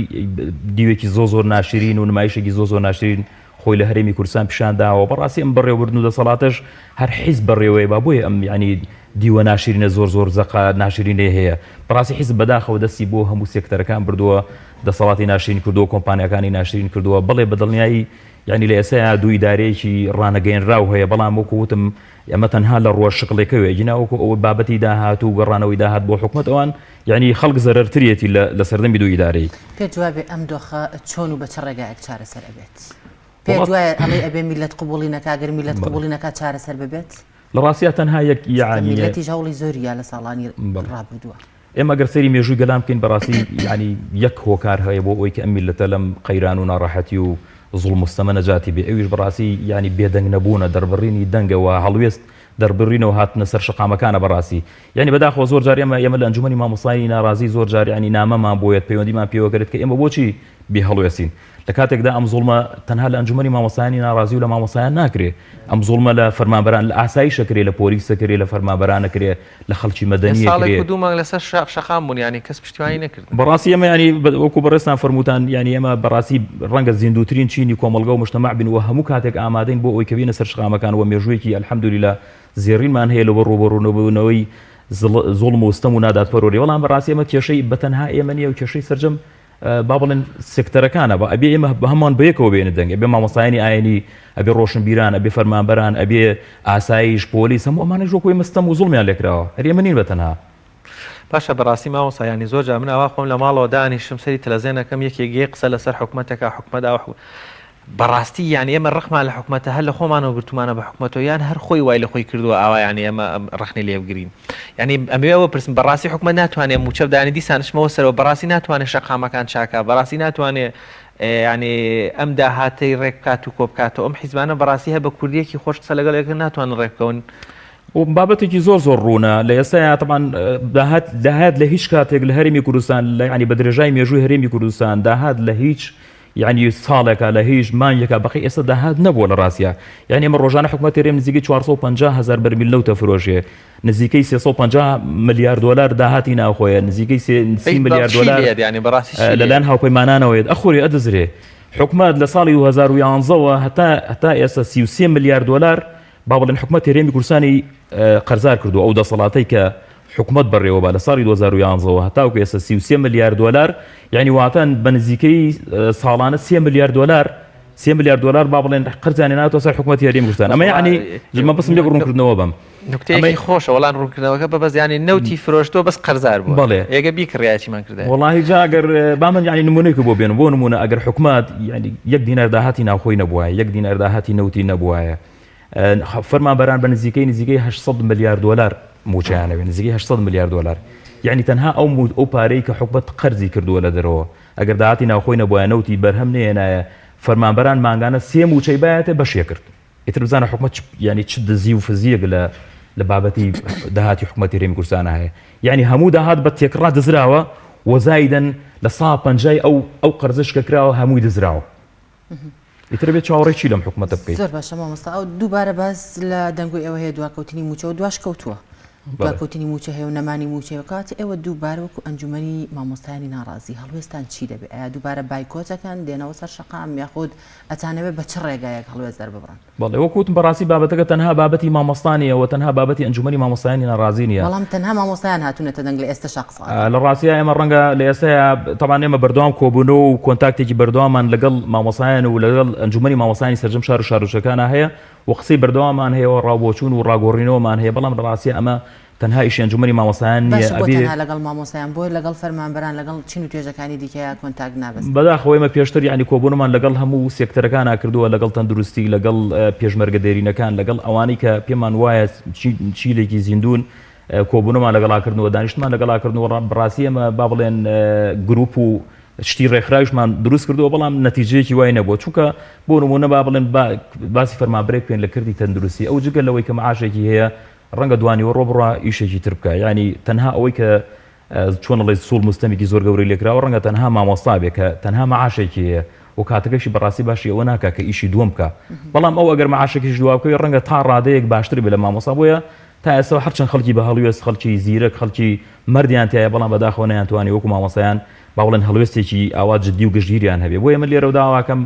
Speaker 16: دیوێکی زۆر زۆر ناشرین و نمایشێکی زۆر زۆر ناشرین خۆی لە هەرێمی کوردستان پیشان داوە بەڕاستی ئەم بەڕێوەبردن و دەسەڵاتەش هەر حیزب بەڕێوەیە با بۆیە ئەم یانی دیوە ناشرینە زۆر زۆر زەقە ناشرینەی هەیە بەڕاستی حیزب بەداخەوە دەستی بۆ هەموو سێکتەرەکان بردووە دەسەڵاتی ناشرین کردووە کۆمپانیاکانی ناشرین کردووە بەڵێ بە دڵنیایی یانی لە ئێستا دوو ئیدارەیەکی ڕانەگەیەنراو هەیە بەڵام وەکو وتم ئەمە تەنها لە ڕووە شکڵێکەوێ گینا وەکو ئەوە بابەتی داهات و گەڕانەوەی داهات بۆ حکومەت ئەوان یانی خەڵک زەرەرتریەتی لە سەردەمی دوو ئیدارەیی.
Speaker 1: پێت وابێ ئەم دۆخە چۆن و بە چ ڕێگایەک چارەسەر ئەبێت؟ پێت وایە ئەڵێی ئەبێ میللەت قبوڵی نەکا گەر میللەت قبوڵی نەکا چارەسەر ببێت؟
Speaker 16: لە ڕاستیا تەنها یەک یەعنی
Speaker 1: میللەتیش هەوڵی زۆری یا لە ساڵانی ڕابردووە.
Speaker 16: ئێمە گەر سەیری مێژووی گەلان بکەین بەڕاستی یەعنی یەک هۆکار هەیە بۆ ئەوەی کە ئەم میللەتە لەم قەیران و ناڕەحەتی و زوڵم و ستەمە نەجاتی بێ ئەویش بەڕاستی یەعنی بێدەنگ نەبوونە دەربڕینی دەنگە و هەڵوێست دەربڕینە و هاتنە سەر شەقامەکانە بەڕاستی یەعنی بەداخەوە زۆر جار ئێمە ئێمە لە ئەنجومەنی مامۆستایانی ناڕازی زۆر جار یەعنی نامەمان بۆ یەت پەیوەندیمان پێوە کرد کە ئێمە بۆچی بێ هەڵوێستین لە کاتێکدا ئەم زوڵمە تەنها لە ئەنجومەنی مامۆستایانی ناڕازی و لە مامۆستایان ناکرێ ئەم زوڵمە لە فەرمانبەران لە ئاسایش ئەکرێ لە پۆلیس ئەکرێ لە فەرمانبەران ئەکرێ لە خەڵکی مەدەنی
Speaker 2: ساڵێک
Speaker 16: ئەکرێ
Speaker 2: و دوو مانگ لەسەر شەقام بوون یانی کەس پشتیوانی نەکردن.
Speaker 16: بەڕاستی ئێمە یانی وەکو بەڕێزتان فەرمووتان یانی ئێمە بەڕاستی ڕەنگە زیندووترین چینی کۆمەڵگە و مجتەمەع بین و هەموو کاتێک ئامادەین بۆ ئەوەی کە بینە سەر شەقامەکان و مێژوویەکی الحمدللە زێڕینمان هەیە لە بۆ ڕووبەڕوونەبوونەوەی زوڵم و ستەم و نادادپەروەری بەڵام بەڕاستی ئێمە کێشەی بەتەنها ئێمە نییە و کێشەی سەرجەم با بڵێن سێکتەرەکانە بە ئەبێ ئێمە بە هەمووان بەیەکەوە بێنە دەنگ ئەبێ مامۆستایانی ئاینی ئەبێ ڕۆشنبیران ئەبێ فەرمانبەران ئەبێ ئاسایش پۆلیس هەموو ئەمانەش وەکو ئێمە ستەم و زوڵمیان لێکراوە هەر ئێمە نین بە تەنها.
Speaker 2: باشە بەڕاستی مامۆستا یانی زۆر جار من ئاوا خۆم لە ماڵەوە دانیشم سەری تەلەزێن ئەکەم یەکێک یەک قسە لەسەر حکومەت ئەکا حکومەت ئاوا حکومەت بەڕاستی یانی ئێمە ڕقمان لە حکومەتە هەر لە خۆمانەوە گرتومانە بە حکومەتەوە یان هەر خۆی وای لە خۆی کردووە ئاوا یانی ئێمە ڕەخنەی لێ بگرین یانی ئەمەوێ ئەوە پرسم بەڕاستی حکومەت ناتوانێ مووچە بدانی دیسان ئەچمەوە سەرەوە بەڕاستی ناتوانێ شەقامەکان چاکا بەڕاستی ناتوانێ یانی ئەم داهاتەی ڕێک بکات و کۆ بکاتەوە ئەم حیزبانە بەڕاستی هەر بە کوردیەکی خۆش قسە لەگەڵ یەکتر ناتوانن ڕێک بکەون.
Speaker 16: بابەتێکی زۆر زۆر ڕوونە لە ئێستایا تەبعەن داهات داهات لە هیچ کاتێک لە هەرێمی کوردستان لە یانی بە درێژای مێژووی هەرێمی کوردستان داهات لە هیچ یعنی ساڵێکا لە هیچ مانگێکا بەقی ئێستا داهات نەبووە لە ڕاستیا یعنی ئێمە ڕۆژانە حکومەتی هەرێم نزیکەی 450 هەزار بەرمیل نەوت ئەفرۆشێ نزیکەی 350 ملیار دۆلار داهاتی ناوخۆیە نزیکەی 30 ملیار دۆلار لەلایەن هاوپەیمانانەوە یەت ئەخورێ ئەدزرێ حکومەت لە ساڵی 2011 ەوە هەتا هەتا ئێستا 33 ملیار دۆلار با بڵێن حکومەت هەرێمی کوردستانی قەرزار کردو ئەو دەسەڵاتەی کە حکومەت بەڕێوە با لە ساڵی 2011 ەوە هەتاوکو ئێستا 33 ملیار دۆلار یعنی واتە بە نزیکەی ساڵانە 3 ملیار دۆلار 3 ملیار دۆلار با بڵێن قەرزیان ناتەوە سەر حکومەتی هەرێمی کوردستان ئەمە یعنی مەبەستم لێ ڕوونکردنەوە بەم
Speaker 2: نوکتەیەکی خۆشە وەڵام ڕوونکردنەوەکە بە بەس یانی نەوتی فرۆشتووە بەس قەرزار بووە
Speaker 16: بەڵێ
Speaker 2: ئێگە بیکڕیایە چیمان کردایە
Speaker 16: وەڵاهی جا ئەگەر با من یعنی نموونەیەک بۆ بێنم بۆ نموونە ئەگەر حکومەت یعنی یەک دینار داهاتی ناوخۆی نەبوایە یەک دینار داهاتی نەوتی نەبوایە فەرمانبەران بە نزیکەی نزیکەی 800 ملیار دۆلار مووچەیان ئەوێ نزیکەی 800 ملیار دۆلار یعنی تەنها ئەو ئەو پارەی کە حکومەت قەرزی کردووە لە دەرەوە ئەگەر داهاتی ناوخۆی نەبوایە نەوتی بەرهەم نەیەنایە فەرمانبەران مانگانە سێ مووچەی بایەتە بەشێ کرد ئیتر بزانە حکومەت یعنی چ دزی و فزیەک لە لە بابەتی داهاتی حکومەتی هەرێمی کوردستانە هەیە یعنی هەموو داهات بە تێکڕا دزراوە وەزایدەن لە سا پەنجای ئەو ئەو قەرزش کە کراوە هەمووی دزراوە ئیتر بێت چاوەڕێ چی لەم حکومەتە بکەیت
Speaker 1: زۆر باشە مامۆستا ئەو دووبارە باس لە دەنگۆی ئەوە هەیە دواکەوتنی مووچە و دواش کەوتووە دواکەوتنی مووچە هەیە و نەمانی مووچەیە کاتە ئێوە دووبارە وەکو ئەنجومەنی مامۆستایانی ناڕازی هەڵوێستان چی دەبێت ئایا دووبارە بایکۆتەکەن دێنەوە سەر شەقام یاخود ئەتانەوێت بە چ ڕێگایەک هەڵوێست دەرببڕن؟
Speaker 16: بەڵێ وەکو وتم بەڕاستی بابەتەکە تەنها بابەتی مامۆستا نییە و تەنها بابەتی ئەنجومەنی مامۆستایانی ناڕازی نییە.
Speaker 1: بەڵام تەنها مامۆستایان هاتوونەتە دەنگ لە ئێستەشا قسە ئەکەن.
Speaker 16: لە ڕاستیا ئێمە ڕەنگە لە ئێستایا تەبعەن ئێمە بەردەوام کۆبوونەوە و کۆنتاکتێکی بەردەواممان لەگەڵ مامۆستایان و لەگەڵ ئەنجومەنی مامۆستایانی سەرجەم شار و شارۆچکەکانا هەیە و قسەی بەردەواممان هەیە و ڕاوبۆچوون و ڕاگۆڕینەوەمان هەیە بەڵام لە ڕاستیا ئەمە تەنها ئیشی ئەنجومەنی مامۆستایان نییە
Speaker 1: باشە بۆ
Speaker 16: ئەبێ.
Speaker 1: تەنها لەگەڵ مامۆستایان بۆ لەگەڵ فەرمانبەران لەگەڵ چین و توێژەکانی دیکەیا کۆنتاکت نابەستن؟
Speaker 16: بەداخەوە ئێمە پێشتر یانی کۆبوونەوەمان لەگەڵ هەموو سێکتەرەکانا کردووە لەگەڵ تەندروستی لەگەڵ پێشمەرگە دێرینەکان لەگەڵ ئەوانەی کە پێمان وایە چیلێکی زیندوون کۆبوونەوەمان لەگەڵا کردن و دانیشتمان لەگەڵا کردن و بەڕاستی ئێمە با بڵێن گروپ و شتی ڕێکخراویشمان دروست کردووە بەڵام نەتیجەیەکی وای نەبووە چونکە بۆ نموونە با بڵێن باسی فەرمانبەرێک بکەین لە کردی تەندروستی ئەو جگە لەوەی کە معاشێکی هەیە ڕەنگە دوانیوەڕۆ بڕوا ئیشێکی تر بکا یانی تەنها ئەوەی کە چۆن ئەڵێ سوڵم و ستەمێکی زۆر گەورەی لێکراوە ڕەنگە تەنها مامۆستا بێ کە تەنها معاشێکی هەیە و کاتەکەشی بەڕاستی باشی ئەوە ناکا کە ئیشی دووەم بکا بەڵام ئەو ئەگەر معاشێکیش دوا بکەوێ ڕەنگە تا ڕادەیەک باشتر بێ لە مامۆستا بۆیە تا ئێستا هەرچەند خەڵکی بە هەڵوێست خەڵکی زیرەک خەڵکی مەردیان تایە بەڵام بەداخەوە نەیانتوانی وەکو مامۆستایان با بڵێن هەڵوێستێکی ئاوا جدی و گشتگیریان هەبێ بۆیە من لێرەوە داواکەم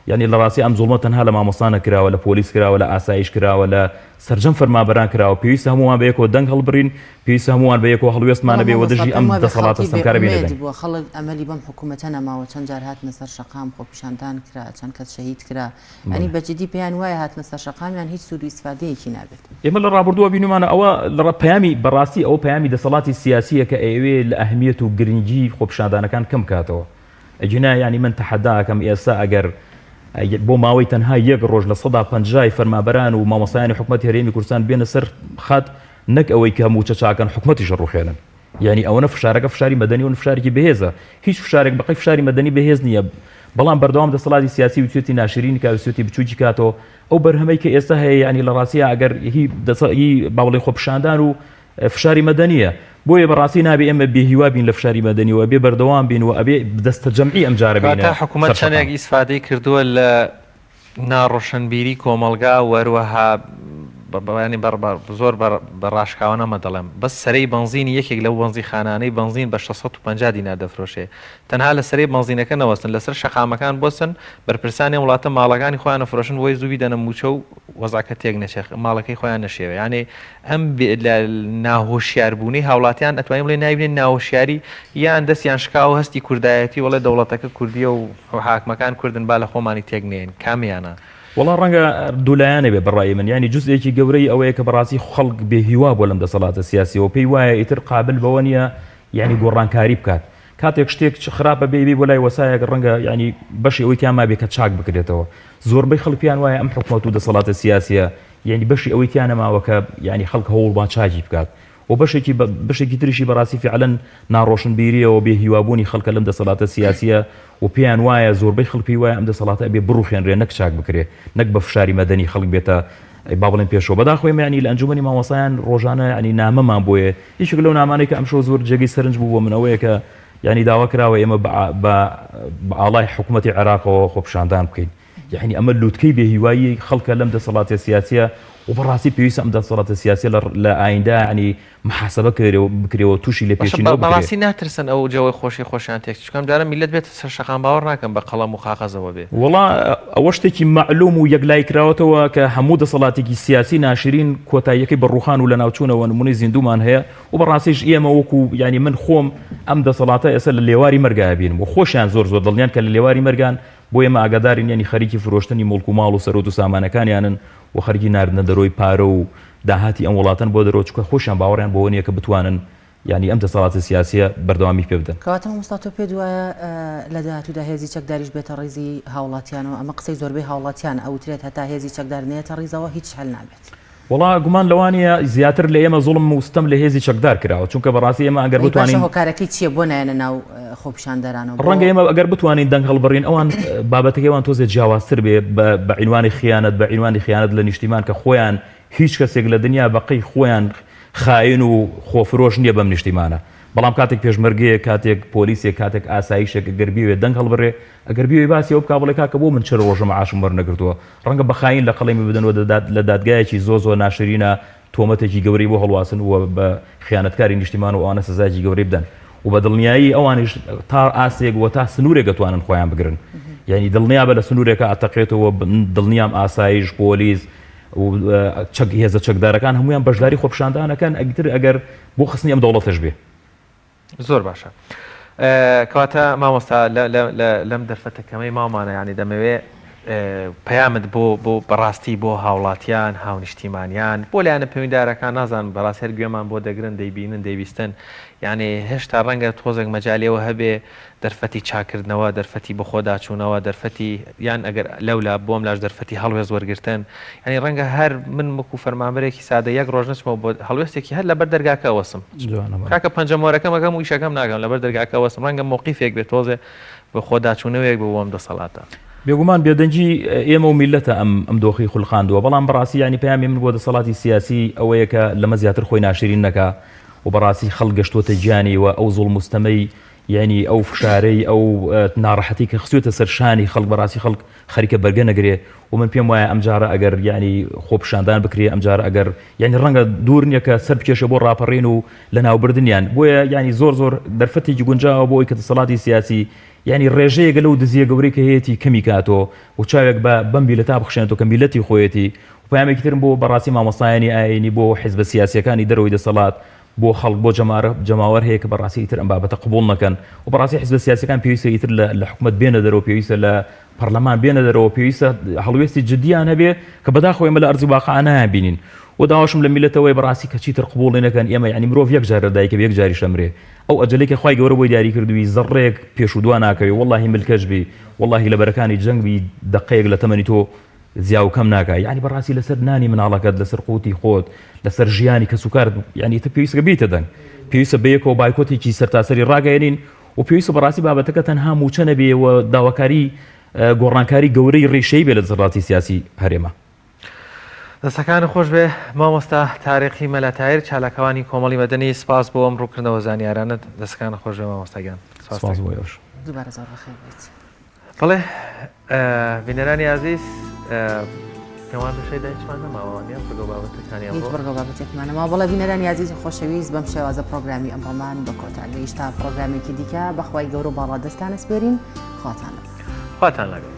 Speaker 16: یانی لە ڕاستی ئەم زوڵمە تەنها لە مامۆستا نەکراوە، لە پۆلیس کراوە، لە ئاسایش کراوە، لە سەرجەم فەرمانبەران کراوە، پێویستە هەموومان بە یەکەوە دەنگ هەڵبڕین، پێویستە هەموومان بە یەکەوە هەڵوێستمان
Speaker 1: بەڵام
Speaker 16: هەبێ و
Speaker 1: مامۆستا
Speaker 16: دژی
Speaker 1: پێم
Speaker 16: ئەم
Speaker 1: وابێ
Speaker 16: دەسەڵاتە
Speaker 1: خەڵکی بێ
Speaker 16: ستەمکارە بێینە
Speaker 1: ئومێد
Speaker 16: دەنگ.
Speaker 1: بووە، خەڵک ئەمەلی بەم حکوومەتە نەماوە، چەند جار هاتنە سەر شەقام، خۆپیشاندان کرا، چەند کەس شەهید کرا، یانی
Speaker 16: بەڵێ.
Speaker 1: بە جدی پێیان وایە هاتنە سەر شەقامیان هیچ سوود و ئیسفادەیەکی نابێت.
Speaker 16: ئێمە لە ڕابردووە بینیومانە ئەوە لە ڕا پەیامی بەڕاستی ئەوە پەیامی دەسەڵاتی سیاسییە کە ئەیەوێ لە ئەهمیەت و گرنگی خۆپیشاندانەکان کەم بکاتەوە. ئەگینا یانی من تەحەدا ئەکەم ئێستا ئەگەر بۆ ماوەی تەنها یەک ڕۆژ 50% فەرمانبەران و مامۆستایانی حکومەتی هەرێمی کوردستان بێنە سەر خەت نەک ئەوەی کە مووچە چاکەن حکومەتیش ڕوخێنن یعنی ئەوەنە فشارەکە فشاری مەدەنی و فشارێکی بەهێزە هیچ فشارێک بەقەی فشاری مەدەنی بەهێز نییە بەڵام بەردەوام دەسەڵاتی سیاسی وتوێتی ناشرین کا وسوێتی بچووکی کاتەوە ئەو بەرهەمەی کە ئێستا هەیە یعنی لە ڕاستیە ئەگەر هی دەسە هی باوەڵی خۆپیشاندان و فشاری مەدەنییە. بۆیە بەڕاستی نابێ ئێمە بێ هیوا بین لە فشاری مەدەنی و ئەبێ بەردەوام بین و ئەبێ دەستەجەمعی ئەم جارە بێینە
Speaker 2: کەواتە حکوومەت
Speaker 16: سەر شەقام.
Speaker 2: چەندێک ئیسفادەی کردووە لە ناڕۆشنبیری کۆمەڵگا و هەروەها یانی بە زۆر بە ڕاشکاوانە ئەمە دەڵێم بەس سەرەی بەنزینی یەکێک لەو بەنزیخانانەی بەنزین بە 650 دینار دەفرۆشێ تەنها لە سەرەی بەنزینەکە نەوەستن لەسەر شەقامەکان بوەستن بەرپرسانی ئەم وڵاتە ماڵەکانی خۆیان ئەفرۆشن بۆی زوو بیدەنە مووچە و وەزعەکە تێک نەچێ ماڵەکەی خۆیان نەشێوێ یانی ئەم ناهۆشیاربوونەی هاوڵاتیان ئەتوانین بڵێین ناوی بنێین ناهۆشیاری یان دەستیان شکاوە هەستی کوردایەتی وەڵێ دەوڵەتەکە کوردیە و حاکمەکان کوردن با لە خۆمانی تێک نەیەین کامیانە؟
Speaker 16: وەڵا ڕەنگە دوولایەنە بێ بەڕای من یانی جوزئێکی گەورەی ئەوەیە کە بەڕاستی خەڵک بێ هیوا بووە لەم دەسەڵاتە سیاسیەوە پێی وایە ئیتر قابل بەوە نییە یانی گۆڕانکاری بکات کاتێک شتێک خراپە بێ بێ بۆ لای وەسایەک ڕەنگە یانی بەشی ئەوەی تیا مابێ کە چاک بکرێتەوە زۆربەی خەڵک پێیان وایە ئەم حکومەت و دەسەڵاتە سیاسیە یانی بەشی ئەوەی تیا نەماوە کە یانی خەڵک هەوڵ با چاکی بکات و بەشێکی بەشێکی تریشی بەڕاستی فعلەن ناڕۆشنبیریەوە بێ هیوابوونی خەڵکە لەم دەسەڵاتە سیاسیە و پێیان وایە زۆربەی خەڵک پێی وایە ئەم دەسەڵاتە ئەبێ بڕوخێنرێ نەک چاک بکرێ نەک بە فشاری مەدەنی خەڵک بێتە با بڵێن پێشەوە بەداخەوە ئێمە یانی لە ئەنجومەنی مامۆستایان ڕۆژانە یانی نامەمان بۆیە یەکێک لەو نامانەی کە ئەمشەو زۆر جێگەی سەرنج بوو بۆ من ئەوەیە کە یانی داوا کراوە ئێمە بە ئاڵای حکوومەتی عێراقەوە خۆپیشاندان بکەین یەعنی ئەمە لوتکەی بێهیوایی خەڵکە لەم دەسەڵاتە سیاسیە و بەڕاستی پێویستە ئەم دەسەڵاتە سیاسیە لە ئایندە یەعنی محاسبە بکرێ و تووشی لێپێچینەوە بکرێ.
Speaker 2: بەڕاستی ناترسن ئەو جەوەی خۆشی خۆشیان تێک چونکە ئەمجارە میللەت بێتە سەر شەقام باوەڕ ناکەم بە قەڵەم و قاقەزەوە بێ.
Speaker 16: وەڵا ئەوە شتێکی مەعلوم و یەکلایی کراوەتەوە کە هەموو دەسەڵاتێکی سیاسی ناشرین کۆتاییەکەی بە ڕووخان و لەناوچوونەوە نمونەی زیندوومان هەیە و بەڕاستیش ئێمە وەکو یانی من خۆم ئەم دەسەڵاتە ئێستا لە لێواری مەرگا ئەبینم و خۆشیان زۆر زۆر دڵنیان کە لە لێواری مەرگان بۆ ئێمە ئاگادارین یانی خەریکی فرۆشتنی موڵک و ماڵ و سەروەت و سامانەکانیانن و خەریکی ناردنە دەرۆی پارە و داهاتی ئەم وڵاتەن بۆ دەرەوە چونکە خۆشیان باوەڕیان بەوە نیە کە بتوانن یانی ئەم دەسەڵاتە سیاسیە بەردەوامی پێ بدەن.
Speaker 1: کەواتە مامۆستا تۆ پێت وایە لە داهاتوودا هێزی چەکداریش بێتە ڕیزی هاوڵاتیانەوە؟ ئەمە قسەی زۆربەی هاوڵاتیانە ئەوترێت هەتا هێزی چەکدار نەیەتە ڕیزەوە هیچ حەل نابێت.
Speaker 16: وەڵا گومان لەوە نیە زیاتر لە ئێمە زوڵم و ستەم لە هێزی چەکدار کراوە چونکە بەڕاستی ئێمە ئەگەر
Speaker 1: ئەی باشە
Speaker 16: بتوانین
Speaker 1: هۆکارەکەی چیە بۆ نایەنە ناو خۆپیشاندەرانەوە بۆ
Speaker 16: ڕەنگە ئێمە ئەگەر بتوانین دەنگ هەڵبڕین ئەوان بابەتەکەی ئەوان تۆزێ جیاوازتر بێ بە بە عینوانی خیانەت بە عینوانی خیانەت لە نیشتیمان کە خۆیان هیچ کەسێک لە دنیا بە قەی خۆیان خاین و خۆفرۆش نیە بەم نیشتیمانە بەڵام کاتێک پێشمەرگەیەک کاتێک پۆلیسێک کاتێک ئاسایشێک گەر بیەوێ دەنگ هەڵبڕێ ئەگەر بیەوێ باسی ئەوە بکا بڵێ کاکە بۆ من 40 ڕۆژە معاشم وەرنەگرتووە ڕەنگە بە خاین لە قەڵەمی بدەن و لە دادگایەکی زۆر زۆر ناشرینە تۆمەتێکی گەورەی بۆ هەڵواسن و بە خیانەتکاری نیشتیمان و ئەوانە سزایەکی گەورەی بدەن و بە دڵنیایی ئەوانیش تا ئاستێک و تا سنوورێک دەتوانن خۆیان بگرن یعنی دڵنیابە لە سنوورێکە ئەتەقێتەوە دڵنیام ئاسایش پۆلیس و چەک هێزە چەکدارەکان هەمویان بەشداری خۆپیشاندانەکەن ئەگتر ئەگەر بۆ خستنی ئەم دەوڵەتەش بێ.
Speaker 2: زۆر باشە کەواتە مامۆستا لەم دەرفەتە کەمەی ماومانە یانی دەمەوێ پەیامت بۆ بۆ بەڕاستی بۆ هاوڵاتیان هاونیشتیمانیان بۆ لایەنە پەیوەندارەکان نازانم بەڕاستی هەر گوێمان بۆ دەگرن دەیبینن دەیبیستن یعنی هێشتا ڕەنگە تۆزێک مەجالیەوە هەبێ دەرفەتی چاکردنەوە، دەرفەتی بەخۆداچوونەوە، دەرفەتی یان ئەگەر لەولا بۆم لاش دەرفەتی هەڵوێست وەرگرتن، یانی ڕەنگە هەر من وەکوو فەرمانبەرێکی سادە یەک ڕۆژ نەچمەوە بۆ هەڵوێستێکی هەر لەبەر دەرگاکە ئەوەسم. کاکە پەنجەمۆرەکەم ئەکەم و ئیشەکەم ناکەم لەبەر دەرگاکە ئەوەسم، ڕەنگە مەوقیفێک بێت تۆزێ بەخۆداچوونەوەیەک بێ بۆ ئەم دەسەڵاتە.
Speaker 16: بێگومان بێدەنگی ئێمە و میللەتە ئەم ئەم دۆخەی خولقاندووە، بەڵام بەڕاستی یانی پەیامی من بۆ دەسەڵاتی سیاسی ئەوەیە کە لەمە زیاتر خۆی ناشرین نەکا و بەڕاستی خەڵک گەشتووەتە گیانی و ئەو زوڵم و ستەمەی یانی ئەو فشارەی ئەو ناڕەحەتی کە خستوێتە سەر شانی خەڵک بەڕاستی خەڵک خەریکە بەرگە نەگرێ و من پێم وایە ئەمجارە ئەگەر یانی خۆپیشاندان بکرێ ئەمجارە ئەگەر یانی ڕەنگە دوور نییە کە سەر بکێشە بۆ ڕاپەڕین و لەناوبردنیان بۆیە یانی زۆر زۆر دەرفەتێکی گونجاوە بۆ ئەوی کە دەسەڵاتی سیاسی یانی ڕێژەیەکە لەو دزیە گەورەی کە هەیەتی کەمی کاتۆ و چاوێک بە بەم میلەتا بخشێنێتەوە کە میلەتی خۆیەتی و پەیامێکی ترم بۆ بەڕاستی مامۆستایانی ئایینی بۆ حیزبە سیاسیەکانی دەرەوەی دەسەڵات بۆ خەڵک بۆ جەمارە جەماوەر هەیە کە بەڕاستی ئیتر ئەم بابەتە قبوڵ نەکەن و بەڕاستی حیزبە سیاسیەکان پێویستە ئیتر لە لە حکومەت بێنە دەرەوە پێویستە لە پەرلەمان بێنە دەرەوە پێویستە هەڵوێستی جدیان هەبێ کە بەداخەوە ئێمە لە ئەرزی واقع نایان بینین و داواشم لە میلەتەوەی بەڕاستی کە چیتر قبوڵی نەکەن ئێمە یعنی مرۆڤ یەک جار لە دایکە یەک جاریش ئەمرێ ئەو ئەجەلەی کە خوای گەورە بۆی دیاری کردووی زەڕڕەیەک پێش و دوا ناکەوێ وەڵاهی ملکەچ بی وەڵاهی لە بەرەکانی جەنگ بی دەقەیەک لە تەمەنی تۆ زیا و کەم ناکا یعنی بەڕاستی لەسەر نانی مناڵەکەت لەسەر قوتی خۆت لەسەر ژیانی کەسوکارت یعنی تە پێویستە بیتە دەنگ پێویستە بەیەکەوە بایکۆتێکی سەرتاسەری ڕاگەیەنین و پێویستە بەڕاستی بابەتەکە تەنها موچە نەبێ و داواکاری گۆڕانکاری گەورەی ڕیشەی بێ لە دەسەڵاتی سیاسی هەرێمە.
Speaker 2: دەستەکانت خۆش بێ مامۆستا تاریقی مەلا تایر چالاکوانی کۆمەڵی مەدەنی سپاس بۆ ئەم ڕوونکردنەوە زانیارانەت دەستەکانت خۆش بێ مامۆستا گیان
Speaker 16: سپاس بۆ ئێوەش.
Speaker 1: دووبارە زۆر بەخێر بێیت.
Speaker 2: بەڵێ بینەرانی ئازیز پێوان بە شەیدا هیچمان نەماوە وانیە بڕگە و بابەتەکانی
Speaker 1: هیچ
Speaker 2: ئەمڕۆ
Speaker 1: بڕگە و بابەتێکمان نەماوە بەڵێ بینەرانی ئازیز و خۆشەویست بەم شێوازە پرۆگرامی ئەمڕۆمان بە کۆتا گەیشت تا پرۆگرامێکی دیکە بەخوای گەورە و باڵا دەستان ئەسپێرین خواتان لەگەڵ.
Speaker 2: خواتان لەگەڵ.